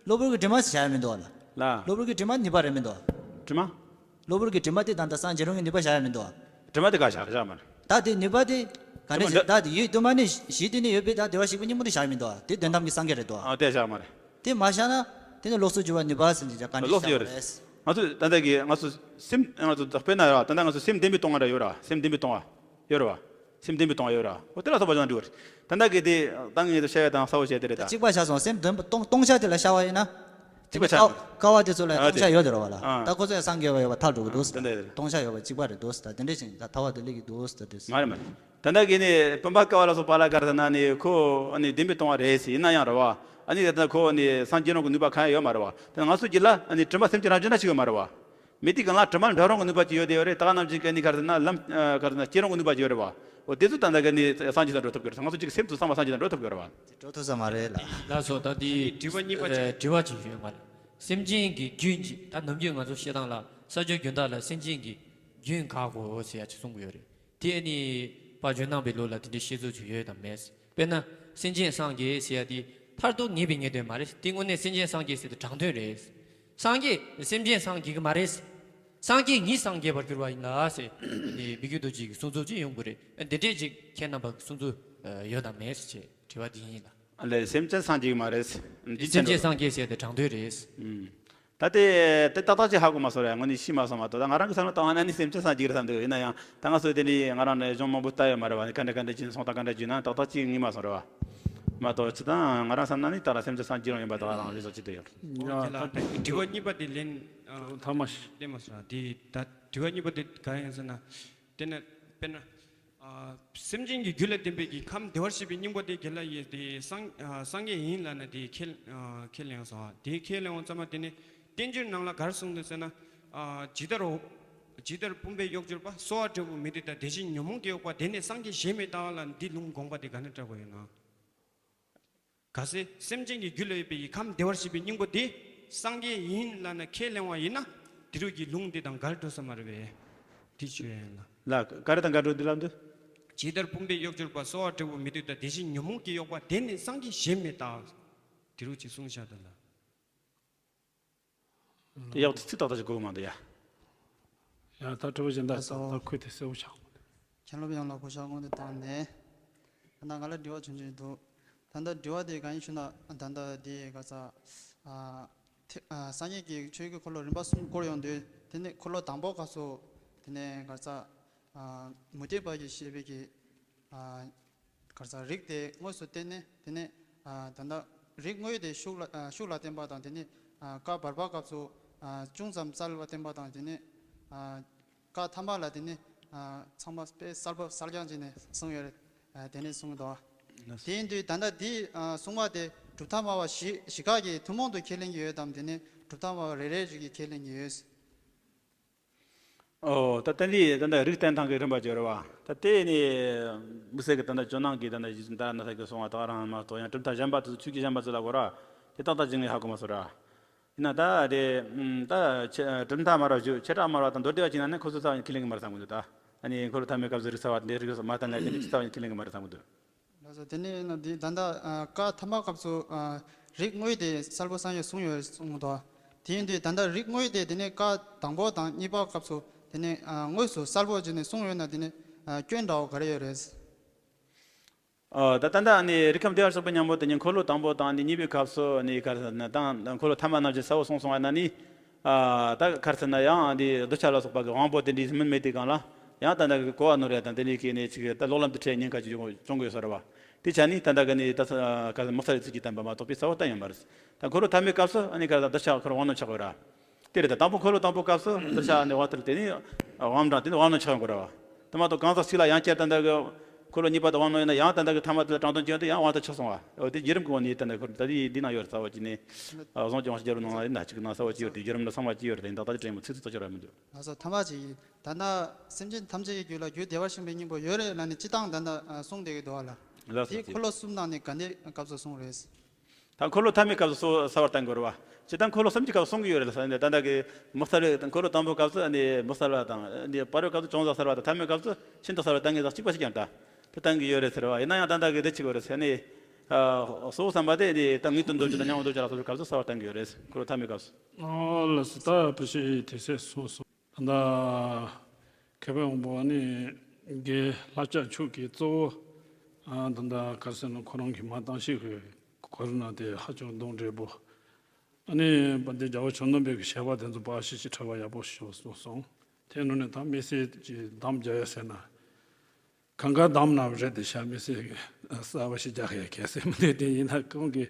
གློ་བུར་གྱི་དྲི་མ་ཟེར་བྱ་ཡ་མི་འདུག་བ་ལ། ལ། གློ་བུར་གྱི་དྲི་མ་ནུས་པ་རེད་མི་འདུག་བ། དྲི་མ། གློ་བུར་གྱི་དྲི་མ་དེ་ད་ལྟ་སངས་རྒྱས་རང་གི་ནུས་པ་བྱ་ཡ་མི་འདུག་བ། དྲི་མ་དེ་ག་བཞག་བཞག་མ་རེད། ད་དེ་ནུས་པ་དེ་ག་ནས་དྲི་མ་ཟེར། ད་དེ་ཡོད་དོན་མ་ནས་གཞི་དེ་ནས་ཡོད་པའི་ད་བདེ་བར་གཤེགས་པའི་སྙིང་པོ་དེ་བཞག་ཡ་མི་འདུག་བ། དེ་དོན་དམ་གྱི་སངས་རྒྱས་རེད་འདུག་བ། ཨ་དེ་བཞག་མ་རེད། དེ་མ་བཞག་ན་དེ་ནི་ལོགས་སུ་གྱུར་པ་ནུས་པ་ཟེར་གྱི་ག་འདྲ་ལོགས་སུ་ཡོད་བཞག་རེད། རེད། ང་ཚོ་ད་ལྟ་གི་ང་ཚོ་སེམས། ང་ཚོ་དཔེར་ན་ཡ་ད་ལྟ་ང་ཚོ་སེམས་བདེན་པའི་སྟོང་བ་འདྲ་ཡོད་ར། སེམས་བདེན་པའི་སྟོང་བ། ཡོད་ར་བ། སེམས་བདེན་པའི་སྟོང་བ་ཡོད་ར། འོ་དེ་ལ་སོགས་པ་ཅང་འགྲིག་པ་རེད། ད་ལྟ་གི་དེ་ད་ངེད་ཚོ་བཤད་ཡ་དང་གསལ་པོ་བཤད་དེ་རེད་ད། གཅིག་པ་བྱས་སོང་། སེམས་བདེན་པ་སྟོང་སྟོང་ཆ་དེ་ལ་བྱ་བ་ཡིན་ན། གཅིག་པ་ཆགས། ཀ་བ་དེ་ཚོ་ལ་ཨ་སྟོང་ཆ་ཡོད་དེ་ར་བ་ལ། ཨ། ད་ཁོ་ཚོ་ཡང་སངས་རྒྱས་པ་ཡོད་པ་ཐག་གྲོལ་གི་འདུག་ཟེར། དེ་འདྲ་རེད། སྟོང་ཆ་ཡོད་པ་གཅིག་པ་རེད་འདུག་ཟེར། ད་དེ་འདྲ་ཞིག་ད་ཐ་བ་དེ་སླེབས་ཀྱི་འདུག་ཟེར། ད་དེ་མ་རེད་མ་རེད། ད་ལྟ་གི་ནི་བུམ་པ་ཀ་བ་ལ་སོགས་པ་ལ་ག་རེ་ཟེར་ན་ནི་ཁོ་ཨ་ནི་བདེན་པའི་སྟོང་བ་རེད་ཟེར། ཡིན་ན་ཡང་ར་བ། ཨ་ནི་ད་ལྟ་ཁོ་ཨ་ནི་སངས་རྒྱས་རང་གི་ནུས་པ་གང་ཡང་ཡོད་མ་རེད་བ། ད་ང་ཚོ་རྒྱུད་ལ་ཨ་ནི་དྲི་མ་སེམས་ཅན་རང་བཞིན་ན་ཞིག་ཡོད་མ་རེད་བ། མི་དེ་གང་ལ་དྲི་མ་འདྲ་རུང་གི་ནུས་པ་ཅིག་ཡོད་དེ་ཡོད་རེད། ད་ག་ནང་བཞིན་གི་ནི་ག་རེ་ཟེར་ན་ལམ་ཨ་ག་རེ་ཟེར་ན་སྐྱེ་རུང་གི་ནུས་པ་ཅིག་ཡོད་རེད་བ། འོ་དེ་ཚོ་ད་ལྟ་གི་ནི་སངས་རྒྱས་དང་འགྲོ་ཐུབ་ཀྱི་རེད། ང་ཚོ་ཅིག་སེམས་ཚོ་བསམ་པ་སངས་རྒྱས་དང་འགྲོ་ཐུབ་ཀྱི་རེད་བ། དེ་འགྲོ་ཐུབ་ས་མ་རེད་ལ། ལགས་སོ། ད་དེ་དྲི་བ་གཉིས་པ་ཅིག་ཨ་དྲི་བ་ཅིག་ཡོད་མ་རེད། སེམས་ཅན་གྱི་རྒྱུན་ཅིག་ད་ནམ་རྒྱུན་ང་ཚོ་བཤད་སྟངས་ལ་ས་སྐྱ་རྒྱུན་དག་ལ་སེམས་ཅན་གྱི་རྒྱུན་དགག་དགོས་ཟེར་ཡ་ཅིག་གསུང་གི་ཡོད་རེད། དེ་ཨ་ནི་དཔལ་འབྱོར་གནང་པའི་ལུགས་ལ་དེ་འདྲའི་བཤད་ཚུལ་ཅིག་ཡོད་དམ་མེད། དཔེར་ན་སེམས་ཅན་སངས་རྒྱས་ཟེར་ཡ་དེ་མཐར་ཐུག་ངེས་པའི་ངེས་དོན་མ་རེད། དེ་དངོས་གནས་སེམས་ཅན་སངས་རྒྱས་ཟེར་དེ་དྲང་དོན་རེད། སངས་རྒྱས་སེམས་ཅན་སངས་རྒྱས་ཀྱི་མ་རེད། སངས་རྒྱས་ཉིད་སངས་རྒྱས་པར་གྱུར་པ་ཡིན་ལ་ཟེར་དེ་མི་བསྐྱོད་རྡོ་རྗེ་གི་གསུང་ཚུལ་ཅིག་ཡོང་གི་རེད། འདི་འདྲས་ཅིག་ཁྱེད་རྣམ་པ་གི་གསུང་ཚུལ་ཡོད་དམ་མེད་ཟེར་དྲི་བ་དེ་ཡིན་ལ། ལས་སེམས་ཅན་སངས་རྒྱས་ཀྱི་མ་རེད། འདི་སེམས་ཅན་སངས་རྒྱས་ཟེར་དེ་དྲང་དོན་རེད། ད་ལྟ་དེ་ཏག་ཏག་ཅིག་ཧ་གོ་མ་སོང་ར། ངོ་ནས་ཤེས་མ་སོང་མ་གཏོགས། ད་ང་རང་གི་བསམ་བློ་བཏང་བ་ན་ནི་སེམས་ཅན་སངས་རྒྱས་རེད་བསམ་འདུག་ཡིན་ན་ཡང་ད་ང་ཚོ་དེ་ནི་ང་རང་ནས་གཞུང་མང་པོ་ལྟ་ཡོད་མ་རེད་བ། ག་འདྲ་ག་འདྲ་བྱས་ནས་སོང་ད་ག་འདྲ་བྱས་ན་ཏག་ཏག་ཅིག་ངེས་མ་སོང་ར་བ། མ་གཏོགས་ཅི་ད་ང་རང་བསམ་ན་ནི་ད་ར་སེམས་ཅན་སངས་རྒྱས་རང་ཡིན་པ་ད་རང་རེ་བ་ཅིག་ད་ཡོད། ཡ་ད་དྲི་བ་གཉིས་པ་དེ་ལན་ཐ་མ་ལན་མ་སོང་ར། དེ་ད་དྲི་བ་གཉིས་པ་དེ་ག་རེ་ཡིན་ཟེར་ན། དེ་ནས་དཔེར་ན། ཨ་སེམས་ཅན་གྱི་རྒྱུད་ལ་ལྡན་པའི་གི་ཁམས་བདེ་བར་གཤེགས་པའི་སྙིང་པོ་དེ་དགེ་ལ་ཡིས་དེ་སངས་ཨ་སངས་རྒྱས་ཡིན་ལབ་ན་དེ་ཁས་ཨ་ཁས་ལེན་སོང་། དེ་ཁས་ལེན་འོང་ཙམ་པ་དེ་ནི་བསྟན་བཅོས་ནང་ལ་ག་རེ་གསུངས་འདུག་ཟེར་ན། ཨ་ཇི་ལྟར་འོ་ཇི་ལྟར་བུམ་པས་གཡོགས་གྱུར་པ། གསོ་བ་འབྲས་བུ་མི་སྡུག་དང་། དེ་བཞིན་ཉོན་མོངས་ཀྱིས་གཡོགས་པ། དེ་ནི་སངས་རྒྱས་གཞན་མི་ལྟ་བ་ལ་འདི་ལུང་དགོངས་པ་དེ་ག་ནས་བཀྲལ་དགོས་ཡོད་ན། གལ་སྲིད་སེམས་ཅན་གྱི་རྒྱུད་ལ་ཡོད་པའི་ཡི་ཁམས་བདེ་བར་གཤེགས་པའི་སྙིང་པོ་དེ་སངས་རྒྱས་ཡིན་ལབ་ན་ཁས་ལེན་པ་ཡིན་ན། དེ་རུ་གི་ལུང་དེ་དང་འགལ་འགྲོ་ས་མ་རེད་པས། དེ་ཆོས་ཡིན་ལ། ལ་ག་རེ་དང་འགལ་འགྲོ་འདི་ལབ་འདུག་ཇི་ལྟར་བུམ་པས་གཡོགས་གྱུར་པ། གསོ་བ་འབྲས་བུ་མི་སྡུག་དང་། དེ་བཞིན་ཉོན་མོངས་ཀྱིས་གཡོགས་པ། དེ་ནི་སངས་རྒྱས་གཞན་མི་ལྟ་བ། དེ་རུ་གཅིག་གསུངས་བཞག་འདུག་ལ། དེ་ཡག་ཏུ་ཚིག་ཏག་ཏག་ཅིག་གོ་གི་མ་འདུག་ཡ། ཡ་ད་དྲི་བ་གཞན་དག་ལགས་སོ། ད་ཁོས་དེ་གསལ་པོ་ཆགས་མ་འདུག་མཁན་སློབ་ཡོངས་ལ་གོ་ཆ་སྐོང་དེ་བཏང་ནས། ད་ལྟ་ང་ལ་དྲི་བ་ཆུང་ཆུང་འདུག་ད་ལྟ་དྲི་བ་དེ་གང་ཡིན་ཞུ་ན། ད་ལྟ་དེ་ག་ས་ཨ་ཐེ་ཨ་སངས་རྒྱས་ཀྱི་ཆོས་ཀྱི་འཁོར་ལོ་རིམ་པ་གསུམ་བསྐོར་ཡོང་དུས། དེ་ནས་འཁོར་ལོ་དང་པོ་སྐབས་སུ་དེ་ནས་ག་ས་ཨ་མུ་སྟེགས་པ་གིས་བཤད་པའི་གི་ཨ་ག་ས་རིགས་དེ་དངོས་སུ་བསྟན་ནས། དེ་ནས་ཨ་ད་ལྟ་རིགས་དངོས་དེ་ཤུགས་ལ་ཨ་ཤུགས་ལ་བསྟན་པ་དང་། དེ་ནས་ཨ་བཀའ་བར་པ་སྐབས་སུ་ཨ་ཅུང་ཙམ་གསལ་བ་བསྟན་པ་དང་། དེ་ནས་ཨ་བཀའ་ཐ་མ་ལ་དེ་ནི་ཨ་ཚང་མ་དཔེ་གསལ་པོ་གསལ་རྐྱང་བྱས་ནས་གསུངས་ཡོད་རེད། ཨ་དེ་ནས་གསུངས་འདུག་དེ་ཡིན་དུས་ད་ལྟ་འདི་ཨ་གསུང་བ་དེ་གྲུབ་མཐའ་སྨྲ་བ་བཞི་བཞི་ཀ་གིས་ཐུན་མོང་དུ་ཁས་ལེན་གྱི་ཡོད་དམ། དེ་ནི་གྲུབ་མཐའ་སྨྲ་བ་རེ་རེ་བཞིན་གྱིས་ཁས་ལེན་གྱི་ཡོད། ཨོ་ད་ལྟ་འདི་ད་ལྟ་རིགས་བསྟན་སྟངས་ཀྱི་རིམ་པ་བརྗོད་རེད་བ། ད་དེ་ནི་དམིགས་བསལ་གྱི་ད་ལྟ་ཇོ་ནང་གི་ད་ལྟ་ཡིད་བཞིན་ད་ན་ས་གི་གསུང་བ་དག་རང་མ་གཏོགས། ཡང་གྲུབ་མཐའ་གཞན་པ་དེ་ཚོ་ཆོས་བརྒྱུད་གཞན་པ་ཚོ་ལ་གོ་ར་དེ་ཏག་ཏག་ཅིག་ངས་ཧ་གོ་མ་སོང་ར། ཡིན་ན་ད་རེད། ད་ཆེ་གྲུབ་མཐའ་སྨྲ་བ་བཞི། བྱེ་བྲག་སྨྲ་བ་དང་མདོ་སྡེ་པ་བྱས་ན་ནི་ཁོ་ཚོ་རྩ་བ་ནས་ཁས་ལེན་གྱི་མ་རེད་བསམ་གྱི་འདུག་ད་ཨ་ནི་འཁོར་ལོ་ཐ་མའི་སྐབས་སུ་རིགས་གསལ་བ་དེ་རིགས་མ་བསྟན་ན་དེ་ནི་རྩ་བ་ནས་ཁས་ལེན་གྱི་མ་རེད་བསམ་གྱི་འདུག་ལགས་སོ། དེ་ནས་ན་འདི་ད་ལྟ་ཨ་བཀའ་ཐ་མ་སྐབས་སུ་ཨ་རིགས་དངོས་དེ་གསལ་པོ་སངས་རྒྱས་གསུངས་ཡོད་གསུངས་འདུག་དེ་ཡིན་དུས་ད་ལྟ་རིགས་དངོས་དེ་དེ་ནས་བཀའ་དང་པོ་དང་གཉིས་པ་སྐབས་སུ་དེ་ནས་ཨ་དངོས་སུ་གསལ་པོ་བྱས་ནས་གསུངས་ཡོད་ན། དེ་ནས་ཨ་སྐྱོན་འདྲ་བོ་ག་རེ་ཡོད་རེད། ཨ་ད་ད་ལྟ་ནི་རིགས་ཁམས་བདེ་བར་གཤེགས་པའི་སྙིང་པོ་དེ་ནི་འཁོར་ལོ་དང་པོ་དང་ནི་གཉིས་པའི་སྐབས་སུ་ནི་ག་རེ་ཟེར་ན་དང་འཁོར་ལོ་ཐ་མ་རྣམས་ཀྱི་ས་འོག་གསུངས་སོང་བ་ན་ནི། ཨ་ད་ག་རེ་ཟེར་ན་ཡང་འདི་གདུལ་བྱ་ལ་སོགས་པ་གི་དབང་པོ་དེ་འདྲའི་མིན་མེད་དེ་གང་ལ་ཡང་ད་ལྟ་གི་གོ་བ་ནོར་ཡ་དང་དེ་ནི་ཀྱི་ནི་ཅིག་ད་ལོག་ལམ་དུ་འཕྲད་ཉེན་ཁ་ཅིག་ཡོང་བྱུང་དགོས་ས་རེད་བ། དེ་ཆ་ནི་ད་ལྟ་གི་ནི་ད་ག་རེ་ཟེར་མི་སྲིད་ཚིག་གིས་བསྟན་པ་མ་གཏོགས་པའི་ས་འོག་བསྟན་ཡོད་མ་རེད། ད་འཁོར་ལོ་ཐ་མའི་སྐབས་སུ་ཨ་ནི་ག་རེ་ཟེར་གདུལ་བྱ་ཁོ་རང་དབང་རྣོན་ཆགས་དགོས་ར། དེ་རེད། ད་དང་པོ་འཁོར་ལོ་དང་པོ་སྐབས་སུ་གདུལ་བྱ་ནི་དབང་ཐལ། དེ་ནི་དབང་དྲག་དེ་ནི་དབང་རྣོན་ཆགས་ཡོང་དགོས་ར་བ། དེ་མ་གཏོགས་གང་ཟག་གཅིག་ལ་ཡང་བསྐྱར་ད་ལྟ་གི་འཁོར་ལོ་གཉིས་པ་དེ་དབང་རྣོན་ཡོད་ན་ཡང་ད་ལྟ་གི་ཐ་མ་དེ་ལ་དྲང་དོན་བྱས་ཡོང་དུས་ཡང་དབང་ཐལ་ཆགས་སོང་བ། འོ་དེ་བརྒྱུད་རིམ་གྱི་ངོས་ནས་ད་ལྟ་འཁོར་ད་དེ་འདི་ན་ཡོད་རེད། རྩ་བ་ཅིག་ནས་ཨ་གཟུངས་ཀྱི་དབང་ཕྱུག་རྒྱལ་པོ་ནང་ལ་ཡིན་ན་གཅིག་ན་རྩ་བ་ཅིག་ཡོད་རེད། བརྒྱུད་རིམ་ལ་ཚང་མ་ཅིག་ཡོད་རེད། ད་ཡིན་ད་ལྟ་དེ་དྲན་མོ་ཚིག་ཚིག་ཐག་ཆོད་ར་མི་འདུག་ལགས་སོ། ཐ་མ་ཅིག་ཡིན། ད་ལྟ་སེམས་ཅན་ཐམས་ཅད་ཀྱི་རྒྱུད་ལ་རྒྱུད་བདེ་བར་གཤེགས་པའི་སྙིང་པོ་ཡོད་རེད་ལབ་ནས་སྤྱིར་བཏང་ད་ལྟ་ཨ་གསུངས་བསྡད་ཀྱི་འདུག་ལ། ལགས་སོ། དེ་འཁོར་ལོ་གསུམ་ནང་ནས་ག་འདྲའི་སྐབས་སུ་གསུངས་རེད། ད་འཁོར་ལོ་ཐ་མའི་སྐབས་སུ་གསལ་བར་བསྟན་དགོས་རེད་བ། སྤྱིར་བཏང་འཁོར་ལོ་གསུམ་གྱི་སྐབས་སུ་གསུང་གི་ཡོད་རེད་ལ། ད་ལྟ་གི་དམིགས་བསལ་འཁོར་ལོ་དང་པོའི་སྐབས་སུ་ནི་དམིགས་བསལ་བ་དང་ནི་བར་པའི་སྐབས་སུ་ཅུང་ཟད་གསལ་བ་དང་ཐ་མའི་སྐབས་སུ་ཤིན་ཏུ་གསལ་བར་བསྟན་གྱི་ཡོད་ས་གཅིག་པ་ཞིག་ཀྱང་ད་དེ་བསྟན་གྱི་ཡོད་རེད་ཟེར་བ། ཡིན་ན་ཡང་ད་ལྟ་གི་དེ་གཅིག་པ་རེད་ཟེར་ནས། ཨ་གཙོ་བོ་བསམ་པ་དེ་ནི་ད་ངེས་དོན་མདོར་བསྡུས་དང་མྱང་བ་མདོར་བསྡུས་ལ་སོགས་པའི་སྐབས་སུ་གསལ་བར་བསྟན་གྱི་ཡོད་རེད། འཁོར་ལོ་ཐ་མའི་སྐབས་སུ། ཨོ་ལགས་སོ། ད་ཕལ་ཆེར་དེ་ཚོ་གསུངས་སོང་། ད་མཁས་པའི་དབང་པོ་ནི་དགེ་ལྷ་ལྕགས་མཆོག་གིས་གཙོ་བོ་ཨ་ད་ལྟ་ག་རེ་ཟེར་ན་ཁོ་རང་གི་མ་བཏང་ཤེས་ཀྱི་གོ་རིམ་ནང་དེ་ཧ་ཅང་གདོང་འདྲེས་པོ། ཨ་ནི་པ་འདི་རྒྱལ་བ་ཆོས་ནོར་བུའི་གི་བཤད་པ་དེ་ཚོ་པ་ཤི་ཤི་ཁྲ་བ་ཡག་པོ་ཞིག་གསུངས་སོང་། དེ་ནང་ནས་ད་དམིགས་བསལ་གྱི་གདམས་རྒྱག་ཡ་ཟེར་ན། གང་ག་གདམས་ན་རེད་དེ་ཤ་མི་སྲིད་གསར་བ་ཞིག་རྒྱག་ཡ་གལ་སྲིད་མི་འདུག་དེ་ཡིན་ན་ཁོང་གི་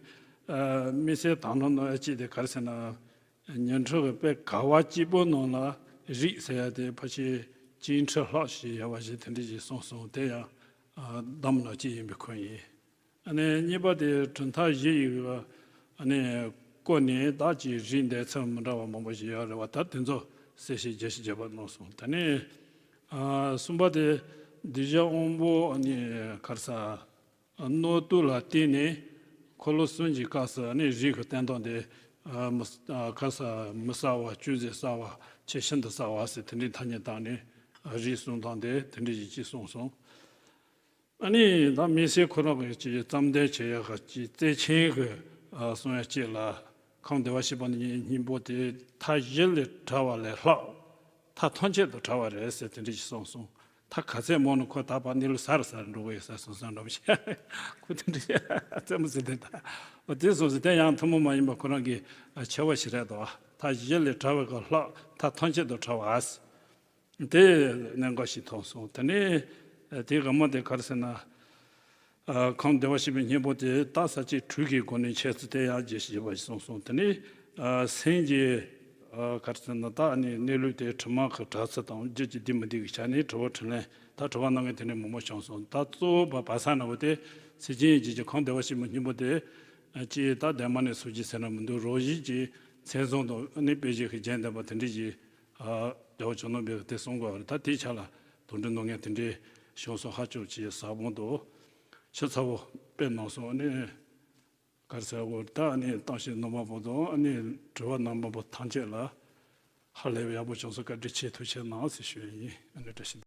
ཨ་མི་སེར་དང་ནང་ནང་ཡ་གཅིག་དེ་ག་རེ་ཟེར་ན། ཉན་ཁྲི་གི་དཔེ་ག་བ་གཅིག་པོ་ནང་ལ་རིགས་ཟེར་ཡ་དེ་ཕལ་ཆེར་བཅུ་ཁྲི་ལྷག་ཞིག་ཡོད་པ་ཞིག་དེ་འདྲ་ཞིག་གསུངས་སོང་། དེ་ཡང་ཨ་གདམས་ན་གཅིག་ཡིན་པའི་ཁུལ་ཡིན། ཨ་ནི་གཉིས་པ་དེ་གྲུབ་མཐའ་བཞི་ཡི་ཨ་ནི་སྐོར་ནས་བདག་གི་རིགས་འདས་ཚུལ་མི་འདྲ་བ་མང་པོ་ཞིག་ཡོད་རེད་བ། ད་དེ་ཚོ་ གསལ་བཤད་རྒྱས་ཤིང་རྒྱས་པ་གནང་སོང་། དེ་ནས་ཨ་གསུམ་པ་དེ་གདུལ་བྱ་དབང་པོ་ནི་ག་རེ་ཟེར། རྣོ་རྟུལ་ལ་བརྟེན་ནས་འཁོར་ལོ་གསུམ་གྱི་སྐབས་སུ་ནི་རིགས་ཀྱི་བསྟན་སྟངས་དེ་ཨ་མི་ཨ་ག་རེ་ཟེར། མི་གསལ་བ། ཅུང་ཟད་གསལ་བ། ཆེས་ཤིན་ཏུ་གསལ་བ་ཟེར་དེ་འདྲའི་ཐ་སྙད་བཏགས་ནས་རིགས་གསུམ་དང་དེ་དེ་འདྲའི་ཞིག་ཅེས་གསུངས་སོང་། ཨ་ནི་ད་མི་སེར་ཁོ་རང་གི་ཅིག་བརྩམས་ལྡན་བྱེད་ཡག་གི་ཅིག་བརྩེ་ཆེན་གྱི་ཨ་གསུང་ཡག་ཅིག་ལ། ཁམས་བདེ་བར་གཤེགས་པ་ནི་སྙིང་པོ་དེ་མཐའ་བཞི་ལས་བྲལ་བ་ལས་ལྷག་མཐའ་ཐམས་ཅད་དུ་བྲལ་བ་རེད་ཟེར་དེ་འདྲ་ཞིག་གསུངས་སོང་། ད་ག་ཚད་མང་ན་ཁོ་ད་བར་གནས་ལུགས་གསལ་རུ་གསལ་རུ་འགྲོ་གི་ཡོད་ས་གསུངས་སོང་འདྲ་པོ་ཞིག་ཁོ་དེ་འདྲ་རྩེད་མོ་རྩེ་དེ་ད་འོ་དེ་གསུངས་སོང་། དེ་ཡང་ཐུན་མོང་མ་ཡིན་པ་ཁོ་རང་གི་ཆེ་བ་ཞིག་རེད་དོ། མཐའ་བཞི་ལས་བྲལ་བ་ག་ལྷག་མཐའ་ཐམས་ཅད་དུ་བྲལ་བ། དེ་གནད་འགག་ཞིག་མཐོང་སོང་། དེ་ནས་དེའི་དགོངས་པ་དེ་ག་རེ་ཟེར་ན། ཁམས་བདེ་བར་གཤེགས་པའི་སྙིང་པོ་དེ་ད་ས་བཅད་དྲུག་གི་སྒོ་ནས་འཆད་ཚུལ་དེ་ཡང་རྒྱས་ཤིང་རྒྱས་པ་ཞིག་གསུངས་སོང་། དེ་ནས་སེམས་ཀྱི་ག་རེ་ཟེར་ན་ད་ནི་གནས་ལུགས་དེ་དྲི་མ་གི་བྲལ་ཚུལ་དང་རྒྱུད་ཀྱི་བདེ་མི་བདེ་གི་ཆ་ནས་དྲི་བ་དྲིས་ལན་ད་དྲི་བ་གནང་མཁན་དེ་འདྲ་མང་པོ་བྱུང་སོང་། ད་གཙོ་བོ་བ་བ་ས་ན་བོ་དེ་སེམས་ཅན་ཡིད་བྱེད་ཀྱི་ཁམས་བདེ་བར་གཤེགས་པའི་སྙིང་པོ་དེ་ཅིག་ད་གདམས་ངག་ནས་སོ་སྐྱེ་ཟེར་ན་མི་འདུག་རང་བཞིན་གྱི་མཚན་བཟང་དང་ནི་དཔེ་བྱད་ཀྱི་རྒྱན་ལྡན་པ་དེ་འདྲ་ཞིག་རྒྱལ་བ་ཇོ་ནང་པས་དེ་གསུང་དགོས་པ་རེད། ད་དེའི་ཆ་ལ་དོགས་འདྲི་གནང་མཁན་དེ་འདྲའི་བྱུང་སོང་། ཧ་ཅང་ཅིག་ཟབ་མོ་འདུག་ཆུ་ཚ་བོ་དཔེ་གནང་སོང་། ཨ་ནི་ག་རེ་ཟེར་དགོས། ད་ཨ་ནི་གཏམ་བཤད་གནང་མཁན་པོ་དང་ཨ་ནི་དྲི་བ་གནང་མཁན་པོ་ཐམས་ཅད་ལ་ཧ་ལས་པའི་ཡག་པོ་བྱུང་སོང་། བཀའ་དྲིན་ཆེ། ཐུགས་རྗེ་གནང་ཟེར་ཞུ་ཡ་ཡིན། ཨ་ནི་བཀྲ་ཤིས་བདེ་ལེགས།